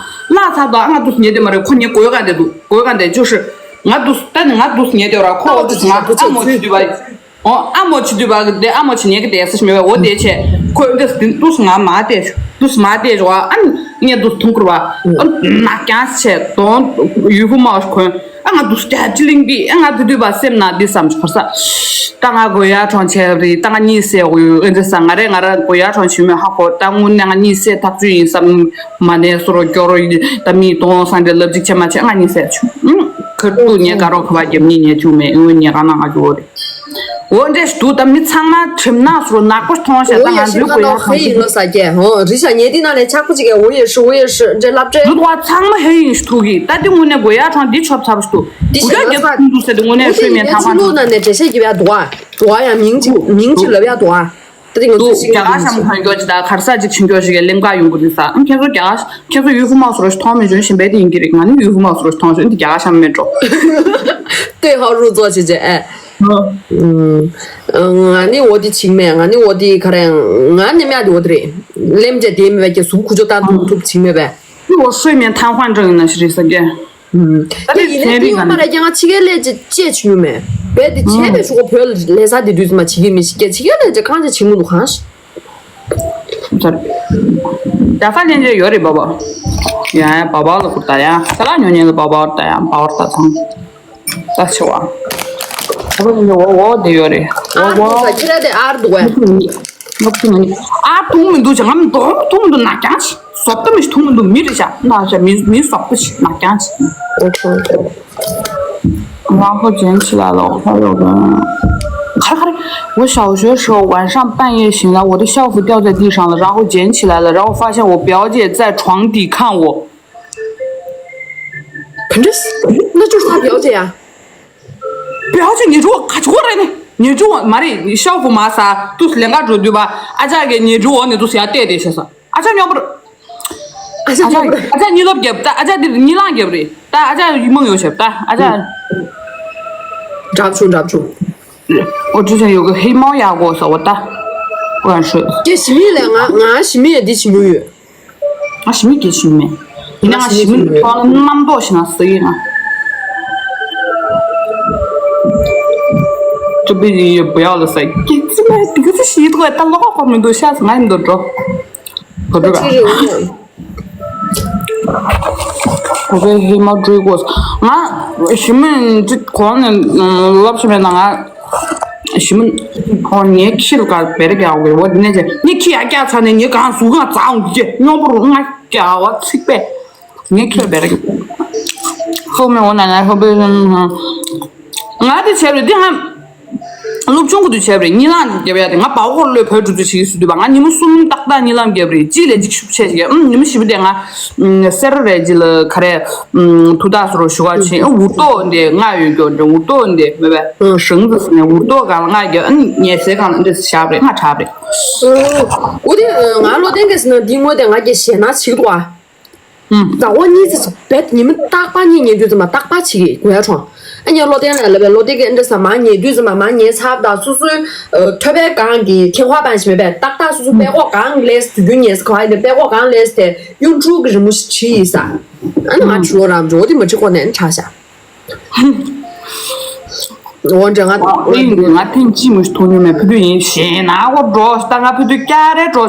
ལ་ཚར་དུས་ཨ་ང་འདུག་ཉལ་དེ་མ་རེད། ཁོ་ཉལ་གོས་གང་དེ་འདུག་གོས་གང་དེ་བཅུ་ཧྲི་ང་འདུག་ད་ནི་ང་འདུག་ཉལ་དེ་ར་ཁོ་འདུག་ང་ཨ་མོ་ཆི་དུས་བ། ཨོ་ཨ་མོ་ཆི་དུས་བ་དེ་ཨ་མོ་ཆི་ཉལ་གི་དེ་ས་ཤི་མེད་བ་འོ་དེ་ཆེ་ཁོས་འདི་སྟེང་དུས་ང་མ་བལྟས་ཞུ་དུས་མ་བལྟས་ཞུ་ཨ་ངས་འདུག་ཐུང་ཁུར་བ་ཨ་ནག་རྐྱང་ཆེ་དོན་ཡུལ་ཕུ་མ་ཁོན། ཨ་ང་འདུག་སྐྱ་ཅི་ལིང་པི་ཨ་ང་དེ་དུས་པ་སེམས་ན་འདི་བསམ་ཆོག་ས། ད་ང་དགོས་ཡ་གྲོང་ཁྱེར་རི་ད་ང་གཉིད་སད་འོ་ཡོད་ཨེ་འདྲ་ས་ང་རེ་ང་ར་དགོས་ཡ་གྲོང་ཆུ་མོད་ཧ་གོ་ད་དངོས་གནས་ང་གཉིད་སད་ཐག་ཆོད་ཡིན་བསམ་མ་ནས་སོ་རོ་སྐྱོ་རོ་ཡིན་ད་མི་གཏོང་སང་འདྲ་ལབ་ཅིག་ཆེ་མ་ཆེ་ང་གཉིད་སད་ཆུ་ཁར་ཏུ་ཉེ་དགའ་རོགས་ཁ་བ་རྒྱབ་གཉིད་ཉལ་ཆུ་མེད་ཨེ་ཉེ་དགའ་ན་ང་ཆུ་འོ་རེ། འོ་འདྲས་འདུག་ད་མི་ཚང་མ་གྲིམ་ནག་སོ་ནག་པོ་མཐོང་ཤག་ད་ང་ཚོའི་དགོས་ཡ་གང་ཡིན་ལོ་ས་སྐྱེ་ཧོ་རི་ཤ་ཉེ་ཏི་ན་ལས་ཆག་པོ་ཅིག་གས་འོ་ཡེ་ཧྲི་འོ་ཡེ་ཧྲི་འདྲས་ལབ་འདྲས། འདུག་ད་ཚང་མ་ཧེ་ཡིན་ཤི་ཐུག་གི་ད་འདི་དངོས་གནས་དགོས་ཡ་གྲོང་འདི་ཆོབ་ཚ་པོ་ཞིག་འདུག་འདི་དགོས་ཡ་རྒྱབ་ཐུང་འདུག་ཟེར་འདི་དངོས་གནས་ཧྲི་མེད་ཐང་ཁང་ལོ་ན་ནས་འགྲེལ་བཤད་རྒྱབ་ཡ་འདུག་ཨ་འདུག་ཨ་ཡ་མིང་ཅིག་མིང་ཅིག་ལབ་ཡ་འདུག་ཨ་ད་འདི་ང་ཚོ་ཤི་རྒྱ་གར་ཤམ་གང་མགྱོགས་ཅིག་ད་གར་ས་ཅིག་ཆིན་མགྱོགས་ཤིག་གི་ལེམ་ཀ་ཡོང་གི་རེད་ས་ཨ་ཁྱེད་ཚོ་རྒྱ་གར་ཁྱེད་ཚོ་ཡུལ་ཕུ་མ་སོ་རོ་ཞིག་མཐོང་མི་བྱུང་ཞིང་བལ་དེ་ཡིན་གྱི་རེད། ང་ནི་ཡུལ་ཕུ་མ་སོ་རོ་ཞིག་མཐོང་བྱུང་འདི་རྒྱ་གར་ཤམ་མེད་འགྲོ། ལྟོས་ཧོ་རུ་རྫོགས་བྱེད་བྱེད་ཨེ། ང་ནི་འོ་དེ་བྱིང་མེད། ང་ནི་འོ་དེ་ག་རེ་ང་ནི་མེད་དེ་འོ་དེ་རེད། ལེམ་བྱས་དེ་མེད་པའི་གི་གཟུགས་ཁུ་ཆོ་ལྟ་ཐུབ་ཐུབ་བྱིང་མེད་པས། འོ་ཧྲོས་མེད་ཐང་ཧོན་ཀྲང་ཡིན་ན་ཞི་རི་ས་གེ། ད་དེ་ཡིན་ནའི་དེ་ཡོད་མ་རེད་ཀྱང་ང་ཕྱི་རྒྱལ་ལས་ཅི་ཅེས་བྱུང་མེད། བས་དེ་བྱས་པའི་ཧྲུ་གོ་བོད་ལས་ས་དེ་དུས་མ་བྱེད་ཀྱི་མི་ཞིག་ག་ཕྱི་རྒྱལ་ལས་ཅི་གང་ཅི་བྱེད་མི་འདུག་གང་ཞིག་རྒྱ་ས་ལྷན་རྒྱས་ཡོད་རེད་པ་པ། ཡ་ཡ་པ་པ་ལ་ཁུར་ད་ཡ་ས་ལ་ཉོ་ཉན་ལ་པ་པ་ད་ཡ་པ་བར་ད་ཚང་། ད་ཆེ་བ། ཨ་ཕ་འདི་འོ་འོ་དེ་ཡོད་རེད། འོ་ཨར་འདུག་འོ། ས་ཁྱེད་ར་དེ་ཨར་འདུག་གས། ལོག་ཅི་མ་ནི། ཨ་ཐུང་མི་འདུག་ཅང་ང་མི་འདུག་ཐུང་མི་འདུག་ནག་ཀྱང་ཆེ། བཟོ་ལྟ་མི་ཞིག་ཐུང་མི་འདུག་མི་རེད་ཤག་ན་ཤ་མི་མི་བཟོ་ལྟ་ཞིག་ནག་ཀྱང་ཆེ། ཨོ་ཁེ། 然后捡起来了，还有个，看看，我小学时候晚上半夜醒来，我的校服掉在地上了，然后捡起来了，然后发现我表姐在床底看我。 反正那就是他表姐呀。 表姐，你说我卡住了呢，你说我妈的，你校服嘛啥，都是两个猪对吧？阿姐给你说我，你都是要带的，是啥？阿姐尿不了。阿姐尿不了。阿姐，你老别，阿姐的，你浪也不对，但阿姐梦游去，但阿姐。 འདྲ་བྱུང་འདྲ་བྱུང་། 我之前有个黑猫压过手，我大不敢睡了。 ཀྱེ་ཞི་མི་ལས་ང་ང་ཞི་མི་ཡ་འདི་ཞི་མི་ཡོད། ང་ཞི་མི་སྐད་ཞི་མི་མེད། ཡིན་ན་ང་ཞི་མི་ཐོག་ལ་རྣམ་རྟོག་ཞིག་ན་ཟེར་ཡིན་ང་།这辈子也不要了噻。这辈子这个是洗头，他老好没多下次俺都着。不对吧？ ཁོ་པའི་ཧི་མ་བྲུས་གོ། ང་ཞི་མི་གོང་ནས་ལབ་ཤི་མེད་ན་ང་ཞི་མི་ཁོང་ངའི་ཁྱི་ལ་ག་བེ་ར་རྒྱག་དགོས་འོ་དེ་ནས་ཀྱི་ངའི་ཁྱི་ཡ་རྒྱག་ཚར་ནས་ངའི་གང་ཟུག་གང་ཚ་འོང་གི་སྙོམས་པོ་རུ་ང་རྒྱག་བ་ཚིག་པས་ངའི་ཁྱི་ལ་བེ་ར་རྒྱག་ཧོ་མེ་འོ་ན་ན་ཧོ་པའི་ང་དེ་བྱས་རེད་དེ་ང་། སློབ་ཆུང་གི་དུས་བྱས་པ་རེད། གཉིད་ལམ་རྒྱབ་ཡ་དེ་ང་བ་ཧོར་ལོས་བོད་འགྲོ་རྩིས་བྱེད་ཀྱི་སུ་དུས་པ་ང་ཉི་མ་གསུམ་ཏག་ཏག་གཉིད་ལམ་རྒྱབ་རེད། གཅིག་ལས་གཅིག་ཤུགས་ཆེ་ཞིག་ཨུམ་ཉི་མ་བཞི་པ་དེ་ང་སེ་ར་རེད་ཅི་ལ་ག་རེ་ཐུག་ཐག་སོ་རོ་ཞུ་བ་ཕྱིན་འུར་རྡོ་འདི་ང་ཡོད་རྒྱུ་འདི་འུར་རྡོ་འདི་མེད་པས་ཧྲང་ཙི་ནས་འུར་རྡོ་གང་ལ་ང་རྒྱབ་ཨུམ་ཉལ་སའི་གང་ལ་འདི་བཞག་རེད། ང་དྲག་རེད། འོ་དེ་ང་བློ་བསྟན་གས་ན་འདི་ངོ་དེ་ང་རྒྱལ་ཞེད་སྣང་ཆིག་ཏུ་ཨ། ཟླ་བ་གཉིས་ཙམ་བེད་ཉི་མ་རྟག་པར་གཉིད་ཉལ་དུས་ཙམ་པ་རྟག་པར་བྱེད་ཀྱི་དགོས་ཡ་གྲོང་། ཨ་ནི་བློ་བསྟན་ལ་ལབ་པའི་བློ་བསྟན་གྱི་ཨ་འདྲ་ས་མར་ཉལ་དུས་ཙམ་པ་མར་ཉལ་ཚར་བ་དང་སོ་སོའི་ཐོད་པའི་སྒང་གི་ཐེ་ཝ་པན་ཞིག་མེད་པས་ཏག་ཏག་སོ་སོ་པད་ཀོག་སྒང་ལས་དུས་རྒྱུན་ཉལ་ས་ག་བ་ཡིན་ཏེ་པད་ཀོག་སྒང་ལས་དེ་གཡུ་འབྲུག་གི་རི་མོ་ཞིག་བྲིས་ཡིན་ས། ཨ་ནི་ང་ཆུ་ལོ་རམ་འགྲོ་དེ་མ་བྲིས་གོ་ནས་ཨ་ནི་དྲག་ཤག་འོ་འདྲ་ང་ཨ་ཡིན་ང་ཐེངས་གཅིག་མི་ཐུག་མྱོང་མེད་ཕུ་དུ་ཡིན་ཞེད་སྣང་འགྲོ་ད་ང་ཕུ་དུ་སྐྱ་རེ་འགྲོ།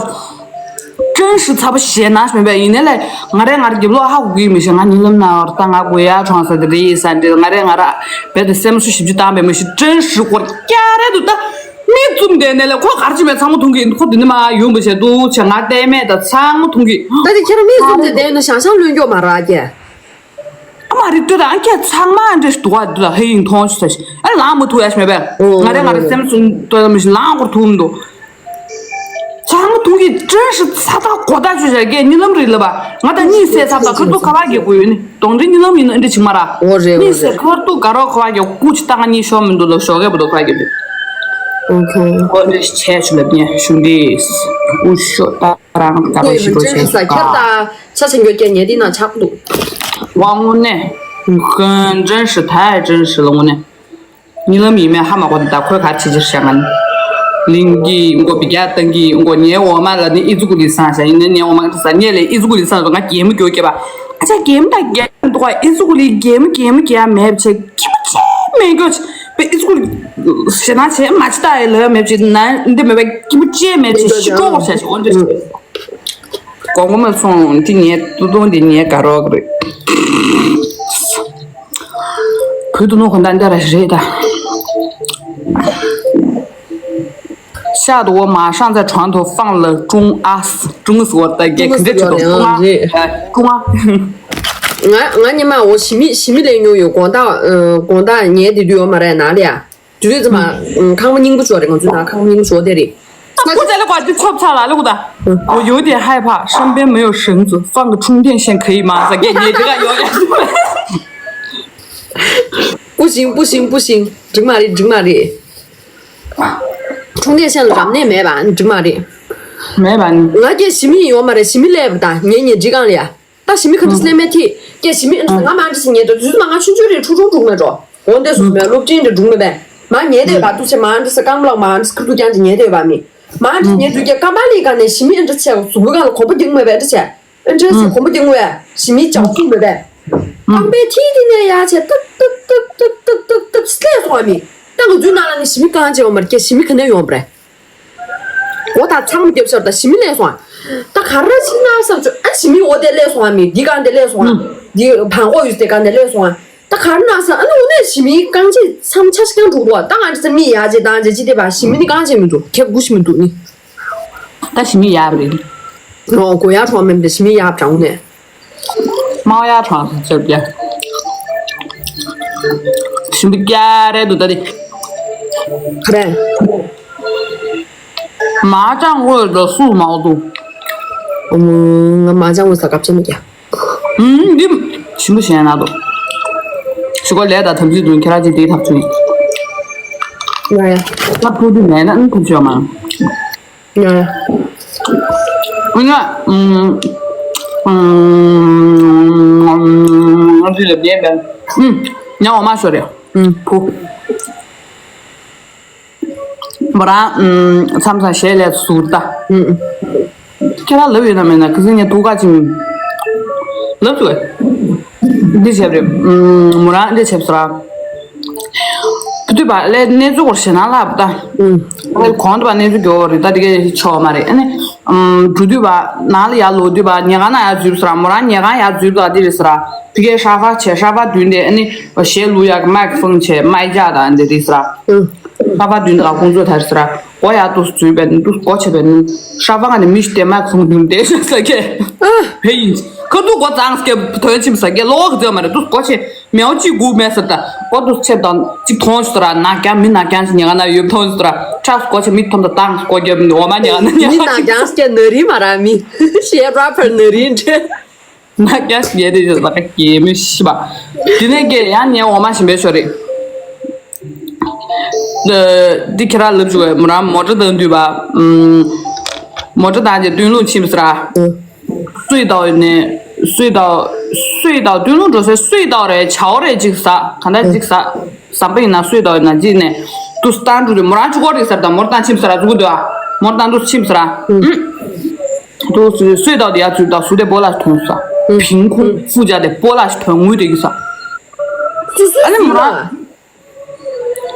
ཀྲན་ཧྲི་ཚ་པོ་ཞེད་སྣང་མེད་པས་ཡིན་ནའི་ལས་ང་རེ་ང་རེ་རྒྱབ་ལོག་ཧ་གོ་གི་མི་ཤེས་ང་ཉིན་ལམ་ན་བར་ད་ང་དགོས་ཡ་གྲོང་ས་དེ་རེད་ས་འདྲི་ང་རེ་ང་ར་བེད་དེ་སེམས་སུ་ཞིབ་ཅིག་བཏང་བས་མི་ཤེས་ཀྲན་ཧྲི་སྐོར་སྐྱ་རེ་འདུག་ད་མིག་བཙུམ་བསྡད་ནའི་ལས་ཁོ་གར་ཅི་མེད་ཚང་མ་མཐོང་གི་ཁོ་དེ་ནི་མ་ཡོང་བ་བྱས་འདུག་བྱས་ང་ལྟད་མེད་ད་ཚང་མ་མཐོང་གི་ད་དེ་ཁྱེད་རང་མིག་བཙུམ་བསྡད་བསྡད་ན་ཞང་ཞང་ལོན་སྐྱོ་མ་རག་གྱེ། ཨ་མ་རེད་ལྟོས་དང་ཁྱེད་ཚང་མ་འདྲེ་ཞིག་འདུག་ག་འདི་ལ་ཧེ་ཡིན་མཐོང་ཆུ་ཚ་ཞིག་ཨ་ལང་མ་ཐུག་ཡ་ཞིག་མེད་པས། ང་རེ་ང་རེ་སེམས་སུ་ལྟོས་དང་མི་ཞིག་ལང་སྐོར་ཐུག་མི་འདུག་ཚང་མ་ཐུག་གི་ཀྲན་ཧྲི་ཚ་ཐག་གོ་ཐག་ཆོད་བྱ་རྒྱས་གཉིད་ལམ་རེད་ལབ་པ་ང་ད་གཉིད་སད་ཚར་ད་ཁ་ཐུག་ཁ་བ་རྒྱག་དགོས་ཡོད་ནི་གདོང་འདྲེ་གཉིད་ལམ་ཡིན་ན་འདྲེ་ཆིག་མ་ར་གཉིད་སད་ཁ་ཐུག་དགའ་རོགས་ཁ་བ་རྒྱག་སྐུ་ཅི་ཏང་གཉིད་ཤོར་མི་འདུག་ལ་ཞོགས་ཀས་བུ་དོ་ཁ་རྒྱག་དུས་ཨོ་ཁེ་ཨོ་འདྲེ་ཆས་ཆུ་ལབ་ཉེ་ཞུ་འདི་སྐུ་ཤོག་ད། རང་དགའ་པོ་ཞིག་འགྲོ་བྱས་སུ་དགའ། ཆ་ཆེན་གྱི་སྐད་ཉལ་དེ་ན་ཆགས་འདུག་དབང་མོ་ནས། ཀུན་ཀྲན་ཧྲི་ཐའི་ཀྲན་ཧྲི་ལ་ངོ་ནས། རྨི་ལམ་ཡིན་མིན་ཧ་མ་གོ་འདི་ད་ཁོས་ག་ཅི་ཅིར་བཤད་ང་ནི། ལིང་གི་མགོ་བི་རྒྱ་བཏང་གི་མགོ་ཉལ་འོ་མ་ལ་ནི་ཨི་ཙུ་གུ་ལི་སང་ཞག་ཡིན་ན་ཉལ་འོ་མ་གི་ས་ཉལ་ལས་ཨི་ཙུ་གུ་ལི་སང་ང་རྒྱལ་མོ་གྱོ་སྐྱེ་བ། ཨ་ཅག་རྒྱལ་མོ་དང་རྒྱལ་མོ་འདུག་ཨི་ཙུ་གུ་ལི་རྒྱལ་མོ་རྒྱལ་མོ་རྒྱལ་མེད་བྱས་སྐྱིད་པོ་ཅེ་མེད་གྱོ་ཅེ་པའི་ཨི་ཙུ་གུ་ལི་ཞེ་ན་བྱས་མ་ཅི་ད་ཡི་ལ་མེད་བྱས་ན་འདི་མེད་པའི་སྐྱིད་པོ་ཅེ་མེད་བྱས་ཤི་ཀྲོག་བྱས་ཤི་འོན་ཏེ། གོང་གོང་མ་སོང་འདི་ངའི་ཏུ་ཏུང་འདི་ངའི་དགའ་རོགས་རེད། བུ་ཏུ་ནུ་གོ་འདའ་འདའ་ར་རེད་ད། ཤ་དུ་བོ་མ་ཧྲང་ཙ་གྲོང་དུ་ཧྥང་ལ་ཀྲུང་ཨ་ཀྲུང་ཨ་སི་བོ་ད་རྒྱ་གི་འདྲ་ཆུ་དུ་ཀྲུང་ཨ་ཀྲུང་ཨ། ང་ང་ཉི་མ་འོ་ཞི་མི་ཞི་མི་ལས་ཉོ་ཡོད་དགོང་དག་དགོང་དག་ཉལ་བསྡད་དུས་ཡོད་མ་རེད་ན་ལ་ཡ། དུས་ཙམ་མ་ཁང་པ་རྙིང་པ་ཅོ་རེད་ང་ཚོའི་ནང་ཁང་པ་རྙིང་པ་ཅོ་དེ་རེད། ཁོ་ཚེ་ལ་ཀོ་ཅི་ཚོབ་ཚ་ལ་ལུག་ད། 我有点害怕，身边没有绳子，放个充电线可以吗？ ཟེར་གྱི་ཉེ་དེ་ག་ཡོད་ཡ། 不行不行不行། འགྲིག་མ་རེད་འགྲིག་མ་རེད། 充电线ལ་རབ་གནས་མེད་པ་འགྲིག་མ་རེད། མེད་པ་ནི། ང་སྐྱེ་ཞི་མི་ཡོད་མ་རེད་ཞི་མི་སླེབས་པ་ད་ངེད་གཉིས་འགྲིག་གང་ལ་ཡ། ད་ཞི་མི་ཁ་ཏུ་སླེ་མེ་ཐི། ཀྱེ་ཞི་མི་ཨ་ང་མ་འདྲི་སི་ཉེ་དོ་དུས་མ་ང་ཆུན་ཆུན་རེ་ཁྲུ་ཁྲུ་འགྲུག་མེ་འགྲོ། འོན་ཏེ་སུ་མེ་སློབ་ཆེན་རེ་འགྲུག་མེ་བས། མ་ཉེ་དེ་བ་དུ་ཆེ་མ་འདྲི་སི་རྐང་ལག་མ་འདྲི་སི་ཁ་ཏུ་ཀྱང་ཅི་ཉེ་དེ་བ་མི། མ་འདྲི་ཉེ་དུ་ཀྱེ་ཀམ་པ་ལི་ག་ནས་ཞི་མི་ཨ་འདྲི་ཆེ་གཟུགས་པོ་གང་ལ་གོམ་པ་རྒྱག་མེ་བས་འདྲི་ཆེ། ཨ་འདྲི་སི་གོམ་པ་རྒྱག་མེ་བས་ཞི་མི་ཅང་ཚུགས་མེ་བས། ཀམ་པའི་ཐི་ཐི་ནས་ཡ་ཆེ་ཏབ་ཏབ་ཏབ་ཏབ་ཏབ་ཏབ་སླེ་སོང་བ་མི། ད་ང་ཚོའི་ནང་ལ་ནི་ཞི་མི་གང་ཆེ་བ་མ་རེད་ཀྱེ་ཞི་མི་ག་ནས་ཡོང་བ་རེད། འོ་ད་ཚང་མ་རྒྱབ་ཤར་ད་ཞི་མི་སླེབས་སོང་ཨ། ད་ག་རེ་ཕྱིན་ན་བསམ་བྱུང་ཨ་ཞི་མི་འོ་དེ་སླེབས་སོང་ཨ་མི་འདི་གང་དེ་སླེབས་སོང་ཨ། ཨུ། འདི་བང་གོ་ཡུལ་དེ་གང་དེ་སླེབས་སོང་ཨ། ད་གར་ན་ས་ཨ་ནི་འོ་ནས་ཞི་མི་རྐང་རྗེས་མཚམས་ཆ་ཞིག་ཀྱང་འགྲོ་གོ་ད་ང་ཚོ་མི་ཡ་རྗེས་དང་རྗེས་ཅི་དེ་བ་ཞི་མི་ནི་རྐང་རྗེས་མི་འདུག་ཁེབ་དགུ་ཞི་མི་འདུག་ནི། ད་ཞི་མི་ཡ་བ་རེད། ཨོ་གོ་ཡ་གྲོགས་མེད་པའི་ཞི་མི་ཡ་བྲང་ནས། མའོ་ཡ་གྲོགས་ཟེར་ཅེར་རྒྱ། ཞི་མི་རྒྱ་རེད་འདུག་ད་དེ། ག་རེ། མ་ཅང་འོས་འགྲོ་སུ་མའོ་འདུག་ང་མ་ཅང་འོས་ས་སྐབས་ཆེན་མི་རྒྱ། ཨུམ། འདི་ཞིམ་པོ་ཞེ་ན་འདུག་ཞུ་གོ་ལས་དང་དམ་ཚིག་དུ་ཁྱེད་རང་ཅིག་དེའི་ཐག་ཆོད་ཡིན། ང་ཡ། ང་ཕུ་དུ་མེད་ན་ཨུམ་ཕུ་ཆོད་མ། ང་ཡ། ཨུ་ང་ཨུམ་ཨུམ་ང་ཚོའི་ལབ་རྒྱན་བས་ཨུམ་ཉ་འོ་མ་ཤོར་རེད་ཨུམ་ཕུ། མོ་རང་མཚམས་མཚམས་ཞལ་ལས་ཟུར་ལྟ། ཁྱེད་རང་ལབ་ཡོད་ན་མེད་ན་ཁ་སང་ངས་དུག་ཁ་ཅིག་ལབ་ཚུལ་འདི་བྱས་པ་རེད། མོ་རང་འདི་བྱས་པ་ར། བུ་དུས་པ་ལས་གནས་ཚུལ་སྐོར་ཞེ་ན་ལབ་ད། ཨ་ལས་གོང་དུ་པ་གནས་ཚུལ་འགྱོ་བ་རེད་ད་དེ་གས་ཆོག་མ་རེད་ཨ་ནི། འགྲོ་དུས་པ་ནང་ལ་ཡར་ལོག་དུས་པ་ཉལ་ཁང་ནང་ཡར་འཛུལ་སོང་ར། མོ་རང་ཉལ་ཁང་ཡར་འཛུལ་ད་འདི་རེད་ཟེར་ར། ཕ་གིའི་ཧྲ་ཧྥ་བྱས་ཧྲ་ཧྥ་མདུན་དེ་ཨ་ནི་གཞས་བླུག་ཡག་གི་མའི་ཁི་ཕོན་བྱས་མའི་ཇག་དང་འདི་རེད་ཟེར་ར། ཧྲ་ཧྥ་མདུན་དེ་ལ་ཁོང་ཚོས་ད་རེད་ཟེར་ར། སྒོ་ཡར་འདུག་འཛུལ་བས་འདུག་སྒོ་ཕྱེ་བས་ནི་ཧྲ་ཧྥ་ང་ནས་མི་ཞིག་དེ་མའི་ཁི་ཕོན་མདུན་དེ་ཤོད་ས་གས། བས་ཡིན། ཁ་ཐུག་སྒོ་གཙང་སྐད་དོན་ཕྱིན་ས་གས་ལོག་གི་ཚོད་མ་རེད་འདུག་སྒོ་ཕྱེ། མེའོ་གཅིག་སྒུག་མེད་ཟེར་ད། སྒོ་འདུག་ཕྱེ་དང་གཅིག་མཐོང་ཞིག་ཟེར་ར་ནག་རྐྱང་མི་ནག་རྐྱང་ཞིག་ཉལ་ཁང་ནང་ཡོད་མཐོང་ཞིག་ཟེར་ར། ཁྲག་སྒོ་ཕྱེ་མི་མཐོང་དང་བཏང་སྒོ་རྒྱབ་ནི་འོ་མ་ཉལ་ཁང་ནང་ཉལ་མི་ཁང་ནག་རྐྱང་སྐད་ནི་རི་མ་ར་མི། ཤེས་ར་ཕར་ནི་རི་འདྲེ། ནག་རྐྱང་ཞིག་ཉལ་དེ་ཞིག་ལ་སྐད་མི་ཤི་བ། དེ་ནས་སྐད་ཡང་ཉལ་འོ་མ་ཞིམ་པའི་ཞོ་རེད། འདི་ཁྱེད་རང་ལབ་བྱུང་བས་མོ་རང་མོ་ཊ་བཏང་དུས་པ། མོ་ཊ་བཏང་རྗེས་སྟོན་ལུང་ཕྱིན་ཟེར་ར། སུའི་ཏའོ་ནས་སུའི་ཏའོ། སུའི་ཏའོ་ཏུན་ལུང་འགྲོ་སའི་སུའི་ཏའོ་རེད་ཆའོ་རེད་ཅིག་ཟ་ག་འདྲ་ཅིག་ཟ། ཟམ་པ་ཡིན་ན་སུའི་ཏའོ་ཡིན་ན་ཅིག་ནས་དུ་སྟན་འགྲོ་དུས་མོ་རང་ཆུ་ཀོ་རེད་ཟེར་དང་མོ་རྟ་ཕྱིན་ཟེར་ར་ཟུག་གི་འདུག་ཨ། མོ་རྟ་འདུ་ཕྱིན་ཟེར་ར། དུ་སུའི་ཏའོ་དེ་ཡ་ཚུལ་དང་སུ་དེ་པོ་ལ་ཐོན་ཟ། ཕིང་ཁུང་ཧྥུ་ཇ་དེ་པོ་ལ་ཐོན་ངུས་དེ་གི་ཟ། ཨ་ནི་མོ་རང་།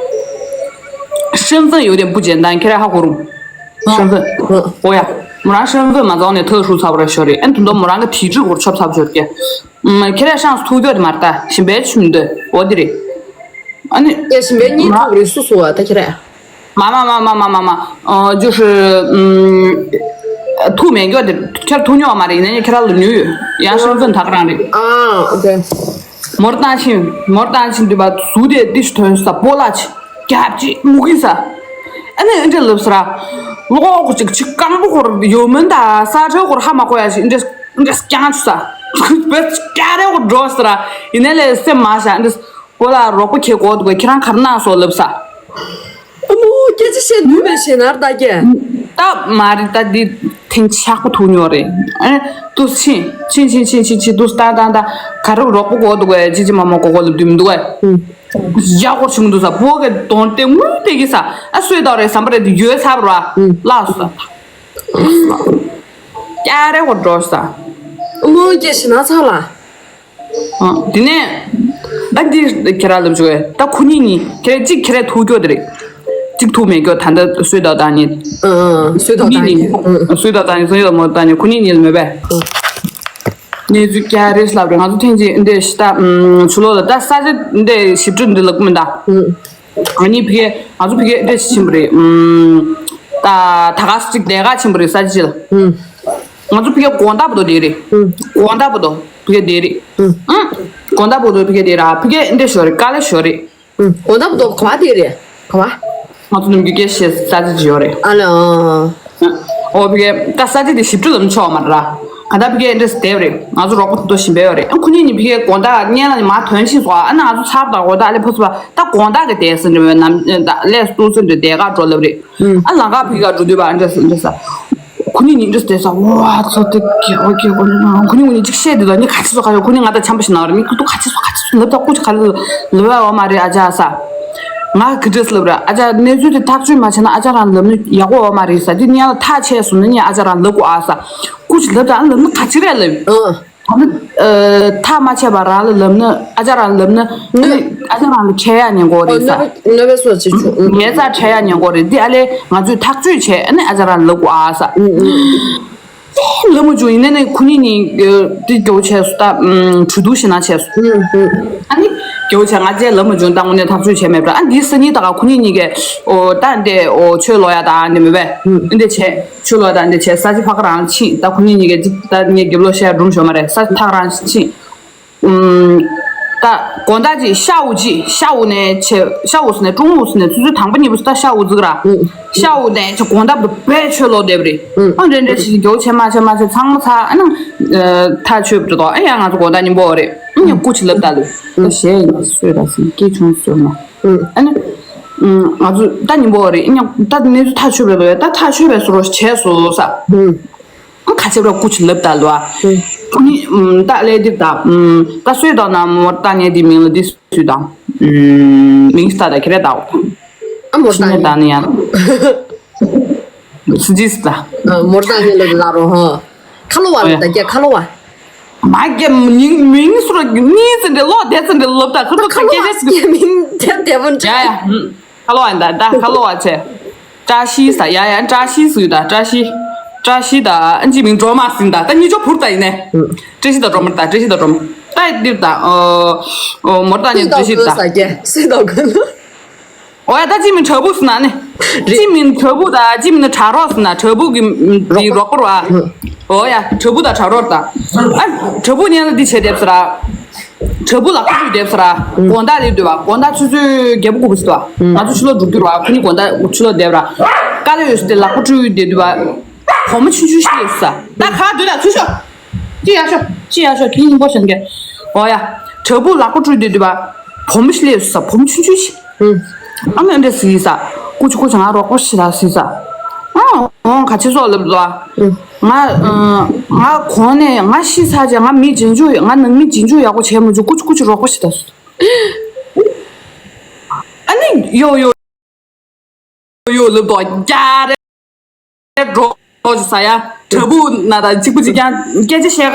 身份有点不简单 ཁྱེད་རང་ཧ་གོ་རུང་། 身份 ཨོ་ཡ། མོ་རང་身份མ་རྫོགས་ནས་ཐག་ཧྲུལ་ཚར་བ་རེད་ཤོར་རེད་ཨ་ནི་དུ་མདོ་མོ་རང་གི་དེ་ཁྲིད་སྐོར་ཆོབ་ཚར་བ་ཤོར་གྱི། ཁྱེད་རང་ཤང་སུ་ཐུག་རྒྱུ་དེ་མ་རེད་ད་ཞིམ་པའི་ཆུ་མི་འདོད་འོ་དེ་རེད། ཨ་ནི། ཡ་ཞིམ་པའི་གཉིད་མ་ཐུག་རེད་སུ་སུ་བ་ད་ཁྱེད་རང་། 妈妈妈妈妈妈妈，呃，就是嗯，ཐུག་མེད་མཁན་དེ་ཁྱེད་ཐུག་མྱོང་བ་མ་རེད་ཡིན་ན་ཁྱེད་རང་ལ་ཉུལ་ཡོད་ཡང་身份 ད་ག་རང་རེད། ཨ་ཨོ་ཁེ། མོར་བཏང་ཕྱིན་མོར་བཏང་ཕྱིན་དུས་པ་ཟུག་དེ་ཏི་ཤུ་ཐོན་ས་པོ་ལ་ཆི་རྒྱབ་ཅི་མུ་གི་ས། ཨ་ནི་ཨིན་འདྲ་ལབ་ས་ར། ལོག་གོ་ཅིག་ཅིག་རྐང་པོ་སྐོར་ཡོད་མིན་ད་ས་ཁྲའི་སྐོར་ཧ་མ་གོ་ཡ་ཞིག་ཨིན་འདྲ་ཨིན་འདྲ་རྐྱང་ཆུ་ས། བེ་ཀྱ་རེ་གོ་འགྲོ་ས་ར། ཡིན་ནའི་ལས་སེམས་མ་བཞག་ཨིན་འདྲ་པོ་ལ་རོགས་པ་ཁྱེད་གོ་འདུག་གས་ཁྱེད་རང་ག་རེ་གནང་སོང་ལབ་ས། ཨ་མོ་སྐད་ཆ་བཤད་ནུས་པའི་ཞེ་ནར་ལྟ་གྱེ། ད་མ་རེད་ད་འདི་ཐེངས་ཆག་པོ་ཐུག་ཉོ་རེད། ཨ་ཏུ་ཕྱིན་ཕྱིན་ཕྱིན་ཕྱིན་ཕྱིན་ཕྱིན་ཏུ་ལྟ་ལྟ་ལྟ་ག་རེ་རོགས་པ་གོ་འདུག་གས་ཅི་ཅི་མ་མ་གོ་གོ་ལབ་དུས་མི་འདུག་གས། ཡག་པོ་བྱུང་འདུག་ས་བོ་གས་གདོང་དེ་དངུལ་དེ་གི་ས་ཨ་སུས་ད་རེད་བསམ་པ་རེད་དེ་ཡོད་ཚར་བ་ལགས་སོ། ཀྱ་རེ་གོ་འགྲོ་ས། ཨ་མོ་སྐད་ཞེ་ན་ཚ་ལ། དེ་ནས་ཨ་འདི་ཁྱེད་རང་ལབ་བྱུང་བས་ད་ཁོ་གཉིས་གཉིས་ཁྱེད་རང་གཅིག་ཁྱེད་རང་ཐུག་སྐྱོ་དེ་རེད། གཅིག་ཐུག་མེད་སྐྱོ་ད་ལྟ་སུས་ད་བཏང་ཉིན། སུས་ད་བཏང་ཉིན། སུས་ད་བཏང་ཉིན་སུས་ད་མོ་བཏང་ཉིན་ཁོ་གཉིས་གཉིས་ལ་མེད་པས། གནས་ཚུལ་ཀྱ་རེས་ལབ་རེད་ང་ཚོ་ཐེངས་གཅིག་འདི་ཤི་ད་ཆུ་ལོག་ལ་ད་ས་ཆ་འདི་ཞིབ་འབྲི་འདི་ལབ་མི་འདའ། ང་གཉིས་ཕ་གི་ང་ཚོ་ཕ་གི་འདི་ཕྱིན་པ་རེད། ད་ད་ག་ས་ཅིག་དེ་ག་ཕྱིན་པ་རེད་ས་ཆ་ཅི་ལ། ང་ཚོ་ཕ་གི་དགོང་དག་བར་དུ་དེ་རེད། དགོང་དག་བར་དུ་ཕ་གི་དེ་རེད། ཨང་། དགོང་དག་བར་དུ་ཕ་གི་དེ་ར་ཕ་གི་འདི་ཞོ་རེད་དཀའ་ལས་ཞོ་རེད། དགོང་དག་བར་དུ་ག་བ་དེ་རེད་ག་བ། ང་ཚོ་ནམ་རྒྱུན་སྐད་བཤད་ས་ཆ་ཅི་ཡོད་རེད། ཨ་ལ། ཨོ་ཕ་གི་ད་ས་ཆ་དེ་ཞིབ་འབྲི་ལམ་ཆོག་མ་ར། ག་ད་ཕ་གི་འདྲ་སེ་བསྡད་རེད་ང་ཚོ་རོགས་པ་དོ་ཞིམ་པས་ཡོད་རེད་ཨ་ཁོ་གཉིས་ནི་ཕ་གི་དགོང་དག་བརྙན་ལ་ནི་མ་ཐོན་ཕྱིན་སོ་ཨ་ན་ང་ཚོ་ཚར་དང་དགོང་དག་ལས་ཕོ་སོ་ད་དགོང་དག་གི་བསྡད་ཟིན་རེད་ན་ལས་སྟུག་ཟིན་རེད་བསྡད་ག་འགྲོ་ལབ་རེད། ཨ་ལང་ཀ་ཕི་ག་འགྲོ་དུས་པ་འདྲ་ཟེར་འདྲ་ཟེར། ཁོ་གཉིས་ཉིན་འདྲ་ཟེར་ས་ཝ་ཚོ་དེ་གི་ཨོ་གི་ཨོ་ཁོ་གཉིས་ངོ་ནི་ཅིག་བཤད་དེ་ལ་ནི་ག་ཚི་སོ་ག་ཡོ་ཁོ་གཉིས་ང་ད་ཆམ་པ་ཞིག་ན་ར་མི་ཁུ་ཏུ་ག་ཚི་སོ་ག་ཚི་སོ་ལབ་ད་ཀུ་ཅི་ག་ལ་ལབ་ཡ་ཨོ་མ་རེད་ཨ་ཅག་ས། ང་གི་འདྲ་ཟེར་ལབ་ར་ཨ་ཅག་གནས་ཚུལ་དེ་ཐག་གཅོད་མ་བྱས་ན་ཨ་ཅག་རང་ལབ་ནི་ཡག་པོ་ཨོ་མ་རེད་ས་དེ་གཉིས་ལ་ཐག་ཆད་སོང་ན་ནི་ཨ་ཅག་རང་ལབ་དགོས་ཨ་ས། ཀུ་ཅི་ལབ་ད་ཨ་ལབ་ནི་ག་ཅི་རེད་ལབ། ཨ་ནི། ཐག་མ་ཆད་པ་རང་ལ་ལབ་ན་ཨ་ཅག་རང་ལབ་ན་ཨ་ནི་ཨ་ཅག་རང་ལ་འཕྲད་ཡག་ཉེན་ཁོ་རེད་ས། གནོད་པའི་སོ་ཅི་བྱུང་ངའི་རྩ་འཕྲད་ཡག་ཉེན་ཁོ་རེད་འདི་ཨ་ལས་ང་ཚོས་ཐག་གཅོད་བྱས་ཨ་ནི་ཨ་ཅག་རང་ལབ་དགོས་ཨ་ས། ལབ་མ་བྱུང་ཡིན་ན་ནི་ཁོ་གཉིས་ནི་འདི་རྒྱོ་བྱས་སུ་ད་གྲོས་བསྡུར་ཞེ་ན་བྱས་སུ། ཨ་ནི་ རྒྱུ་བྱས་ང་རྗེས་ལབ་མ་བྱུང་། ད་དངོས་གནས་ཐག་གཅོད་བྱས་མེད་པ། ཨ་འདི་སང་ཉིན་ད་ག་ཁོ་གཉིས་གཉིས་ཀས་ཨོ་ད་འདི་ཨོ་ཆོས་ལོ་ཡ་ད་འདི་མེད་པས། ཨ་འདི་བྱས་ཆོས་ལོ་ཡ་ད་འདི་བྱས་ས་ཆ་ཕ་ག་རང་ཕྱིན། ད་ཁོ་གཉིས་གཉིས་ཀས་ཅིག་ད་ངས་རྒྱབ་ལོག་བཤད་སྒྲུང་ཞོ་མ་རེད། ས་ཆ་ཕ་ག་རང་ཕྱིན། ཨུམ། ད་དགོང་དག་ཅིག་ཤ་འུ་ཅིག་ཤ་འུ་ནས་བྱས་ཤ་འུ་ཟེར་ནས་ཀྲུང་འུ་ཟེར་ནས་ཆུ་ཚོད་དང་པོ་གཉིས་པོ་ད་ཤ་འུ་ཟིག་ར། ཤ་འུ་ནས་ཅིག་དགོང་དག་བུ་བས་ཆོས་ལོ་བསྡད་པ་རེད། ཨ་འདྲ་འདྲ་ཞིག་རྒྱུ་བྱས་མ་བྱས་མ་བྱས་ཚང་མ་ཚར། ཨ་ནི་ཐག་ཆོད་པ་རེད་དོ། ཨ་ཡ་ང་ཚོ་དགོང་དག་ཉིན་པོ་རེད། ཨ་ནི་སྐུ་མཁྱེན་ལབ་ད་ལུས། ད་གཞས་ཡིན་ན་སོས་ད་ཟིན་སྐྱིད་ཆུང་སོས་མ། ཨ་ནི་ང་ཚོ་ད་ཉིན་པོ་རེད། ཨ་ནི་ད་གནས་ཚུལ་ཐག་ཆོད་པ་རེད་དོ། ད་ཐག་ཆོད་པའི་བཟོ་འདྲ་བྱས་སོང་ས། ཨ་ཁ་ཆེ་བར་སྐུ་མཁྱེན་ལབ་ད་ལོ། ཨ་ཁོ་གཉིས་ད་ལས་འདིར་ད་ད་སོས་དང་ན་མོར་ད་ངས་འདི་མིང་ལ་འདི་སུས་དང་མིང་ས་ད་ཁྱེད་རེད་ད། ཨ་མོར་ད་ནས་ད་ནི་ཡང་སུ་ཇིས་ད། ཨ་མོར་ད་ནས་ལབ་ལ་རོ་ཧ། ཁ་ལོ་བ་ལ་ད་རྒྱ་ཁ་ལོ་བ། མ་རྒྱ་མིང་མིང་སུ་ར་གཉིས་ཙམ་འདྲ་ལོ་དེ་ཙམ་འདྲ་ལབ་ད་ཁ་ལོ་ཁ་ལོ་བ་སྐད་ཆ་སུ། རྒྱ་མིང་དེ་དེ་བོ་འདྲ། ཡ་ཡ། ཁ་ལོ་བ་ཡིན་ད། ད་ཁ་ལོ་བ་ཆེ། བཀྲ་ཤིས་ས། ཡ་ཡ། བཀྲ་ཤིས་སུ་ཡོད་ད། བཀྲ་ཤིས། བཀྲ་ཤིས་ད། ཨ་ཅི་མིང་སྒྲོལ་མ་ཟིན་ད། ད་གཉིས་ཆོ་བུར་ད་ཡིན་ནས། བཀྲ་ཤིས་ད་སྒྲོལ་མ་ད། བཀྲ་ཤིས་ད་སྒྲོལ་མ། ད་འདིར་ད། ཨོ། ཨོ་མོར་ད་ནི་བཀྲ་ཤིས་ད། སུས་ད་གོ། ཨོ་ཡ་ད་ཅི་མིང་དྲ་བུ་ཟིན་ན་ནི། ཅི་མིང་དྲ་བུ་ད། ཅི་མིང་དྲ་རོགས་ཟིན་ན། དྲ་བུ་གི་འདི་རོགས་པ་ར། ཨོ་ཡ་དྲ་བུ་ད་དྲ་རོགས་ད། ཨ་དྲ་བུ་ཉན་ལ་འདི་བྱས་བསྡད་ས་ར། དྲ་བུ་ལག་པ་བཀྲུས་བསྡད་ས་ར། དགོང་དག་རེད་འདུག་བ། དགོང་དག་ཆུ་ཚོད་བརྒྱད་པོ་དགུ་པོ་ཞིག་འདུག་བ། ང་ཚོ་ཕྱི་ལོགས་འགྲོ་རྒྱུ་རེད་བ། ཁོ་གཉིས་དགོང་དག་ཕྱི་ལོགས་བསྡད་པ་ར། དཀའ་ལས་ཡོད་ས་དེ་ལག་པ་བཀྲུས་བསྡད་འདུག་བ། བུ་མོ་ཆུང་ཆུང་ཞིག་སླེབས་ས། ད་ག་འདུག་ལ་ཚུར་ཤོག་ཅི་ཡག་ཤོག་ཅི་ཡག་ཤོག་ཁྱི་སྙིང་པོ་བྱེད་མཁན། འོ་ཡ། དྲ་བུ་ལག་པ་བཀྲུས་བསྡད་འདུག་བ། བུ་མོ་ཞིག་སླེབས་ས། བུ་མོ་ཆུང་ཆུང་ཞིག་ཨ་ནི་འདྲ་ཟིག་ས། ཀུ་ཅི་ཀུ་ཅི་ང་རོགས་པ་ཞིག་ད་ཟིག་ས། ཨ་འོང་ག་ཅི་སོགས་ལབ་འདུག་བ། ང་ང་གོང་ནས་ང་ཤི་ཚར་རྗེས་ང་མི་རྗེས་འཇུག་ང་ནང་མི་རྗེས་འཇུག་ཡག་པོ་བྱས་མ་བྱུང་། ཀུ་ཅི་ཀུ་ཅི་རོགས་པ་ཞིག་ད་ཟིག་ཨ་ནི་ཡོ་ཡོ་ཡོ་ལབ་དོ་རྒྱ་རེ་འགྲོ་ཅི་ས་ཡ། དྲ་བུ་ན་ད་གཅིག་པུ་གཅིག་ཀྱང་སྐད་ཆ་བཤད་ག་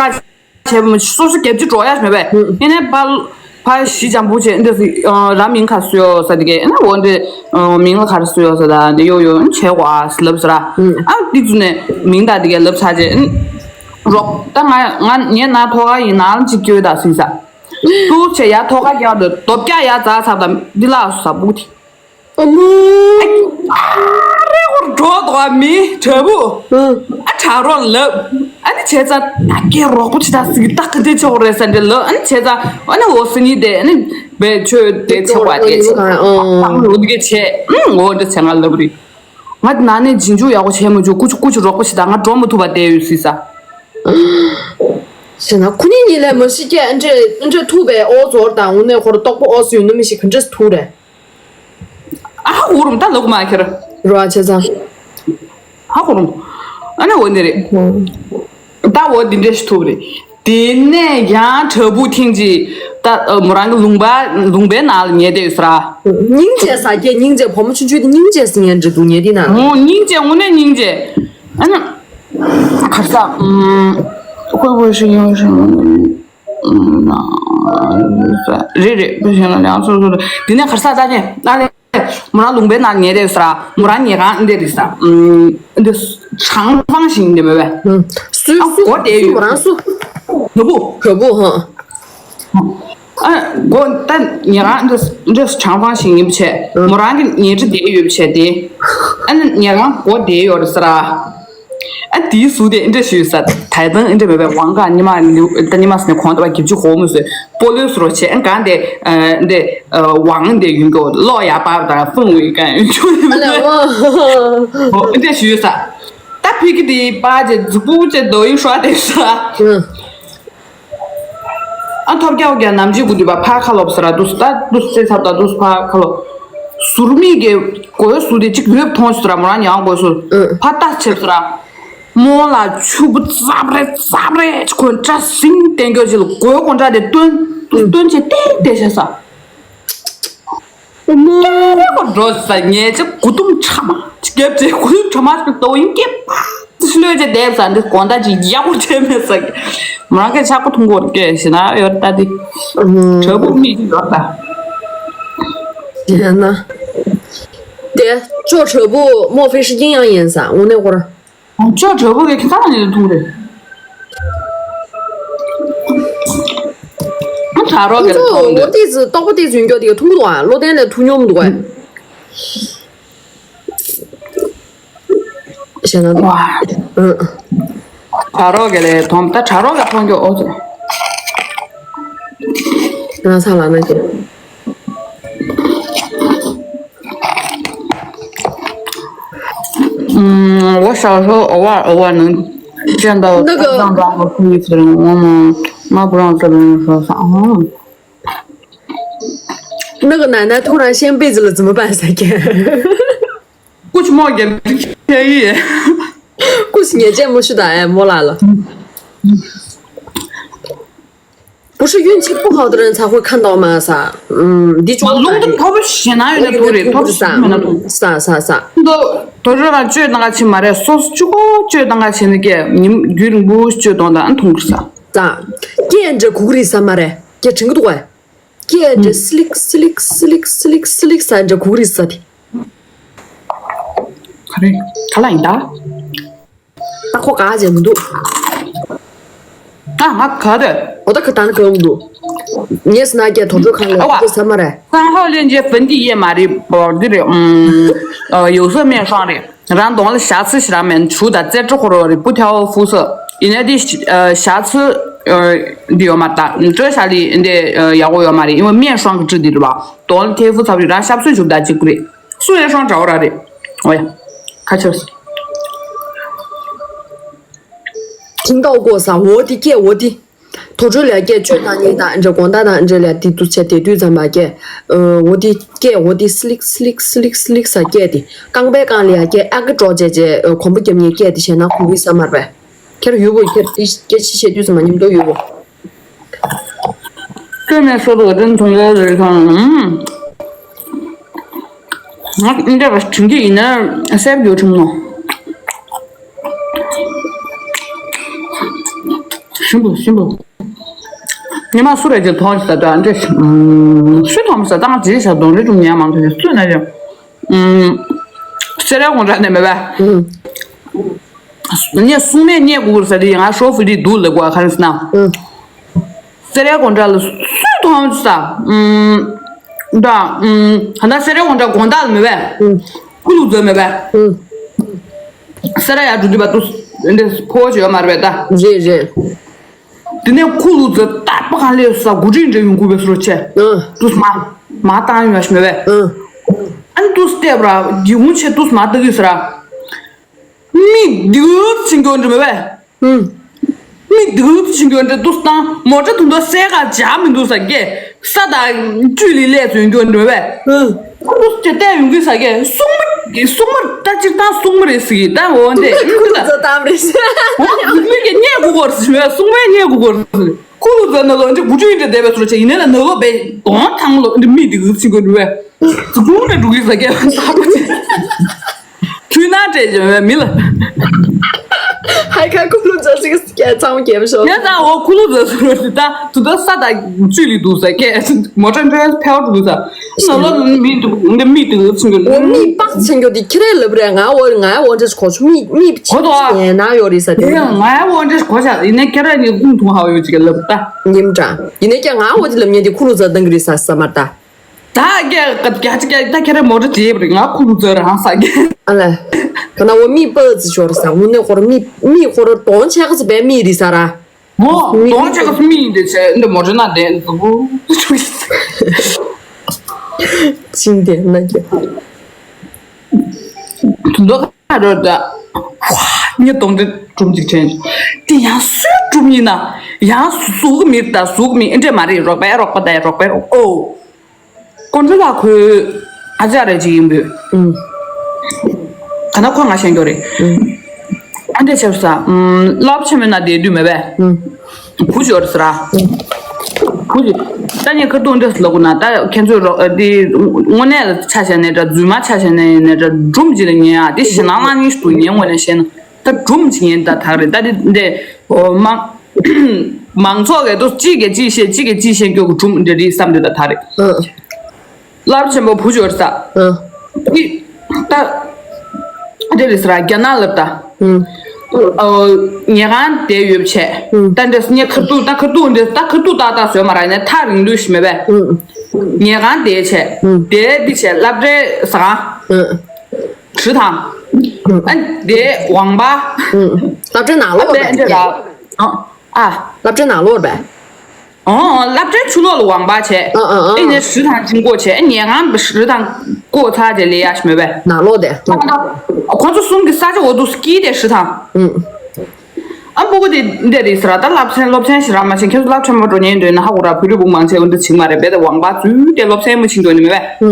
བྱས་པ་སོ་སོ་རྒྱབ་ཀྱི་འགྲོ་ཡ་མེད་པས། ཨེ་ནས་ཕར་ཕར་ཞི་འཇམ་པོ་བྱས་འདི་སི་ར་མིང་ག་སུ་ཡོ་ས་དེ་གས་ཨེ་ན་འོ་འདི་མིང་ལ་ག་རེ་སུ་ཡོ་ས་ད་འདི་ཡོ་ཡོ་བྱས་གོ་ཨ་ལབ་ས་ར། ཨ་འདི་ཚུ་ནས་མིང་ད་དེ་གས་ལབ་ཚར་རྗེས་རོགས་ད་ང་ང་ངས་ན་ཐོ་ག་ཡིན་ན་ལ་གཅིག་སྐྱོ་ད་སི་ས། ཏུ་བྱས་ཡ་ཐོ་ག་རྒྱག་འདོད་རྡོ་བཀྱག་ཡ་ཛ་ཚ་དང་འདི་ལ་སུ་ས་བུ་དེ། ཨ་མོ། ཨ་རེ་ཧོར་འགྲོ་དོ་མི་དྲ་བུ། ཨ་དྲ་རོགས་ལབ། ཨ་ནི་བྱས་ཙང་ད་ཀྱེ་རོགས་པོ་ཅི་ད་སི་ད་ག་དེ་ཆོག་རེད་ས་འདྲ་ལབ། ཨ་ནི་བྱས་ཙང་ཨ་ནི་འོ་སི་ནི་དེ་ཨ་ནི་བེ་ཆོས་དེ་ཆོག་བ་དེ་ཆེ། ཨ་ཨ་ཨ་འོ་དེ་ཆེ། ཨ་འོ་དེ་ཆེ་ང་ལབ་རེད། ང་དེ་ན་ནས་རྗེས་འཇུག་ཡག་པོ་བྱས་མ་བྱུང་། ཀུ་ཅི་ཀུ་ཅི་རོགས་པོ་ཞིག་དང་ང་འགྲོ་མ་ཐུབ་པ་བསྡད་ཡོད་སྲིད་ས། ཞེ་ན་ཁོ་གཉིས་གཉིས་ལས་མ་ཤི་ཀྱད་ཨ་འདྲས་ཨ་འདྲས་ཐུག་པའི་ཨོ་ཟོར་དང་དངོས་གནས་ཁོ་ར་ལྟོགས་པོ་ཨོ་སུ་ཡོད་ནི་མི་ཤི་ག་འདྲས་ཐུག་རེད། ཨ་ཧ་གོ་རུང་ད་ལོག་མ་ཁྱེར། རོ་ཨ་ཆེ་ཚང་། ཧ་གོ་རུང་། ཨ་ནི་འོ་འདི་རེད། ད་འོ་འདི་འདྲས་ཤི་ཐུག་རེད། དེ་ནས་ཡང་དྲ་བུ་ཐེངས་གཅིག་ད་མོ་རང་གི་ལུང་པ་ལུང་པའི་ནང་ལ་ཉལ་བསྡད་ཡོད་ས་ར། སྙིང་རྗེ་ས་སྐྱེ་སྙིང་རྗེ་བུ་མོ་ཆུང་ཆུང་དེ་སྙིང་རྗེ་ཟིན་ཡན་འདྲ་འདུག་ཉལ་དེ་ན། ཨོ་སྙིང་རྗེ་དངོས་གནས་སྙིང་རྗེ། ཨ་ནི་གར་ས་ཨུམ་ཁོས་བོད་ཤིག་ཡོང་ཤིང་རེད་རེད་བོད་ཤིག་ཡོང་ལ་ཡང་སོ་སོ་རེད། དེ་ནས་གར་ས་ད་ནས་ད་ནས། མོ་རང་ལུང་པའི་ནང་ཉལ་བསྡད་ས་ར། མོ་རང་ཉལ་ཁང་འདི་རེད་ས། ཨུམ། འདི་གྲྭ་ཚང་ཞིག་འདི་མེད་པས། སུས་ཨ་སུས་སྒོ་དེ་སུས་ཡོད། མོ་རང་སུ། དྲ་བུ། དྲ་བུ་ཧ། ཨ་སྒོ་ད་ཉལ་ཁང་འདི་འདི་གྲྭ་ཚང་ཞིག་ཡིན་པ་བྱས། མོ་རང་གི་ཉལ་ཁྲི་དེ་ཡོད་པ་བྱས་ཏེ། ཨ་ནི་ཉལ་ཁང་སྒོ་དེ་ཡོད་རེད་ས་ར། ཨ་དེའི་ཟུར་དེ་འདྲ་ཞུས་ས། ད་དང་འདྲ་མེད་པའི་དབང་ག་ཉི་མ་ཉི་མ་ཟེར་ནས་གོང་དུ་བ་གྱིབ་ཅུ་གོ་མོ་ཟེར་སྤོ་ལོའི་ཟུར་བྱས་ཨ་གང་དེ་འདི་དབང་དེ་ཡོད་གོ་ལོ་ཡ་པ་དང་ཕུང་བའི་གང་ཡོད་ཅུ་ནི་མེད་པའི་འདྲ་ཞུས་ས། ད་ཕི་གི་དེ་པ་ཅེ་ཛུ་པུ་ཅེ་དོ་ཡི་ཧྲ་དེ་ས། ཨ་ཐོབ་རྒྱག་རྒྱག་ནམ་རྗེས་དགུ་དུས་པ་ཕ་ཁ་ལོབ་ཟེར་ར་འདུག་ད་འདུག་སེ་ཚབ་ད་འདུག་ཕ་ཁ་ལོ། ཟུར་མིག་གི་གོས་ཟུར་དེ་གཅིག་ཡོད་མཐོང་ཟེར་ར་མོ་རང་ཉང་གོས་ཟུར་ཕ་ལྟ་ཆེབ་ཟེར་ར། མོ་ལ་ཆུ་བུ་ཙབ་རེ་ཙབ་རེ་ཁོས་སྐྲ་སིང་བསྟན་རྒྱུ་ཅིག་ལ་གོས་གོན་སྐྲ་དེ་སྟོན་སྟོན་ཆེ་ཏེ་ཏེ་བྱས་ས། ཨོ་མོ། ཀྱེ་རེ་ཁོ་འགྲོ་ས་ཉལ་ཆ་གུ་དུམ་ཁྲ་མ་རྒྱབ་ཅེ་གུ་དུམ་ཁྲ་མ་ཞིག་ཏོ་ཡིན་ཀྱེ་པ་ལོས་ཅེ་བསྡད་ས་འདི་དགོང་དག་ཅིག་ཡག་པོ་བྱས་མེད་ས་གི་མ་གི་ཆག་པོ་ཐུང་གོ་ཀྱེ་ཞེ་ན་ཡོད་ད་དེ་ཨོ་མོ། དྲ་བུ་མིག་ཡོད་ད། ཡང་ན། དེ་ཅོ་དྲ་བུ་མོ་ཧྥེ་ཧྲི་ཀིང་ཡང་ཡིན་ས་འོ་ནས་ཁོ་ར། ཅོ་དྲ་བུ་གི་ཁྱི་ཚང་ནས་ཐུང་རེད། ཨ་ད་ ཨ་རོགས་ཀྱི་ཁོང་ཚོ་ལོ་འདུག་ཏིས་ཏོག་པ་ཏིས་ཡོན་སྐྱོ་དེ་ཐུང་འདུག་ཨ། ལོ་ཏན་ལས་ཐུང་ཉོམ་འདུག་ཨ། ཞེ་ན་འདུག་ཨ། ཨ་རོགས་ཀྱི་ལས་ཐོང་ད་ཨ་རོགས་ཀྱི་ཐོང་ཀྱོ་ཨོ་ཙི། ང་ཚ་ལ་ན་ཀྱི། ཨུམ། 我小时候偶尔偶尔能见到那个 ཀ་ཙང་ཙང་ཧོ་ཁུ་ཡི་ཚེ་རིང་འོ་མ་མ་བུ་རང་ཚེ་རིང་说啥哦。 那个奶奶突然掀被子了怎么办？撒给。 过去冒险便宜。 故事也这么是的哎，莫拉了。不是运气不好的人才会看到吗？撒，嗯，你就 ལུང་དུ་ཐོབ་ཞེ་ན་ཡོད་ན་ཐོབ་རེད། ཐོབ་ཞེ་ན་ཡོད་ན་ཐོབ། 撒撒撒。 དོ་དོ་ཅོ་ལ་བཅོས་བཏང་ག་ཕྱིན་མ་རེད། སོ་སོ་གཅིག་པོ་བཅོས་བཏང་ག་ཕྱིན་ནི་ཀྱེ་ཉིན་རྒྱུན་རིང་པོ་བཅོས་གཏོང་དང་ཐུང་གི་ས། 撒，见着苦力撒马人，也真个多哎。见着 slick slick slick slick slick 撒着苦力撒的。 ག་རེ་ག་ལ་ཡིན་ད། 大伙嘎姐们都， ད་ང་ག་རེ། 我的可当个都，你是那件同桌看了，这什么嘞？ 三号链接粉底液嘛的，宝的了，嗯，呃，有色面霜的。 རང་གདོང་ལ་ཞག་ཚི་ཞིག་རང་མེད་ཆུ་དང་རྩེ་གྲི་ཁོ་རོ་རི་སྤུ་ཐལ་ཧྥུ་སི་ཡིན་ན་དེ་ཞག་ཚི་འདི་ཡོད་མ་རེད། ད་བཀྲ་ཤ་ལི་འདི་ཡག་པོ་ཡོད་མ་རེད། ཡིན་བ་面霜གི་གྲི་འདི་རེད་བ། གདོང་ལ་ཐལ་ཧྥུ་ཚ་བ་རེད། རང་ཞབས་སུ་འཇུག་ད་ཅིག་ཀུ་རེད། སུ་ཡང་སྲང་འདྲ་བོ་ར་རེད། འོ་ཡ། ཁ་ཆེར། ཐིང་ཏའོ་གོ་ས་འོ་དེ་སྐད་འོ་དེ། ཐོ་ཅོ་ལ་སྐད་བཅོས་དང་ནི་དང་འདྲ་དགོང་དག་དང་འདྲ་ལ་དེ་དུ་ཆ་དེ་དུས་ཙམ་པ་སྐད། འོ་དེ་སྐད་འོ་དེ་སི་ལིག་སི་ལིག་སི་ལིག་སི་ལིག་ས་སྐད་དེ། རྐང་པའི་རྐང་ལ་ཡ་སྐད་ཨ་ཀི་ཀྲོག་བྱས་བྱས་གོམ་པ་རྒྱབ་ཉེ་སྐད་དེ་བྱས་ན་གོ་གི་ས་མར་པས། ཁྱེར་ཡོད་བོ་ཁྱེར་དེ་སྐད་ཆ་བཤད་དུས་ཙམ་པ་མཉམ་དུ་ཡོད་བོ། ཁྱོད་མེད་སོ་དུ་དྲིན་ཐུང་ལ་རེ་ཐང་། ང་འདྲ་བ་དྲིན་གྱི་ཡིན་ན་སེབ་རྒྱུ་ཆུང་ནོ། ཞིམ་པོ་ཞིམ་པོ། ཉི་མ་སུ་རེ་ཅིག་མཐོང་ཞིག་ད་ལྟ་འདྲེ་ཞིག་སུ་མཐོང་ས་ད་ང་ཇི་ཞག་གདོང་རེ་ཅུང་ཉལ་མང་ཐོས་སུ་ན་ཅང་། སེ་ར་དགོང་དྲ་ནས་མེད་པ། ངས་སྲུང་མས་རྙེད་དགོས་ས་དེ་ང་ཧྲོ་ཧྥུ་ལི་འདུག་ལབ་དགོས་ག་རེ་ཟེར་ན། སེ་ར་དགོང་དྲ་ལ་སུས་མཐོང་ས། ད་ད་སེ་ར་དགོང་དྲ་དགོང་དག་ལ་མེད་པ། ཁུ་ལུ་ཛོ་མེད་པ། སེ་ར་ཡར་འགྲོ་དུས་པ་དུ་འདི་ཕོ་བྱེད་ཡོད་མ་རེད་པས་ད། རེད་རེད། དེ་ནས་ཁུ་ལུ་ཛོ་ཏག་པ་གང་ལས་ས་གུ་ཁྲིད་འདྲ་ཡོང་དགོས་པའི་སོ་ཆེ། ཨ། དུ་མ་མ་བཏང་ཡོང་ཞིག་མེད་པས། ཨ། ཨ་ནི་དུ་སྟེ་བ་ར་འདི་འུ་ཆེ་དུ་མ་ལྟ་གི་ཟེར་ར། མི་འདི་འུ་ཕྱིན་གྱོན་འདྲ་མེད་པས། མི་འདི་འུ་ཕྱིན་གྱོན་འདྲ་དུ་བཏང་མོ་ཊ་དུ་འདུག་སེ་ག་བྱ་མི་འདུག་ས་ཀྱེ། ས་དང་བཅུད་ལི་ལས་ཚོན་གྱོན་འདྲ་མེད་པས། ཁུ་ལུ་ཅེ་བལྟས་ཡོང་གི་ས་ཀྱེ་སྲུང་མ་སྲུང་མར་ལྟ་ཅིག་བཏང་སྲུང་མ་རེད་ཟེར་གི་ད་འོ་འདི་ཁུ་ལུ་ཛོ་བཏང་རེད་ཟེར། འོ་སྲུང་མས་ཀྱེ་རྙེད་དགོས་གོ་རེད་ཟེར། སྲུང་མས་རྙེད་དགོས་གོ་རེད་ཟེར། ཁུ་ལུ་ཛོ་ནང་ལོགས་འདི་གུ་ཅུ་ཡིན་འདྲ་བསྡད་པའི་ཚུལ་ཆེ་ཡིན་ནའི་ལ་ནང་ལོགས་པའི་གདོང་ཐང་ལོགས་འདི་མི་འདི་འུ་ཕྱིན་གྱོན་འདྲ་མེད། སྒུག་ནས་འགྲོ་གི་ས་ཀྱེ་ད་གུ་ཅི། ཁྱོད་ན་སྤྲད་ཀྱི་མེད་མི་ལ། ཧའི་ཁ་ཁུ་ལུ་ཛོ་ཞིག་སྐད་ཚང་རྒྱབ་ཤོག་ངས་ད་འོ་ཁུ་ལུ་ཛོ་ཟེར་བ་ཞིག་ད་དུ་ད་ས་དང་བཅུད་ལི་འདུག་ས་ཀྱེ་མོ་ཊ་འདྲ་ཕལ་འདུག་ས་ནང་ལོགས་མི་འདི་མི་འདི་ཚིག་གི་འོ་མི་པག་ཚིག་གི་འདི་ཁྱེད་རས་ལབ་རེད། ང་འོ་ང་འོ་འདྲ་ཞིག་གོ་ཆུ་མི་མི་ཕྱི་གོ་ཏོ་ཨ། ཡན་ན་ཡོད་རེད་ས་དེ། ཡ་ང་འོ་འདྲ་ཞིག་གོ་ཤག་ཡིན་ནའི་ཁྱེད་ར་ནི་ཀུང་ཐུང་ཧ་ཡོད་ཅིག་ལབ་ད། ཉིམ་དྲ་ཡིན་ནའི་ཀྱ་ང་འོ་དེ་ལབ་ཉན་དེ་ཁུ་ལུ་ཛོ་ལྡང་གི་རེད་ས་ས་མ་ད། ད་རྒྱ་རྒྱ་ཅིག་རྒྱ་ད་ཁྱེད་རང་མོ་ཊ་བརྗེས་པ་རེད། ང་ཁུ་ལུ་ཛོ་རང་ས་རྒྱ། ཨ་ལ། ཁ་ན་འོ་མི་པ་ཙི་ཤོར་ས་དངོས་གནས་ཁོ་ར་མི་མི་ཁོ་ར་གདོང་ཆེ་ག་ཙི་བས་མི་རེད་ས་ར། མོ་གདོང་ཆེ་ག་ཙི་མི་ཡིན་དེ་ཆེ་འདི་མོ་ཊ་ན་བསྡད་འདུག་ཅིང་དེ་ན་རྒྱ། དུ་མདོ་ཁ་རོ་ད། ཉེ་གདོང་དེ་གྲུམ་ཅིག་དྲན། དེ་ཡང་སུས་གྲུམ་ཡིན་ན་ཡང་ཟུག་མི་ད་ཟུག་མི་ཨེ་འདྲས་མ་རེད། རོགས་པའི་རོགས་པ་ད་རོགས་པའི་རོགས་ཨོ། ཀོན་ཀྲི་ལ་ཁོའི་ཨ་ཅག་རེ་ཅིག་ཡིན་པོས། ཨུམ། ག་ན་ཁོ་ང་ཤེས་རྒྱུ་རེད། ཨུམ། ཨ་འདྲས་ཆབ་ས། ཨུམ། རླབས་ཆེན་མོའི་ནང་བསྡད་དུས་མེད་པས། ཨུམ། བུ་ཤོར་ཟེར་ར། བུ་ཞིག་ད་ནི་ཁ་ཐུག་འདྲས་ལ་གོ་ན་ད་ཁྱེད་ཚོས་རོགས་འདི་དངོས་གནས་ལ་ཆ་བཞག་ནས་འདྲ་རྫུན་མ་ཆ་བཞག་ནས་ནས་འདྲ་སྒྲུང་ཅིག་ལ་ཉན་ཡ་དེ་ཞེ་ནང་ལ་ཉིན་ཞིག་ཏུ་ཉན་དངོས་གནས་བཤད་ན་ད་སྒྲུང་ཅིག་ཉན་ད་དག་རེད། ད་དེ་འདྲས་མང་མང་ཚོགས་ཀྱི་ཏོ་གཅིག་གིས་གཅིག་བཤད་གཅིག་གིས་གཅིག་བཤད་རྒྱུ་གི་སྒྲུང་འདྲ་རེད་བསམ་འདོད་ད་དག་རེད། རླབས་ཆེན་པོ་བུ་ཤོར་ས། ཨ། འདི། ད། འདི་རེད་ཟེར་ར་རྒྱ་ནག་ལབ་ད། ཨུམ། ཨོ། ཉལ་ཁང་དེ་ཡོད་བྱས། ད་འདྲས་ངས་ཁ་ཐུག་ད་ཁ་ཐུག་འདྲས་ད་ཁ་ཐུག་ཏག་ཏག་བཟོས་མ་རག་ནས་ཐག་རིང་ལུས་ཤིག་མེད་པས། ཉལ་ཁང་དེ་བྱས། དེ་འདི་བྱས་སློབ་གྲྭའི་ཟ་ཁང་། ཨ། གྲུ་ཐང་། ཨ། དེ་ཝང་པ། སློབ་གྲྭའི་ནང་ལོགས་ཨ་པས་འདྲས་ར། ཨ། སློབ་གྲྭའི་ནང་ལོགས་རེད་པས། ཨོ། སློབ་གྲྭའི་ཕྱི་ལོགས་ལ་ཝང་པ་བྱས། ཨ་ཨ་ཨ། ཨེ་ནས་གྲུ་ཐང་ཅིག་བཀོག་བྱས་ཨེ་ཉལ་ཁང་གྲུ་ཐང་བཀོག་ཚར་རྗེས་ལས་ཡག་ཤིག་མེད་པས། ནང་ལོགས་དེ། ཁོང་ཚོ་གསུམ་གྱི་ས་ཆ་འོ་འདུག་སྐྱིད་དེ་གྲུ་ཐང་། ཨ། སྤུ་གུ་དེ་འདི་རེད་ཟེར་ར། ད་སློབ་ཚན་སློབ་ཚན་ཞེ་དྲག་མ་ཤེས། ཁྱེད་ཚོ་སློབ་ཕྲན་མ་འགྲོ་ཉན་འདོད་ན་ཧ་གོ་ར། བོད་རིགས་བུ་མང་ཆེ་འོ་འདི་བྱེད་མ་རེད་པས། ད་ཝང་པ་ཚུལ་དེ་སློབ་ཚན་མ་ཤེས་འདོད་ནི་མེད་པས།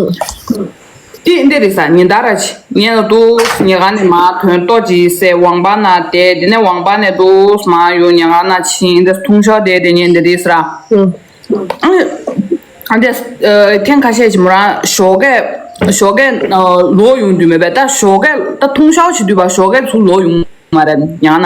དེ་འདི་རེད་ས། ཉིན་ལྟར་ར་ཆི་ཉན་ལ་འདུག་ཉལ་ཁང་ནས་མར་ཐོན་ལྟོ་ཅིག་བཟས་ཝང་པ་ན་བསྡད། དེ་ནས་ཝང་པ་ནས་འདུག་མར་ཡོང་ཉལ་ཁང་ན་ཕྱིན། འདི་ཐུང་ཤོས་དེ་དེ་ཉན་འདི་རེད་ས་ར། ཨ་འདི་ཐེངས་ཁ་ཤས་ཀྱི་མོ་རང་ཞོགས་ཀས་ཞོགས་ཀས་ལོག་ཡོང་དུས་མེད་པས། ད་ཞོགས་ཀས་ད་ཐུང་ཤོས་ཅིག་དུས་པ་ཞོགས་ཀས་ཚུར་ལོག་ཡོང་མ་རེད་ཉལ་ཁང་ན།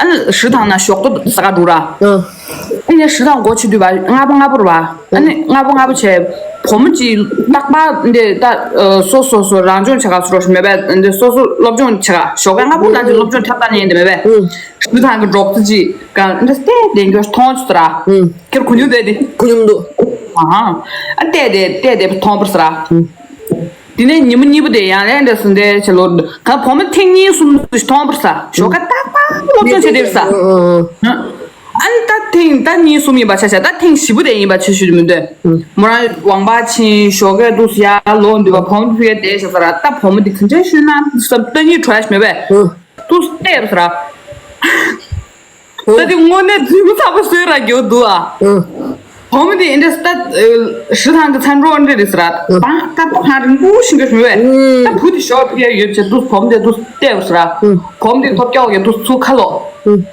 ཨ་ནི་གྲུ་ཐང་ན་ཞོགས་ཏོ་ཟ་ག་འགྲོ་ར། ཨ་ནི་གྲུ་ཐང་སྒོ་ཕྱེ་དུས་པ་སྔ་པོ་སྔ་པོ་རེད་པ། ཨ་ནི་སྔ་པོ་སྔ་པོ་བྱས། བུ་མོ་གཅིག་རྟག་པར་འདི་ད་སོ་སོ་སོ་རང་སྦྱོང་བྱེད་ག་སུ་རོགས་ཤིག་མེད་པས། འདི་སོ་སོ་སློབ་སྦྱོང་བྱེད་ག་ཞོགས་ཀས་སྔ་པོ་ལ་འདི་སློབ་སྦྱོང་ཐེབས་རྟགས་ཉན་འདི་མེད་པས། གྲུ་ཐང་གི་འབྲོག་ཙི་གཅིག་ག་འདི་སྟེ་བསྡད་རྒྱུ་མཐོང་བྱུང་ཟེར་ར། ཁྱེད་ཁུ་ཉུང་བསྡད་དེ། ཁུ་ཉུང་འདུག་ཨ་ཧ། ཨ་བལྟས་ཏེ་བལྟས་ཏེ་མཐོང་པར་ཟེར་ར། དེ་ནས་ཉིན་མོ་གཉིས་པོ་དེ་ཡང་ལན་འདྲ་སུ་འདྲ་བྱེད་ལོ། ག་བུ་མོ་ཐེངས་གཉིས་གསུམ་ཞིག་མཐོང་པར་ས། ཞོགས་ཀ་རྟག་པར་སློབ་སྦྱོང་བྱེད་དེ་རེད་ས། ཨ་ནི་ད་ཐེངས་ད་གཉིས་གསུམ་ཡིན་པ་ཆ་བཞག་ད་ཐེངས་བཞི་པོ་དེ་ཡིན་པ་ཆ་ཞུ་མི་འདོད། མོ་རང་ཝང་པ་ཕྱིན་ཞོགས་ཀས་འདུག་ཡར་ལོག་འདུག་པ་བུ་མོ་ཕི་གའི་བསྡད་བཞག་ས་ར། ད་བུ་མོ་འདི་ག་འདྲ་ཞུས་ན་བསམ་ལྟ་ཉིད་བྲོ་ཡ་ཞིག་མེད་པས། འདུག་བལྟས་པ་ས་ར། ད་དེ་དངོས་གནས་རྫུན་མ་ཚ་པོ་བཟོས་ར་རྒྱུ་འདུག་ཨ། བུ་མོ་དེ་འདྲ་ད་གྲུ་ཐང་གི་མཚན་སྒྲོག་འདྲ་རེད་ཟེར་ར། ད་ད་ཕ་ཧང་རིང་པོ་ཞིག་འདྲ་བྱུང་བས། ད་བུ་དེ་ཞོགས་ཕེ་ཡོད་ཅེ་འདུག་བུ་མོ་དེ་འདུག་བལྟས་པ་ཟེར་ར། བུ་མོ་དེ་ཐོབ་སྐྱོག་གི་འདུག་ཚུར་ཁ་ལོག་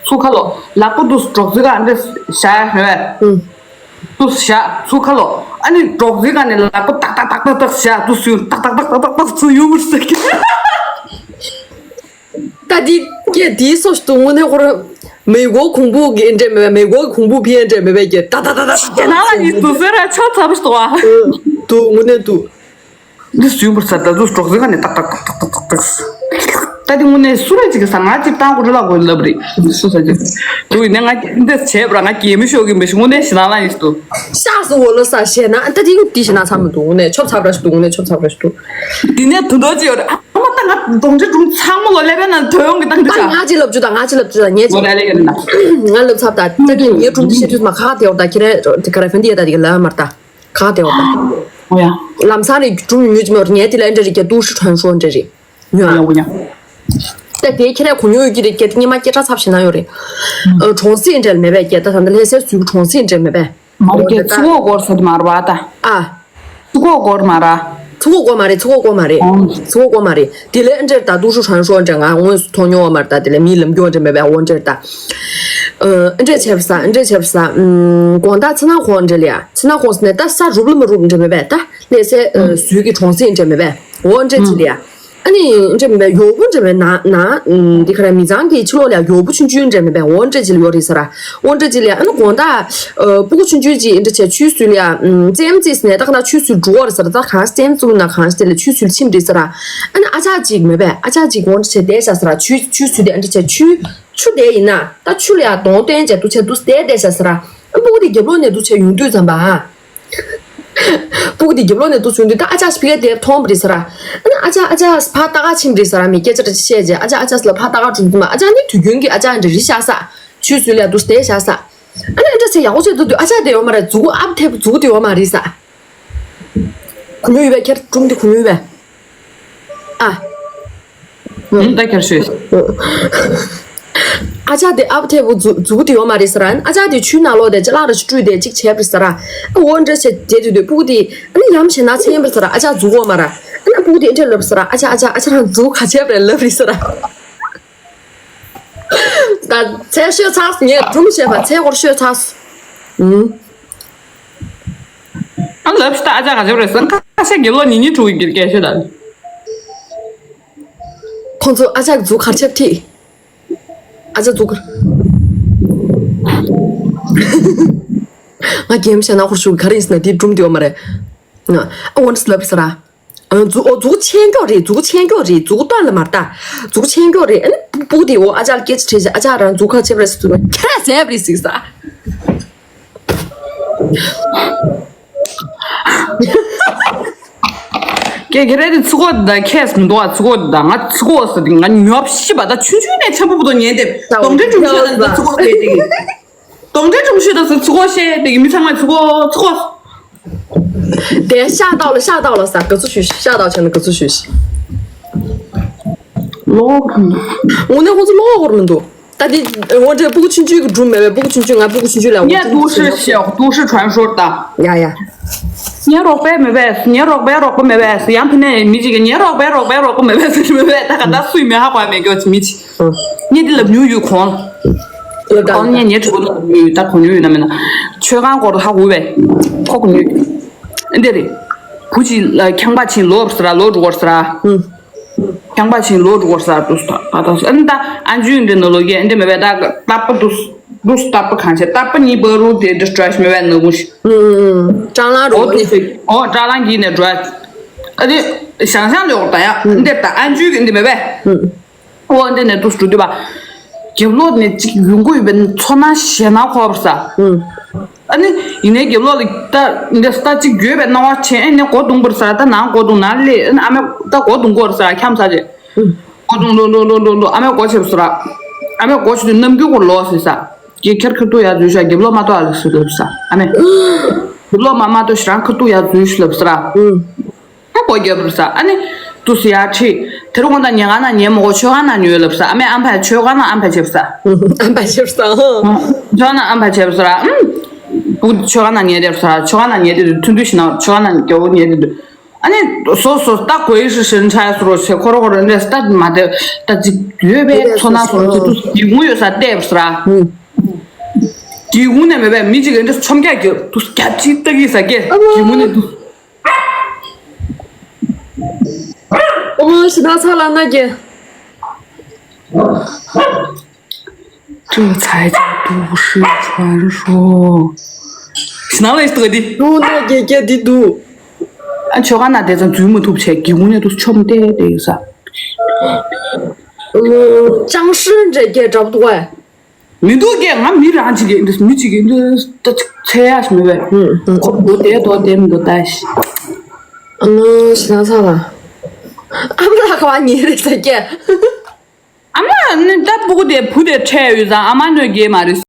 ཚུར་ཁ་ལོག་ལག་པ་འདུག་འབྲོག་རྩེ་ག་འདྲ་བཞག་ཡ་བྱུང་བས། འདུག་བཞག་ཚུར་ཁ་ལོག་ཨ་ནི་འབྲོག་རྩེ་ག་ནས་ལག་པ་ཏག་ཏག་ཏག་ཏག་ཏག་བཞག་འདུག་སུས་ཏག་ཏག་ཏག་ཏག་ཏག་ཚུར་ཡོང་བར་ཟེར་གི། ད་འདི་སྐད་འདིའི་སོ་ཞིག་ཏུ་དངོས་གནས་ཁོ་རང་མེ་འགོག་གོང་བུ་གི་འདྲེ་མེད་པས། མེ་འགོག་གོང་བུ་ཕི་ཨེ་འདྲེ་མེད་པས་ཀྱི་ཏག་ཏག་ཏག་ཏག་ཞེ་ན་ལ་ནི་དུ་ཟེར་ར་ཆོ་ཚ་པོ་ཞིག་འདུག་བ། འདུག་དངོས་གནས་འདུག་འདི་སུས་བུར་ས་ད་དུ་སྲོག་ཟིག་ག་ནས་ཏག་ཏག་ཏག་ཏག་ཏག་ཏག་ཏག་ད་འདི་དངོས་གནས་སུ་རེད་ཅིག་གི་ས་ང་ཅིག་བཏང་གོ་རེ་ལ་གོ་ལབ་རེད། སུ་ས་ཅིག་དུ་ཡིན་ན་ང་འདི་བྱས་པ་ར་ང་གད་མོ་ཤོར་གི་མི་ཤི་དངོས་གནས་ཞེ་ན་ལ་ནི་ཞིག་འདུག་ཤག་སུ་འོ་ལོ་ས་ཞེ་ན་ད་འདི་འདི་ཞེ་ན་ཚ་མི་འདུག་དངོས་གནས་ཆོབ་ཚ་པོ་ར་ཞིག་འདུག་དངོས་གནས་ཆོབ་ཚ་པོ་ར་ཞིག་འདུག་འདི་ནས་དུ་འདོད་ཅི་ཡོད་རེད། ཨ་མ་ད་ང་གདོང་འདྲེ་སྒྲུང་ཚང་མ་ལོ་ཀླད་པའི་ནང་ཐོན་ཡོང་གི་ད་འདི་ད་ཆ། ང་ཅི་ལབ་རྒྱུ་ད་ང་ཅི་ལབ་རྒྱུ་ད་ངས་ཅི་ལབ། ང་ལབ་ཚར་ད་ད་གིན་ངའི་སྒྲུང་འདི་བཤད་དུས་མ་ཁ་ཁ་དེ་བར་ད་ཁྱེད་རེ་དེ་ག་རེ་ཕན་དེ་ཡ་ད་དེ་ག་ལབ་མར་ད་ཁ་ཁ་དེ་བར་ད། ཨོ་ཡ། ལམ་སང་རེ་སྒྲུང་ཉུང་ཉུང་ཅི་མ་རེད། ངས་དེ་ལ་འདྲ་རེ་རྒྱ་ཏུ་ཧྲི་ཁྲོན་ཧྲོ་འདྲ་རེ་ཉོ་ཨ། ཨོ་ཡ། ད་དེ་ཁྱེད་རེ་གོ་ཉོ་ཡོད་ཀྱི་རེད། རྒྱ་དེ་ཉི་མ་སྐད་གྲགས་ཚབ་ཞེ་ན་ཡོད་རེད། གྲོང་གསེབ་འདྲ་ལ་མེད་པས་རྒྱ་ད་ད་ལྷ་སའི་ཟུར་གྲོང་གསེབ་འདྲ་མེད་པས། མ་རེད་ཚུ་གོ་སྐོར་ས་དེ་མ་རེད་བ་ད། ཨ། ཚུ་གོ་སྐོར་མ་ར། ཚུ་གོ་སྐོར་མ་རེད། ཚུ་གོ་སྐོར་མ་རེད། ཨོ། ཚུ་གོ་སྐོར་མ་རེད། དེ་ལས་ཨ་འདྲེར་ད་ཏུ་ཧྲུ་ཧྲན་ཧྲོ་འདྲེ་ང་དངོས་སུ་མཐོང་མྱོང་བ་མ་རེད་ད། དེ་ལས་མིའི་ལམ་རྒྱུད་འདྲེ་མེད་པའི་ཨོ་འདྲེར་ད། ཨ་འདྲེ་བྱས་པ་ས་ཨ་འདྲེ་བྱས་པ་ས་ཨམ་དགོང་དག་ཚེ་ན་ཁོང་འདྲེ་ལ་ཡ་ཚེ་ན་ཁོང་ཟེར་ནས་ད་ས་རུབ་ལ་མ་རུབ་འདྲེ་མེད་པས་ད་ལས་སའི་ཨ་ཟུར་གྱི་གྲོང་གསེབ་འདྲེ་མེད་པས་ཨོ་འདྲེ་ཅི་ལ་ཡ། ཨ་ནི་འདྲེ་མེད་པའི་ཡོག་པོ་འདྲེ་མེད་ན་ན་འདི་ག་ར་མི་ཚང་གི་ཕྱི་ལོགས་ལ་ཡོག་པོ་ཆུང་ཆུང་འདྲེ་མེད་པའི་ཨོ་འདྲེ་ཅི་ལ་ཡོད་རེད་ས་ར། ཨོ་འདྲེ་ཅི་ལ་ཡ་ཨ་ནི་དགོང་དག་ཨ་སྤུ་གུ་ཆུང་ཆུང་ཅིག་འདྲེ་བྱས་ཆུའི་ཟུར་ལ་ཡ་ཨམ་རྩེད་མོ་རྩེས་ནས་ད་ག་ན་ཆུའི་ཟུར་འགྲོ་བར་ས་ར། ད་གང་རྩེད་མོ་རྩེ་ན་གང་རྩེ་ལ་ཆུའི་ཟུར་ཕྱིན་རེད་ས་ར། ཨ་ནི་ཨ་ཅག་ཅིག་མེད་པས་ཨ་ཅག་ཅིག་ཨོ་འདྲེ་བྱས་བསྡད་བཞག་ས་ར། ཆུའི་ཆུའི་ཟུར་དེ་ཨ་འདྲེ་བྱས་ཆུ་ཆུ་དེ་ཡིན་ན་ད་ཆུ་ལ་ཡ་གདོང་སྟོན་བྱས་འདུག་བྱས་འདུག་བསྡད་བསྡད་བཞག་ས་ར། ཨ་སྤུ་གུ་དེ་རྒྱབ་ལོགས་ནས་འདུག་བྱས་ཡོང་དུས་ཙམ་པ་ཨ། སྤུ་གུ་དེ་རྒྱབ་ལོགས་ནས་འདུག་བྱུང་དུས་ད་ཨ་ཅག་ཕི་ག་དེར་མཐོང་བ་རེད་ས་ར། ཨ་ནི་ཨ་ཅག་ཨ་ཅག་ཕར་ལྟ་ག་ཕྱིན་པ་རེད་ས་ར། མི་སྐད་ཆ་འདྲ་ཅིག་བཤད་རྗེས་ཨ་ཅག་ཨ་ཅག་ལ་ཕར་ལྟ་ག་འགྲོ་དུས་མ་ཨ་ཅག་ནི་དུས་རྒྱུན་གྱི་ཨ་ཅག་འདྲ་རེད་བཞག་ས། ཆུའི་ཟུར་ལ་འདུག་བསྡད་བཞག་ས། ཨ་ནི་ཨ་འདྲ་ཚེ་ཡག་པོ་བྱས་འདུག་དུས་ཨ་ཅག་དེ་ཡོད་མ་རེད། མཛུ་གུ་ཨབ་ཐེབས་མཛུ་གུ་དེ་ཡོད་མ་རེད་ས། གུ་ཉོ་ཡོད་པས་ཁྱེར་སྒྲུང་དེ་གུ་ཉོ་ཡོད་པས། ཨ། ད་ཁྱེར་ཤོད། ཨ་ཅག་དེ་ཨབ་ཐེབས་མཛུ་མཛུ་གུ་དེ་ཡོད་མ་རེད་ཟེར་ར། ཨ་ཅག་དེ་ཆུའི་ནང་ལོགས་དེ་ཅ་ལག་ར་ཞིག་བཀྲུས་ཏེ་ཅིག་བྱས་པ་རེད་ཟེར་ར། ཨ་འོ་འདྲ་བྱས་དེ་དུས་དུས་སྤུ་གུ་དེ་ཨ་ནི་ཡམ་ཞེ་ན་ཚེ་ཡིན་པ་རེད་ཟེར་ར། ཨ་ཅག་མཛུ་གུ་ཡོད་མ་ར། ཨ་ནི་སྤུ་གུ་དེ་འདྲ་ལབ་ཟེར་ར། ཨ་ཅག་ཨ་ཅག་ཨ་ཅག་རང་མཛུ་གུ་ག་བྱས་པ་རེད་ལབ་རེད་ཟེར་ར། ད་ཚེ་ཤོད་ཚར་སོང་། ངས་སྒྲུང་བཤད་པ་ཚེ་སྐོར་ཤོད་ཚར་སོང་། ཨ་ལབ་ཤི་ད་ཨ་ཅག་ག་ཅག་རེད་ཟེར་ཁ་ཤས་དགེ་ལོ་ཉིས་ཉིས་དྲུག་གི་སྐད་ཤོད་ད། ཁོང་ཚོ་ཨ་ཅག་གི་མཛུ་གར་ཆབ་ཐིག་ཨ་ཅག་མཛུ་གར། ང་རྒན་བཤད་ན་ཧོར་ཤུག་ག་རེ་ཡིན་ཟེར་ན་དེའི་སྒྲུང་དེ་ཡོད་མ་རེད། ཨ་འོ་འདྲ་ལབ་ཟེར་ར། ཨ། མཛུ་ཨོ་མཛུ་གུ་ཆེན་མགྱོགས་རེད། མཛུ་གུ་ཆེན་མགྱོགས་རེད། མཛུ་གུ་སྟོད་ལ་མར་ལྟ། མཛུ་གུ་ཆེན་མགྱོགས་རེད། ཨ་ནི་སྤུ་གུ་དེ་འོ་ཨ་ཅག་ལ་སྐད་ཆ་དྲིས་བྱས། ཨ་ཅག་རང་མཛུ་གུ་ག་ཚད་པ་རེད་ཟེར་དུས། ཁྱེད་རང་ཟས་པ་རེད་ཟེར་ས། ཀྱེ་ཁྱེད་རང་དེ་ཚིག་གོ་ད་ཁྱེད་མི་འདུག་ཨ། ཚིག་གོ་ད་ང་ཚིག་གོ་ཟེར་དེ་ང་ཉོབ་ཤི་བ་ད་ཆུང་ཆུང་ནས་ཆེན་པོ་བར་དུ་ཉན་དེ་གདོན་འདྲེ་སྒྲོམ་གཞི་ད་ཚིག་གོ་ཟེར་དེ། གདོན་འདྲེ་སྒྲོམ་གཞི་ད་ཚིག་གོ་བཤད་དེ་མི་ཚང་མ་ཚིག་གོ་ཚིག་གོ། དེ་ཤ་སྟག་ལ་ཤ་སྟག་ལ་ཟ། ག་ཚོད་ཞུས་ཤི། ཤ་སྟག་བྱས་ན་ག་ཚོད་ཞུས་ཤི། ལོག་དངོས་གནས་ཁོང་ཚོ་ལོག་གོ་ར་མི་འདུག་ད་དེ་འོ་འདྲ་སྤུ་གུ་ཆུང་ཆུང་གི་སྒྲུང་མེད་པས། སྤུ་གུ་ཆུང་ཆུང་ང་སྤུ་གུ་ཆུང་ཆུང་ལ་འོ་ངས་འདྲ་སྡུག་ཧྲི་ཤོག་སྡུག་ཧྲི་ཁྲོན་ཧྲོར་ད། ཡ་ཡ། ངའི་རོགས་པས་མེད་པས། ངའི་རོགས་པའི་རོགས་པ་མེད་པས། ཡང་ཕི་ནས་མི་གཅིག་གིས་ངའི་རོགས་པའི་རོགས་པའི་རོགས་པ་མེད་པས་ཟེར་མེད་པས། ད་ག་ད་སུས་མེད་ཧ་གོ་མེད་སྐྱོ་ཆི་མི་ཆི། ངས་འདི་ལབ་མྱོང་ཡོད་ཁོང་ལ། ལབ་དང་། ཁོང་ངས་ངའི་གྲོགས་པོ་ལ་ལབ་མྱོང་ཡོད། ད་གོ་མྱོང་ཡོད་ན་མེད་ན། མཆོད་ཁང་སྐོར་ཧ་གོ་བས། ཁོ་གོ་མྱོང་ཡོད། འདི་རེད། བུ་གཅིག་ལ་ཁང་པ་ཕྱིན་ལོག་ཟེར་ར། ལོག་འགྲོ་གོ་ཟེར་ར། ཁང་པ་ཕྱིན་ལོག་འགྲོ་གོ་ཟེར་ར། དུས་ད་ད་ད་ཨ་ནི་ད་ཨ་འཇུ་འདི་ནོ་ལོ་ཡེ་འདི་མེད་པས། ད་རྟ་པ་དུས་དུས་རྟ་པ་གང་བྱས། རྟ་པ་གཉིས་པ་རུ་དེ་འདྲ་སྤྲོད་ཤི་མེད་པས་ནོ་གུ་ཤི། སྲང་ལམ་འོ་རུ་དེ་ཨོ་སྲང་ལམ་གྱི་ནས་འགྲོ། ཨ་དེ་ཞང་ཞང་ལོག་ད་ཡ་འདི་ད་ཨ་འཇུ་གི་འདི་མེད་པས། ཨོ་འདི་ནས་དུས་འགྲོ་དུས་པ། རྒྱབ་ལོགས་ནས་གཅིག་ཡོང་གི་ཡོད་པའི་ཚོར་སྣང་ཞེ་ན་འཁོར་བ་ས། ཨ་ནི་ཡིན་ནའི་རྒྱབ་ལོགས་ལ་ད་འདི་ས་གཅིག་འགྱོད་པའི་སྣང་བ་བྱས། ཨ་ནི་སྒོ་རྡུང་པར་ས། ད་ནང་སྒོ་རྡུང་ནང་སླེབས། ཨ་ནི་ཨ་མས་ད་སྒོ་རྡུང་གོ་ས། འཁྱམ་ས་རེད། སྒོ་རྡུང་རྡུང་རྡུང་རྡུང་རྡུང་། ཨ་མས་སྒོ་ཕྱེ་བ་ས། ཨ་མས་སྒོ་ཕྱེ་དུས་ནམ་རྒྱུན་སྐོར་ལོག་ཟེར་ས། ཀྱེ་ཁྱེར་ཁ་ཐུག་ཡར་འཛུལ་ཤག་རྒྱབ་ལོགས་མ་གཏོགས་ཨ་ལ་སུ་ལབ་ས། ཨ་མས། རྒྱབ་ལོགས་མ་མ་གཏོགས་ཞེ་རང་ཁ་ཐུག་ཡར་འཛུལ་ཤག་ལབ་ས། ཨ་སྒོ་རྒྱབ་པར་ས། ཨ་ནི་དུས་སུ་ཡར་ཁྲིད། དེ་རུ་དགོང་དག་ཉལ་ཁང་ནང་ཉལ་མི་དགོས། མཆོད་ཁང་ནང་ཉལ་ལབ་ས། ཨ་མས་ཨམ་ཕ་མཆོད་ཁང་ནང་ཨམ་ཕ་བྱེད་པ་ས། ཨམ་པ་ཆེར་ས། མཆོད་ཁང་ནང་ཨམ་ཕ་བྱེད་པ་ས། ཨམ། བུ་མཆོད་ཁང་ནང་ཉལ་བསྡད་པ་ས། མཆོད་ཁང་ནང་ཉལ་བསྡད་དུས་ཐུང་ཐུང་ཞིག་ན་མཆོད་ཁང་ནང་རྒྱལ་པོ་ཉལ་བསྡད་དུས། ཨ་ནི་སོ་སོ་ལྟ་དགོས་ཡི་ཧྲི་ཧྲི་འཕྲལ་སོ་རོ་ཆེ་ཁོ་རོ་ཁོ་རོ་འདྲ་ལྟ་མ་བསྡད་ད་ཅིག་ཡོད་པའི་ཚོར་སྣང་སོ་རོ་ཆེ་དུས་སྒེའུ་ཁུང་ཡོད་ས་བལྟས་པ་ས། སྒེའུ་ཁུང་ནས་མེད་པའི་མི་གཅིག་གིས་འདྲ་ཆོམ་རྒྱག་གི་དུས་རྒྱབ་ཅིག་ལྟ་གི་ས་སྐད་སྒེའུ་ཁུང་ནས་དུས། ཨོ་ཞེ་ན་ཚ་ལ་ན་གྱེ། ཅོ་ཚའི་ཅ་ཏུ་ཧྲི་ཁྲོན་ཧྲོ། ཞེ་ན་ལ་ཡི་སྟོད་དི། ཏུ་ན་གྱེ་གྱེ་དི་དུ། ཨ་མཆོད་ཁང་ནང་དེ་ཙམ་འཛུལ་མ་ཐུབ་བྱས་སྒེའུ་ཁུང་ནས་དུ་ཆོམ་བལྟས་བལྟས་ཡོད་ས། ཅང་ཧྲི་འདྲ་གྱེ་འདྲ་པོ་འདུག་གས། མི་འདུག་གས། ང་མི་རང་གཅིག་གིས་འདི་མི་གཅིག་གིས་འདི་ད་ཅིག་འཚོལ་ཡག་ཞིག་མེད་པས། ཁོ་འདུག་དེ་འདུག་དེ་མི་འདུག་ད་ཤི། ཨ་ནི་ཞེ་ན་ཚ་ལ། ཨ་མ་ལགས་ག་བ་ཉེ་རེད་ཟེར་གྱི། ཨ་མ་ནི་ད་སྤུ་གུ་དེ་བུ་དེ་འཕྲད་ཡོད་ཙང་ཨ་མ་གནོད་ཀྱི་མ་རེད།